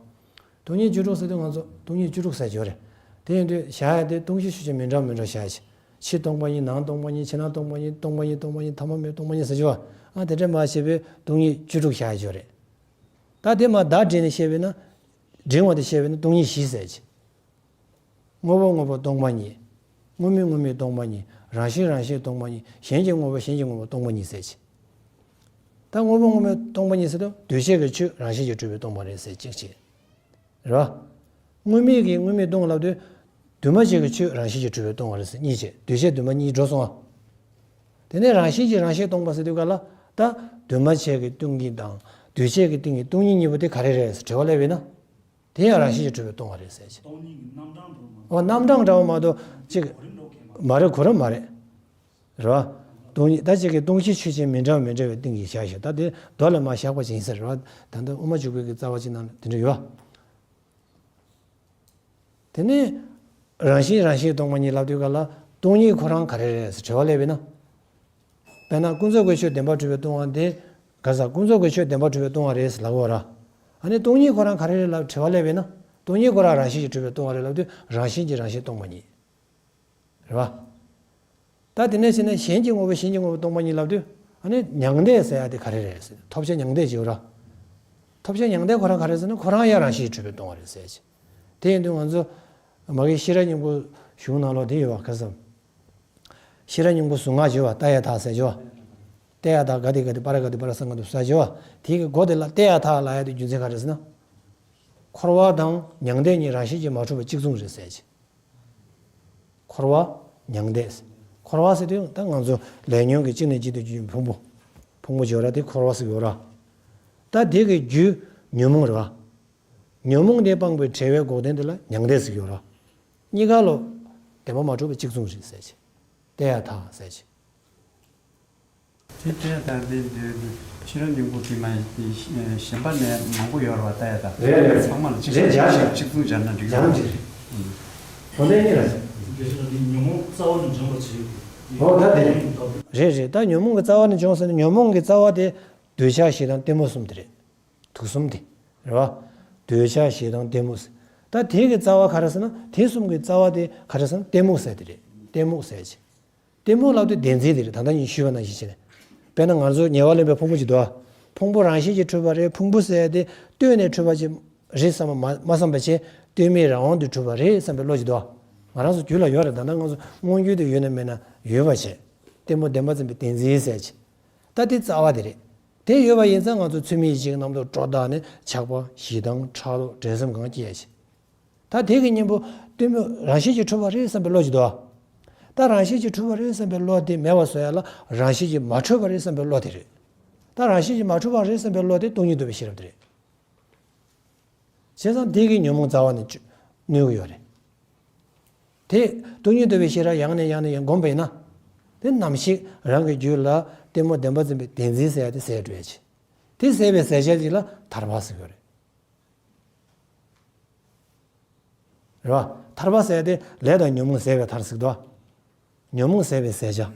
སྟོང་ཉིད་བཅུ་དྲུག་ཟེར་དུས་ང་ཚོ་སྟོང་ཉིད་བཅུ་དྲུག་ཟེར་གྱི་ཡོད་རེད། དེ་ཡིན་དུས་བཞག་ཡ་དེ་སྟོང་གཞི་ཤུགས་ཆེ་མི་འདྲ་མི་འདྲ་བཞག་ཡ་ཆེ། ཕྱི་སྟོང་པ་ཉིད་ནང་སྟོང་པ་ཉིད་ཕྱི་ནང་སྟོང་པ་ཉིད་སྟོང་པ་ཉིད་སྟོང་པ་ཉིད་ཐ་མ་མེད་སྟོང་པ་ཉིད་ཟེར་གྱི་བ། ཨ་དེ་འདྲ་མ་བྱས་པའི་སྟོང་ཉིད་བཅུ་དྲུག་བཞག་ཡ་ཡོད་རེད། ད་དེ་མ་བརྡ་བསྒྲིགས་ནས་བཤད་པས་ན། འབྲིང་བ་དེ་བཤད་པས་ན་སྟོང་ཉིད་བཞི་ཟེར་གྱི། དངོས་པོ་དངོས་པོ་སྟོང་པ་ཉིད། དངོས་མེད་དངོས་མེད་སྟོང་པ་ཉིད། རང་བཞིན་རང་བཞིན་སྟོང་པ་ཉིད། གཞན་གྱི་དངོས་པོ་གཞན་གྱི་དངོས་པོ་སྟོང་པ་ཉིད་ཟེར་གྱི། ད་དངོས་པོ་དངོས་མེད་སྟོང་པ་ཉིད་ཟེར་དུས་འདུས་བྱས་ཀྱི་ཆོས་རང་བཞིན་གྱིས་གྲུབ་པས་སྟོང་པ་རེད་ཟེར་གཅིག་བྱས། རེད་བ། དངོས་མེད་ཀྱིས་དངོས་མེད་སྟོང་ལབ་དུས། འདུས་མ་བྱས་ཀྱི་ཆོས་རང་བཞིན་གྱིས་གྲུབ་པས་སྟོང་བ་རེད་ཟེར་གཉིས་བྱས་འདུས་བྱས་འདུས་མ་གཉིས་འགྲོ་སོང་ང་། དེ་ནས་རང་བཞིན་གྱིས་རང་བཞིན་སྟོང་པ་ཟེར་དུས་ག་ལ། ད་འདུས་མ་བྱས་ཀྱི་སྟེང་གི་དང་འདུས་བྱས་ཀྱི་སྟེང་གི་སྟོང་ཉིད་གཉིས་པོ་དེ་ག་རེ་རེད་ཟེར་དྲི་བ་སླེབས་པས་ན། དེ་ཡང་རང་བཞིན་གྱིས་གྲུབ་པས་སྟོང་བ་རེད་ཟེར་གྱི། སྟོང་ཉིད་ཀྱི་རྣམ་གྲངས་འདྲ་བོ་མ་གཏོགས། ཨོ་རྣམ་གྲངས་འདྲ་བོ་མ་གཏོགས་གཅིག་གོ་རིམ་འགྲོ་མཁན་མ་མ་རེད། གོ་རིམ་མ་རེད། རེད་བ། སྟོང་ཉིད་ད་ཅིག་གི་སྟོང་གཞི་ཆོས་ཅན་མི་འདྲ་བ་མི་འདྲ་བའི་སྟེང་གི་བཞག་ཞིང་། ད་དེ་མདོ་ལ་མར་བཞག་པ་ཅིག་ཡིན་ཟེར་བ། ད་ལྟ་དབུ་མ་འཇུག་པའི་གི་རྩ་བ་ཅིག་ནང་ལ་དེ་འདྲ་ཡོད། དེ་ནས་རང་བཞིན་རང་བཞིན་སྟོང་པ་ཉིད་ལབ་དུས་ག་ལ་སྟོང་ཉིད་ཁོ་རང་ག་རེ་རེད་ཟེར་དྲི་བ་སླེབས་པས་ན། དཔེར་ན་ཀུན་རྫོབ་ཀྱི་ཆོས་བདེན་པར་གྲུབ་པས་སྟོང་བ་དེ། ག་ས་ཀུན་རྫོབ་ཀྱི་ཆོས་བདེན་པར་གྲུབ་པས་སྟོང་བ་རེད་ཟེར་ལབ་དགོས་ར། ཨ་ནི་སྟོང་ཉིད་ཁོ་རང་ག་རེ་རེད་ལབ་དྲི་བ་སླེབས་པས་ན། སྟོང་ཉིད་ཁོ་རང་རང་བཞིན་གྱིས་གྲུབ་པས་སྟོང་བ་རེད་ལབ་དུས་རང་བཞིན་གྱིས་རང་བཞིན་སྟོང་པ་ཉིད། རེད་བ། ད་དེ་ནས་བྱས་ན་གཞན་གྱི་དངོས་པོ་གཞན་གྱི་དངོས་པོ་སྟོང་པ་ཉིད་ལབ་དུས། ཨ་ནི་མྱང་འདས་ཟེར་ཡ་དེ་ག་རེ་རེད་ཟེར། ཐོབ་བྱ་མྱང་འདས་ཅིག་ཡོད་ར། ཐོབ་བྱ་མྱང་འདས་ཁོ་རང་ག་རེ་ཟེར་ན་ཁོ་རང་ཡང་རང་བཞིན་གྱིས་གྲུབ་པས་སྟོང་བ་རེད་ཟེར་ཅིག་དེ་ཡིན་དུས་ང་ཚོ་མ་གི་ཤེས་རབ་སྙིང་པོ་གཞུང་ནང་ལོགས་དེ་ཡོད་བ། ག་ས་ཤེས་རབ་སྙིང་པོ་གཟུངས་སྔགས་བརྗོད་པ་ཏདྱ་ཐཱ་ཟེར་བརྗོད་པ། ཏདྱ་ཐཱ་ག་ཏེ་ག་ཏེ་པཱ་ར་ག་ཏེ་པཱ་ར་སཾ་ག་ཏེ་ས་བརྗོད་པ། དེ་གི་མགོ་དེ་ལ་ཏདྱ་ཐཱ་ལབ་ཡ་དེ་རྒྱུ་མཚན་ག་རེ་ཟེར་ན། འཁོར་བ་དང་མྱང་འདས་གཉིས་རང་བཞིན་གྱིས་མ་གྲུབ་པ་གཅིག་མཚུངས་རེད་ཟེར་ཅིག་འཁོར་བ་མྱང་འདས། འཁོར་བ་ཟེར་དུས་ད་ང་ཚོ་ལས་ཉོན་གྱི་གཅིག་ནས་གཅིག་ཏུ་འགྱུར་ཕུང་པོ། ཕུང་པོ་བརྗོད་ར་དེ་འཁོར་བ་ཟེར་ཡོད་ར། ད་དེ་གི་རྒྱུ་ཉོན་མོངས་རེད་བ། ཉོན་མོངས་དེ་སྤངས་པའི་བྲལ་བའི་འགོག་བདེན་དེ་ལ་མྱང་འདས་ཟེར་ཡོད་ར། གཉིས་ཀ་ལོ་བདེན་པ་མ་གྲུབ་པ་གཅིག་མཚུངས་རེད་ཟེར་ཅིག་ཏདྱ་ཐཱ་ཟེར་ཅིག་དེ་ལྟར་ད་དེ་འདོད་དུ་ཤེས་རབ་སྙིང་པོ་དེ་མ་ཡིན་ཏེ་གཞན་པ་ནས་མང་པོ་ཡོད་རེད་བ། ད་ཡ་ད་རེད་རེད། ཚང་མ་ལ་གཅིག་རེད། སྦྱར་ཞིང་གཅིག་མཚུངས་སྦྱར་ན་འགྲིག་གི་རེད། སྦྱར་གྱི་རེད། ཨུམ། དོན་དེ་གཉིས་རེད། དེ་བཞིན་དུ་ཉོན་མོངས་རྩ་བ་ནས་འཇོམས་པར་བྱེད། ཨོ་ད་དེ་རེད། རེད་རེད། ད་ཉོན་མོངས་ཀྱི་རྩ་བ་ནས་འཇོམས་ཟེར་ན་ཉོན་མོངས་ཀྱི་རྩ་བ་དེ་འདོད་ཆགས་ཞེ་སྡང་གཏི་མུག་གསུམ་དེ་རེད། དུག་གསུམ་དེ་རེད་བ། འདོད་ཆགས་ཞེ་སྡང་གཏི་མུག་ཟེར། ད་དེ་གི་རྩ་བ་ག་རེ་ཟེར་ན་དེ་གསུམ་གྱི་རྩ་བ་དེ་ག་རེ་ཟེར་ན་གཏི་མུག་ཟེར་དེ་རེད། གཏི་མུག་ཟེར་ཅིག་གཏི་མུག་ལབ་དུས་བདེན་འཛིན་དེ་རེད། ད་ལྟ་ཉིད་ཞུས་པ་ནང་བཞིན་བྱས་ནས། དཔེར་ན་ང་ཚོ་ཉེ་བར་ལེན་པའི་ཕུང་པོ་ཅིག་འདུག་ཨ། ཕུང་པོ་རང་བཞིན་གྱིས་གྲུབ་པ་རེད། ཕུང་པོ་ཟེར་ཡ་དེ་ལྟོས་ནས་གྲུབ་པ་ཅིག་རེད་བསམ་པ་མ་མ་བསམ་པ་བྱས། ལྟོས་མེད་རང་དབང་དུ་གྲུབ་པ་རེད་བསམ་པའི་བློ་ཅིག་འདུག་ཨ། ང་རང་ཚོ་རྒྱུད་ལ་ཡོད་རེད། ད་ལྟ་ང་ཚོ་མངོན་རྒྱུད་དུ་ཡོད་ན་མེད་ན་ཡོད་པ་བྱས། གཏི་མུག་བདེན་པར་འཛིན་པའི་བདེན་འཛིན་ཟེར་ཅིག་ད་དེ་རྩ་བ་དེ་རེད། དེ་ཡོད་པ་ཡིན་ཙང་ང་ཚོ་ཚུལ་མིན་ཡིད་བྱེད་ཀྱི་རྣམ་རྟོག་སྤྲོ་བཏང་ནས་ཆགས་པ་ཞེ་སྡང་ཕྲག་དོག་འགྲན་སེམས་གང་སྐྱེ་ཡ་ཅིག་ད་དེ་གི་གཉེན་པོ་གཏི་མུག་རང་བཞིན་གྱིས་གྲུབ་པ་རེད་བསམ་པའི་བློ་ཅིག་འདུག་ཨ། ད་རང་བཞིན་གྱིས་གྲུབ་པ་རེད་བསམ་པའི་བློ་དེ་མེད་པ་བཟོ་ཡ་ལ་རང་བཞིན་གྱིས་མ་གྲུབ་པ་རེད་བསམ་པའི་བློ་དེ་རེད། ད་རང་བཞིན་གྱིས་མ་གྲུབ་པ་རེད་བསམ་པའི་བློ་དེ་སྟོང་ཉིད་རྟོགས་པའི་ཤེས་རབ་དེ་རེད། བྱས་ཙང་དེ་གིས་ཉོན་མོངས་རྩ་བ་ནས་གནོན་གྱི་ཡོད་རེད། དེ་སྟོང་ཉིད་རྟོགས་པའི་ཤེས་རབ་ཡང་ནས་ཡང་ནས་ཡང་བསྒོམས་པ་ཡིན་ན། དེ་ནམ་ཞིག་རང་གི་རྒྱུད་ལ་གཏི་མུག་བདེན་པར་འཛིན་པའི་བདེན་འཛིན་ཟེར་ཡ་དེ་ཟད་འགྲོ་ཡ་ཅིག་དེ་ཟད་པའི་ཟད་བྱ་ཅིག་ལ་ཐར་པ་ཟེར་གྱི་ཡོད་རེད། རེད་བ། ཐར་པ་ཟེར་ཏེ་ལས་དང་ཉོན་མོངས་ཟད་པའི་མཐར་ཟེར་དོ། ཉོན་མོངས་ཟད་པའི་ཟད་བྱ།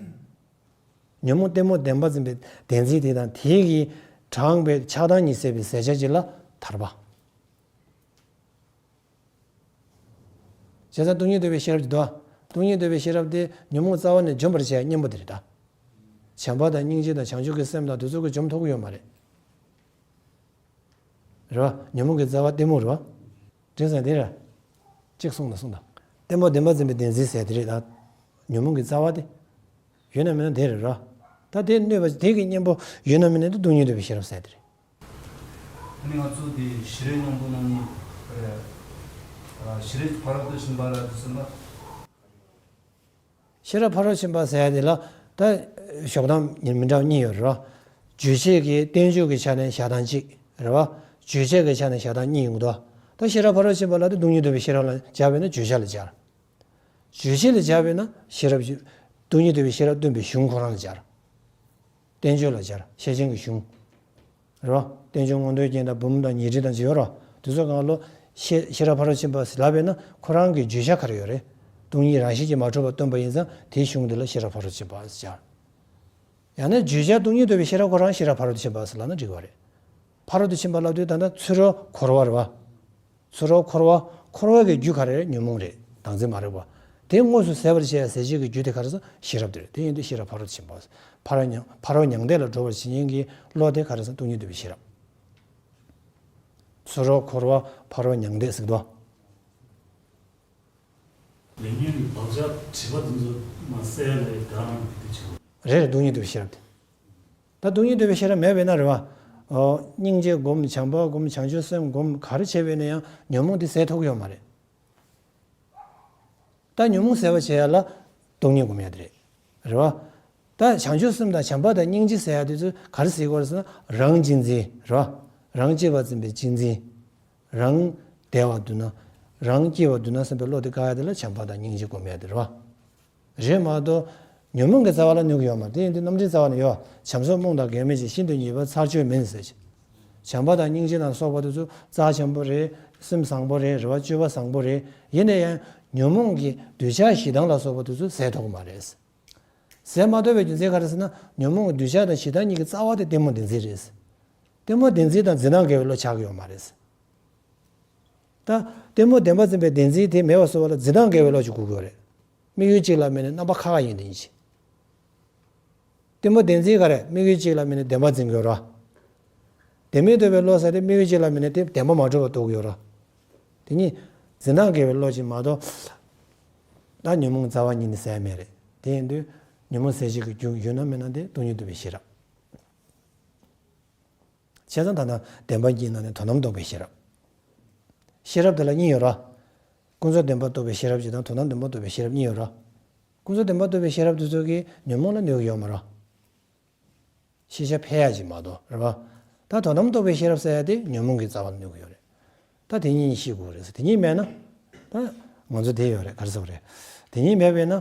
ཉོན་མོངས་གཏི་མུག་བདེན་པར་འཛིན་པའི་བདེན་འཛིན་དེ་དང་དེ་གིས་དྲངས་པའི་ཆགས་སྡང་གཉིས་ཟད་པའི་ཟད་བྱ་ཅིག་ལ་ཐར་པ། བྱས་ཙང་སྟོང་ཉིད་རྟོགས་པའི་ཤེས་རབ་ཀྱི་དོ། སྟོང་ཉིད་རྟོགས་པའི་ཤེས་རབ་དེ་ཉོན་མོངས་རྩ་བ་ནས་འཇོམས་པར་བྱེད་ཡ་གཉེན་པོ་དེ་རེད་ད། བྱམས་པ་དང་སྙིང་རྗེ་དང་བྱང་ཆུབ་ཀྱི་སེམས་དང་དེ་ཚོ་གིས་འཇོམས་ཐུབ་ཀྱི་ཡོད་མ་རེད། རེད་བ། ཉོན་མོངས་ཀྱི་རྩ་བ་གཏི་མུག་རེད་བ། དྲན་སོང་དེ་རེད། གཅིག་གསུངས་དང་གསུངས་དང་། གཏི་མུག་བདེན་པར་འཛིན་པའི་བདེན་འཛིན་ཟེར་དེ་རེད་ད། ཉོན་མོངས་ཀྱི་རྩ་བ་དེ། ཡོད་ན་མེད་ན་དེ་རེད་ར། ད་དེ་གནོད་པ་དེ་གི་གཉེན་པོ་ཡོད་ན་མེད་ན་དེ་སྟོང་ཉིད་རྟོགས་པའི་ཤེས་རབ་ཟེར་དེ་རེད། ཨ་ནི་ང་ཚོ་དེ་ཤེས་རབ་སྙིང་པོ་ནང་ནས་རེད། ཤེས་རབ་ཕ་རོལ་ཏུ་ཕྱིན་པ་ར་དེ་ཟེར་ན། ཤེས་རབ་ཕ་རོལ་ཕྱིན་པ་ཟེར་ཡ་དེ་ལ་ད་ཞོགས་དང་མི་འདྲ་བ་གཉིས་ཡོད་རེད་ར། རྗོད་བྱེད་ཀྱི་བསྟན་བཅོས་ཀྱི་ཆ་ནས་བཞག་སྟངས་གཅིག་རེད་བ། རྗོད་བྱེད་ཀྱི་ཆ་ནས་བཞག་སྟངས་གཉིས་ཡོང་གི་འདུག་ད་ཤེས་རབ་ཕ་རོལ་ཕྱིན་པ་ལ་དེ་སྟོང་ཉིད་རྟོགས་པའི་ཤེས་རབ་ལ་སྦྱར་བས་ན་བརྗོད་བྱ་ལ་སྦྱར། རྗོད་བྱེད་ལ་སྦྱར་བས་ན་ཤེས་རབ་ཀྱི། སྟོང་ཉིད་རྟོགས་པའི་ཤེས་རབ་སྟོན་པའི་གཞུང་ཁོ་རང་ལ་སྦྱར། བསྟན་བཅོས་ལ་སྦྱར། ཤེར་ཕྱིན་གྱི་གཞུང་། རེད་བ། བསྟན་བཅོས་མངོན་མཐོའི་རྒྱན་དང་འབུམ་དང་ཉི་ཁྲི་དང་ཅི་ཡོད་རེད་བ། དེ་ཚོ་གང་ལོ། ཤེས་ཤེས་རབ་ཕ་རོལ་ཕྱིན་པ་ཟེར་ལབ་པས་ན་ཁོ་རང་གི་བརྗོད་བྱ་ག་རེ་ཡོད་རེད། སྟོང་ཉིད་རང་བཞིན་གྱིས་མ་གྲུབ་པ་སྟོན་པ་ཡིན་ཙང་དེའི་གཞུང་དེ་ལ་ཤེས་རབ་ཕ་རོལ་ཕྱིན་པ་ཟེར་སྦྱར། ཡང་ན་བརྗོད་བྱ་སྟོང་ཉིད་རྟོགས་པའི་ཤེས་རབ་ཁོ་རང་ཤེས་རབ་ཕ་རོལ་ཏུ་ཕྱིན་པ་ཟེར་ལབ་ན་འགྲིག་པ་རེད། ཕ་རོལ་ཏུ་ཕྱིན་པ་ལབ་དུས་ད་ལྟ་ཚུ་རོལ་འཁོར་བ་རེད་བ། ཚུ་རོལ་འཁོར་བ། འཁོར་བ་གི་རྒྱུ་ག་རེ་རེད། ཉོན་མོངས་རེད། བདག་འཛིན་མ་རིག་པ། དེ་དངོས་སུ་ཟད་པར་བྱེད་ཡ་ཟད་བྱེད་ཀྱི་རྒྱུ་དེ་ག་རེ་ཟེར་ན་ཤེས་རབ་དེ་རེད། དེ་ཡིན་དུས་ཤེས་རབ་ཕ་རོལ་ཏུ་ཕྱིན་པ། ཕ་རོལ་མྱང་ཕ་རོལ་མྱང་འདས་ལ་འགྲོ་བར་བྱེད་མཁན་གྱི་བློ་དེ་ག་རེ་ཟེར་ན་སྟོང་ཉིད་རྟོགས་པའི་ཤེས་རབ། ཚུ་རོལ་འཁོར་བ་ཕ་རོལ་མྱང་འདས་ཟེར་གི་འདུག་ལས་ཉོན་གྱི་བག་ཆགས་དྲི་མ་དེ་ཚོ་མ་བསལ་ལ་ཡི་དག་རང་གི་དུས་ཆེན་པོ། རེད་རེད། སྟོང་ཉིད་རྟོགས་པའི་ཤེས་རབ་དེ། ད་སྟོང་ཉིད་རྟོགས་པའི་ཤེས་རབ་མེད་པས་ན་རེད་བ། ཨོ། སྙིང་རྗེ་སྒོམ། བྱམས་པ་སྒོམ། བྱང་ཆུབ་སེམས་སྒོམ། ག་རེ་བྱས་པས་ན་ཡང་ཉོན་མོངས་དེ་ཟད་ཐུབ་ཀྱི་ཡོད་མ་རེད། ད་ཉོན་མོངས་ཟད་པར་བྱེད་ཡ་ལ་སྟོང་ཉིད་སྒོམ་ཡ་དེ་རེད། རེད་བ། ད་བྱང་ཆུབ་སེམས་དང་བྱམས་པ་དང་སྙིང་རྗེ་ཟེར་ཡ་དེ་ཚོ་ག་རེ་ཟེར་དགོས་རེད་ཟེར་ན་རང་གཅེས་འཛིན་རེད་བ། རང་གཅེས་པར་འཛིན་པའི་གཅེས་འཛིན། རང་བདེ་བ་འདུག་ན། རང་སྐྱིད་པ་འདུག་ན་བསམ་པའི་བློ་དེ་བཀག་ཡ་དེ་ལ་བྱམས་པ་དང་སྙིང་རྗེ་སྒོམ་ཡ་དེ་རེད་བ། རེད་མ་གཏོགས། ཉོན་མོངས་ཀྱི་རྩ་བ་ལ་གནོད་ཀྱི་ཡོད་མ་རེད། དེ་ཡིན་དུས་རྣམ་འགྲེལ་རྩ་བ་ནས་ཡོད། བྱམས་སོགས་རྨོངས་དང་འགལ་མེད་ཅིང་། ཤིན་ཏུ་ཉེས་པའི་ཚར་གཅོད་མིན་ཟེར་ཅིག་བྱམས་པ་དང་སྙིང་རྗེ་དང་སོགས་པ་དེ་ཚོ་རྩ་ཆེན་པོ་རེད། སེམས་བཟང་པོ་རེད། རེ་བ་སྤྱོད་པ་བཟང་པོ་རེད། ཡིན་ན་ཡང་ཉོན་མོངས་ཀྱི་གདུལ་བྱ་ཞེ་སྡང་ལ་སོགས་པ་དེ་ཚོ་ཟད་ཐུབ་ཀྱི་མ་རེད། ཟད་མ་ཐུབ་པའི་རྒྱུ་མཚན་ག་རེ་ཟེར་ན། ཉོན་མོངས་ཀྱི་གདུལ་བྱ་དང་ཞེ་སྡང་གཉིས་ཀྱི་རྩ་བ་དེ་གཏི་མུག་བདེན་འཛིན་རེད། གཏི་མུག་བདེན་འཛིན་དང་འཛིན་སྟངས་འགལ་བའི་བློ་ཆགས་ཀྱི་ཡོད་མ་རེད། ད་གཏི་མུག་བདེན་པར་འཛིན་པའི་བདེན་འཛིན་དེ་མེད་པ་བཟོ་བ་ལ་འཛིན་སྟངས་འགལ་བའི་བློ་ཅིག་དགོས་ཀྱི་ཡོད་རེད། དམིགས་ཡུལ་གཅིག་ལ་དམིགས་ནས་རྣམ་པ་ཁ་ཁ་ཡིན་དེ་ཡིན་ཞིང་། གཏི་མུག་བདེན་འཛིན་ག་རེ། དམིགས་ཡུལ་གཅིག་ལ་དམིགས་ནས་བདེན་པར་འཛིན་དགོས་ར། བདེན་མེད་རྟོགས་པའི་བློ་ཟེར་དེ་དམིགས་ཡུལ་གཅིག་ལ་དམིགས་ནས་དེ་བདེན་པ་མ་གྲུབ་པར་རྟོགས་ཀྱི་ཡོད་ར། དེ་གཉིས་འཛིན་སྟངས་འགལ་བའི་བློ་ཅིག་མ་གཏོགས། ད་ཉོན་མོངས་རྩ་བ་ཉིད་ནས་ཟད་མེད་རེད། དེ་ཡིན་དུས་ཉོན་མོངས་ཟད་བྱེད་ཀྱི་རྒྱུ་ཡོད་ན་མེད་ན་དེ་སྟོང་ཉིད་རྟོགས་པའི་ཤེས་རབ། བྱས་ཙང་ད་ལྟ་བདེན་པ་གཉིས་ནང་ནས་དོན་དམ་རྟོགས་པའི་ཤེས་རབ། ཤེས་རབ་དེ་ལ་གཉིས་ཡོད་ར། ཀུན་རྫོབ་བདེན་པ་རྟོགས་པའི་ཤེས་རབ་ཅིག་དང་དོན་དམ་བདེན་པ་རྟོགས་པའི་ཤེས་རབ་གཉིས་ཡོད་ར། ཀུན་རྫོབ་བདེན་པ་རྟོགས་པའི་ཤེས་རབ་དེ་ཚོ་གིས་ཉོན་མོངས་ལ་གནོད་ཀྱི་ཡོད་མ་རེད། ཤེས་བྱ་འཕེལ་ཡག་ཅིག་མ་གཏོགས་རེད་པ། ད་དོན་དམ་རྟོགས་པའི་ཤེས་རབ་ཟེར་ཡག་དེ་ཉོན་མོངས་ཀྱི་རྩ་བ་ལ་གནོད་ཀྱི་ཡོད་རེད། ད་དེ་གཉིས་ཤེས་དགོས་རེད་ཟེར། དེ་གཉིས་མེད་ན། ད་ང་ཚོ་བསྡད་ཡོད་རེད། ག་རེ་ཟེར་དགོས་རེད། དེ་གཉིས་མེད་པས་ན།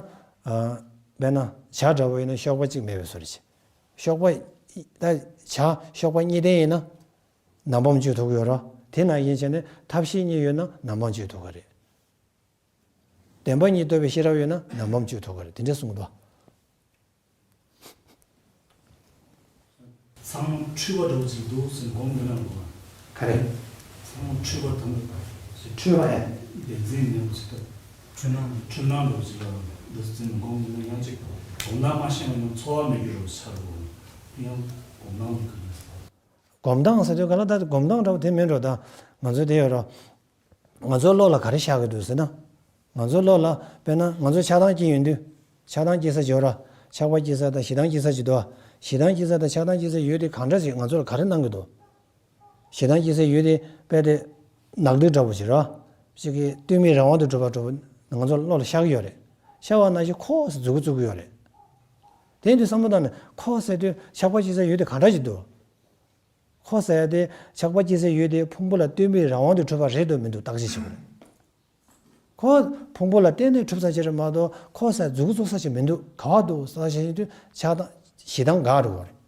ཨ། དཔེར་ན་བྱ་འདྲ་བོ་ཡིན་ན་གཤོག་པ་གཅིག་མེད་པའི་བཟོ་འདྲ་ཅིག་གཤོག་པ། ད་བྱ་གཤོག་པ་གཉིས་ལྡན་ཡིན་ན། རྣམ་པའང་གཅོད་ཐུབ་ཀྱི་ཡོད་རེད། དེ་ནང་བཞིན་བྱས་ནས་ཐབས་ཤེས་གཉིས་ཡོད་ན་རྣམ་པའང་གཅོད་ཐུབ་ཀྱི་རེད། བདེན་པ་གཉིས་རྟོགས་པའི་ཤེས་རབ་ཡོད་ན་རྣམ་པའང་གཅོད་ཐུབ་ཀྱི་རེད། དེ་འདྲ་གསུངས་འདུག་ཚང་མ་འཁྲུལ་པ་འདྲ་བོ་ཅིག་འདུག་ཟེར་སྒོམ་དགོས་ན་འདུག་ག་ག་རེ། ཚང་མ་འཁྲུལ་པ་དང་། འཁྲུལ་པ་ཡང་། བདེན་འཛིན་མེད་པ་ཅིག་འདུག་འཁྲུལ་སྣང་། འཁྲུལ་སྣང་འདྲ་བོ་ཅིག་ལ་འདུག་ཟེར་སྒོམ་དགོས་ན་ཡང་ཅིག་སྒོམ་སྣང་མ་ཤེས་པ་ཡང་ཚོར་བ་མེད་རྒྱུ་འདྲ་བོ་ཆགས་འགྲོ་གི་ཡང་སྒོམ་སྣང་འདུག་གི་སྒོམ་སྟངས་ཟེར་དུས་ག་ལ་ད་སྒོམ་སྟངས་འདྲ་བོ་དེ་མིན་འགྲོ། ད་ང་ཚོ་དེ་ཡོད་ར། ང་ཚོའི་བློ་ལ་ག་རེ་ཤར་གྱི་འདུག་ཟེར་ན། ང་ཚོའི་བློ་ལ་དཔེར་ན་ང་ཚོ་ཆགས་སྡང་སྐྱེ་ཡོང་དུས། ཆགས་སྡང་སྐྱེ་ས་ཅིག་ཡོད་ར། ཆགས་པ་སྐྱེ་ས་དང་ཞེ་སྡང་སྐྱེ་ས་ཅིག་འདུག་ཞེ་སྡང་སྐྱེ་ས་དང་ཆགས་སྡང་སྐྱེ་ས་ཡོད་དེ་གང་འདྲ་ཞིག་ང་ཚོ་ལ་ག་རེ་གནང་གི་འདུག་ཞེ་སྡང་སྐྱེ་ས་ཡོད་དེ་དཔེ་དེ་ནག་དུག་འདྲ་བོ་ཞིག་ར། ཅིག་གིས་སྟོད་སྨད་རང་དབང་དུ་གྲུབ་པ་འདྲ་བོ་ང་ཚོ་བློ་ལ་ཤར་གྱི་ཡོད་རེད། ཤར་བ་ནང་བཞིན་ཁོ་ཟེར་མཛུབ་གུ་བཙུགས་ཀྱི་ཡོད་རེད། དེ་ཡིན་དུས་བསམ་བློ་བཏང་ནས་ཁོ་ཟེར་དུས་ཆགས་པ་སྐྱེ་ས་ཡོད་དེ་གང་འདྲ་ཞིག་འདུག་ཁོ་ཟེར་ཡ་དེ་ཆགས་པ་སྐྱེ་ས་ཡོད་དེ་ཕུང་པོ་ལ་ལྟོས་མེད་རང་དབང་དུ་གྲུབ་པ་རེད་འདུག་མི་འདུག་བརྟག་དཔྱད་བྱེད་དགོས་རེད། ཁོ་ཕུང་པོ་ལ་བརྟེན་ནས་གྲུབ་ས་ཅིག་རེད་མ་གཏོགས་ཁོ་ཟེར་མཛུབ་གུ་བཙུགས་ས་ཅིག་མི་འདུག་ག་བ་འདུག་བསམ་བྱས་དུས་ཆགས་སྡང་ཞེ་སྡང་འགག་འགྲོ་གི་རེད།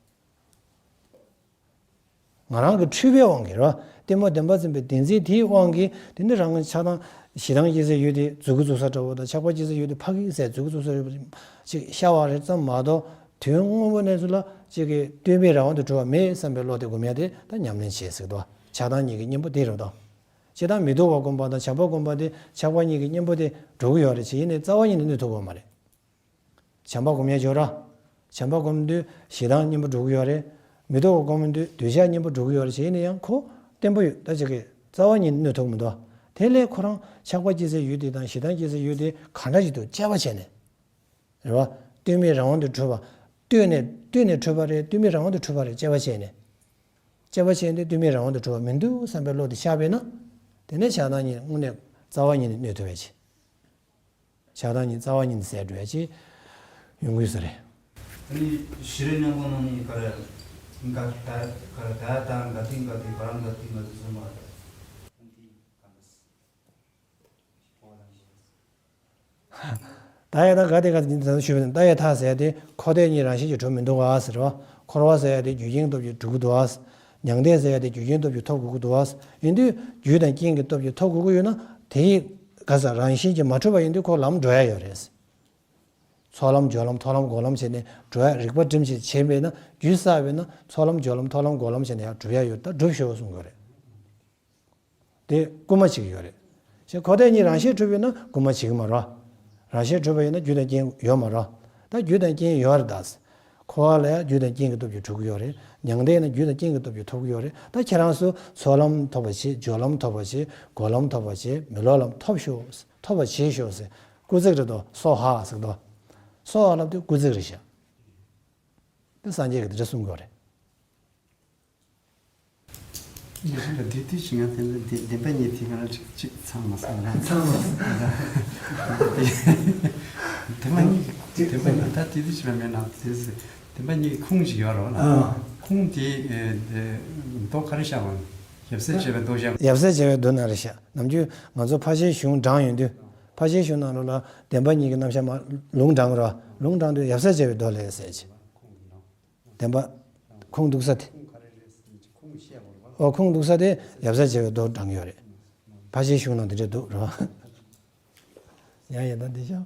ང་རང་གི་འཁྲུལ་པའི་དབང་གིས་རེད་བ། གཏི་མུག་བདེན་པར་འཛིན་པའི་བདེན་འཛིན་དེའི་དབང་གིས་དེ་ནི་རང་གི་ཆགས་སྡང་ཞེ་སྡང་སྐྱེ་ས་ཡོད་དེ་མཛུབ་གུ་བཙུགས་ས་འདྲ་བོ་དང་ཆགས་པ་སྐྱེ་ས་ཡོད་དེ་ཕ་གི་ཟེར་མཛུབ་གུ་བཙུགས་ས་ཡོད་པ་ཅིག་ཤར་བ་རེད་ཙམ་མ་གཏོགས། དོན་དངོས་པོ་གནས་ཚུལ་ལ་གཅིག་གིས་ལྟོས་མེད་རང་དབང་དུ་གྲུབ་པ་མེད་བསམ་པའི་བློ་དེ་སྒོམ་ཡ་དེ་ད་ཉམས་ལེན་བྱེད་ཟེར་གི་འདུག་ཆགས་སྡང་གཉིས་ཀྱི་གཉེན་པོ་དེ་རེད་དོ། སྤྱིར་བཏང་མི་སྡུག་པ་སྒོམ་པ་དང་བྱམས་པ་སྒོམ་པ་དེ་ཆགས་པ་གཉིས་ཀྱི་གཉེན་པོ་དེ་འགྲོ་གི་ཡོད་རེད། བྱས་ཡིན་ནའི་རྩ་བ་ཉིད་ནས་གནོད་ཐུབ་ཀྱི་ཡོད་མ་རེད། བྱམས་པ་སྒོམ་ཡ་འཇོག་ར། བྱམས་པ་སྒོམ་དུས་ཞེ་སྡང་གཉེན་པོ་འགྲོ་གི་ཡོད་རེད། མི་སྡུག་པ་སྒོམ་དུས་འདོད་ཆགས་གཉེན་པོ་འགྲོ་གི་ཡོད་རེད། བྱས་ཡིན་ན་ཡང་ཁོ་བརྟན་པོ་ཡོད། ད་ཅིག་གིས་རྩ་བ་ཉིད་ནས་གནོད་ཐུབ་ཀྱི་མི་འདུག་དེ་ལས་ཁོ་རང་ཆགས་པ་སྐྱེ་ས་ཡོད་དེ་དང་ཞེ་སྡང་སྐྱེ་ས་ཡོད་དེ་གང་འདྲ་ཞིག་འདུག་དཔྱད་པ་བྱས་ནས། རེད་བ། ལྟོས་མེད་རང་དབང་དུ་གྲུབ་པ། ལྟོས་ནས་ལྟོས་ནས་གྲུབ་པ་རེད། ལྟོས་མེད་རང་དབང་དུ་གྲུབ་པ་རེད། དཔྱད་པ་བྱས་ནས། དཔྱད་པ་བྱས་ཏེ་ལྟོས་མེད་རང་དབང་དུ་གྲུབ་པ་མི་འདུག་བསམ་པའི་བློ་དེ་ཤར་བས་ན། དེ་ནས་ཆགས་སྡང་གཉིས་དངོས་གནས་རྩ་བ་ཉིད་ནས་གནོད་ཐུབ་པའི་ཆེད། ཆགས་སྡང་གཉིས་རྩ་བ་ཉིད་ནས་ཟད་འགྲོ་ཡ་ཅིག་ཡོང་གི་ས་རེད། ཨ་ནི་ཞི་རི་སྙན་ཁོང་ནང་ནས་ག་རེ། ག་ད་ག་རེ་ད་ད་ག་དེ་ག་དེ་ག་རང་ག་དེ་ག་དེ་ཟེར་མ་རེད། ད་ཡ་ད་ག་དེ་ག་དེ་ད་ཞུས་པ་ནི་ད་ཡ་ཐ་ཟེར་ཡ་དེ་འཁོར་འདས་གཉིས་རང་བཞིན་གྱིས་གྲུབ་མི་འདུག་ག་ཟེར་བ། འཁོར་བ་ཟེར་ཡ་དེ་རྒྱུ་རྐྱེན་སྟོབས་ཀྱིས་གྲུབ་ཀྱི་འདུག་ག་མྱང་འདས་ཟེར་ཡ་དེ་རྒྱུ་རྐྱེན་སྟོབས་ཀྱིས་ཐོབ་དགོས་ཀྱི་འདུག་ག་ཡིན་དུས་རྒྱུ་དང་རྐྱེན་གྱི་སྟོབས་ཀྱིས་ཐོབ་དགོས་ཀྱི་ཡོད་ན་དེ་ཡི་ག་ས་རང་བཞིན་གྱིས་མ་གྲུབ་པ་ཡིན་དུས་ཁོ་ལམ་འགྲོ་ཡ་ཡོད་རེད། ཚོགས་ལམ་སྦྱོར་ལམ་ཐོག་ལམ་འགོག་ལམ་བྱས་ནས་འགྲོ་ཡ་རིགས་པ་སྒྲིམ་བྱས་བྱས་པས་ན་རྒྱུ་བསགས་པས་ན་ཚོགས་ལམ་སྦྱོར་ལམ་ཐོག་ལམ་འགོག་ལམ་བྱས་ནས་ཡང་སྒྲུབ་ཡ་ཡོད། ད་སྒྲུབ་ཤོག་གསུང་གི་ཡོད་རེད། དེ་སྐུལ་མ་བྱེད་ཀྱི་ཡོད་རེད། ཞེས་འཁོར་འདས་གཉིས་རང་བཞིན་གྲུབ་ཡོད་ན་སྐུལ་མ་བྱེད་ཀྱི་མ་རེད། རང་བཞིན་གྲུབ་པ་ཡིན་ན་རྒྱུ་དང་རྐྱེན་ཡོད་མ་རེད། ད་རྒྱུ་དང་རྐྱེན་ཡོད་རེད་ད། འཁོར་བ་ལ་ཡང་རྒྱུ་དང་རྐྱེན་གྱི་སྟོབས་ཀྱིས་གྲུབ་ཀྱི་ཡོད་རེད། མྱང་འདས་ན་རྒྱུ་དང་རྐྱེན་གྱི་སྟོབས་ཀྱིས་ཐོབ་ཀྱི་ཡོད་རེད། ད་ཁྱེད་རང་ཚོ་ཚོགས་ལམ་ཐོབ་པ་བྱེད། སྦྱོར་ལམ་ཐོབ་པ་བྱེད། འགོག་ལམ་ཐོབ་པ་བྱེད། མི་སློབ་ལམ་ཐོབ་ཤོག་ཐོབ་པ་བྱེད་ཤོག་ཟེར། སྐུལ་ཚིག་རེད་དོ། སྭཱ་ཧཱ་ཟེར་དོ། སྭཱ་ཧཱ་ལབ་དུས་སྐུལ་ཚིག་རེད་ཤག་དེ་སངས་རྒྱས་ཀྱིས་དེ་འདྲ་གསུང་གི་ཡོད་རེད། ཡེ་ཤུ་ལ་དེ་དུས་ཤིག་ང་དེ་འདྲ་བདེན་པ་གཉིས་དེ་ག་ལ་གཅིག་གཅིག་ཚང་མ་སོང་ལ། ཚང་མ་སོང་། བདེན་པ་གཉིས་བདེན་པ་གཉིས་ད་དེ་དུས་ཤིག་ལ་མེད་ན་དེ་བདེན་པ་གཉིས་ཀྱི་ཁུངས་ཤིག་ཡོད་རེད་བ་ལ། ཨ། ཁུངས་དེ་མདོ་ག་རེ་བཞག་པ། ཡབ་སྲས་བྱེ་བའི་མདོ་བཞག་ཡབ་སྲས་བྱེ་བའི་མདོ་ན་རེད་ཤག་ནམ་རྒྱུན་ང་ཚོ་ཕར་ཕྱིན་གཞུང་དྲངས་ཡོང་དུས། ཕར་ཕྱིན་གཞུང་ནང་ལོགས་ལ་བདེན་པ་གཉིས་ཀྱི་རྣམ་གཞག་མ་ལུང་དྲངས་རོ། ལུང་དྲངས་དུས་ཡབ་སྲས་བྱ་བའི་མདོ་ལས་ཟེར་གྱི། བདེན་པ་ཁུངས་གཏུགས་ས་དེ། ཨོ་ཁུངས་གཏུགས་ས་དེ་ཡབ་སྲས་བྱ་བའི་མདོ་དྲངས་ཡོད་རེད། ཕར་ཕྱིན་གཞུང་ནང་དེ་འདྲ་འདུག་རོ། ཡང་ཡིན་ད་འདི་ཤོག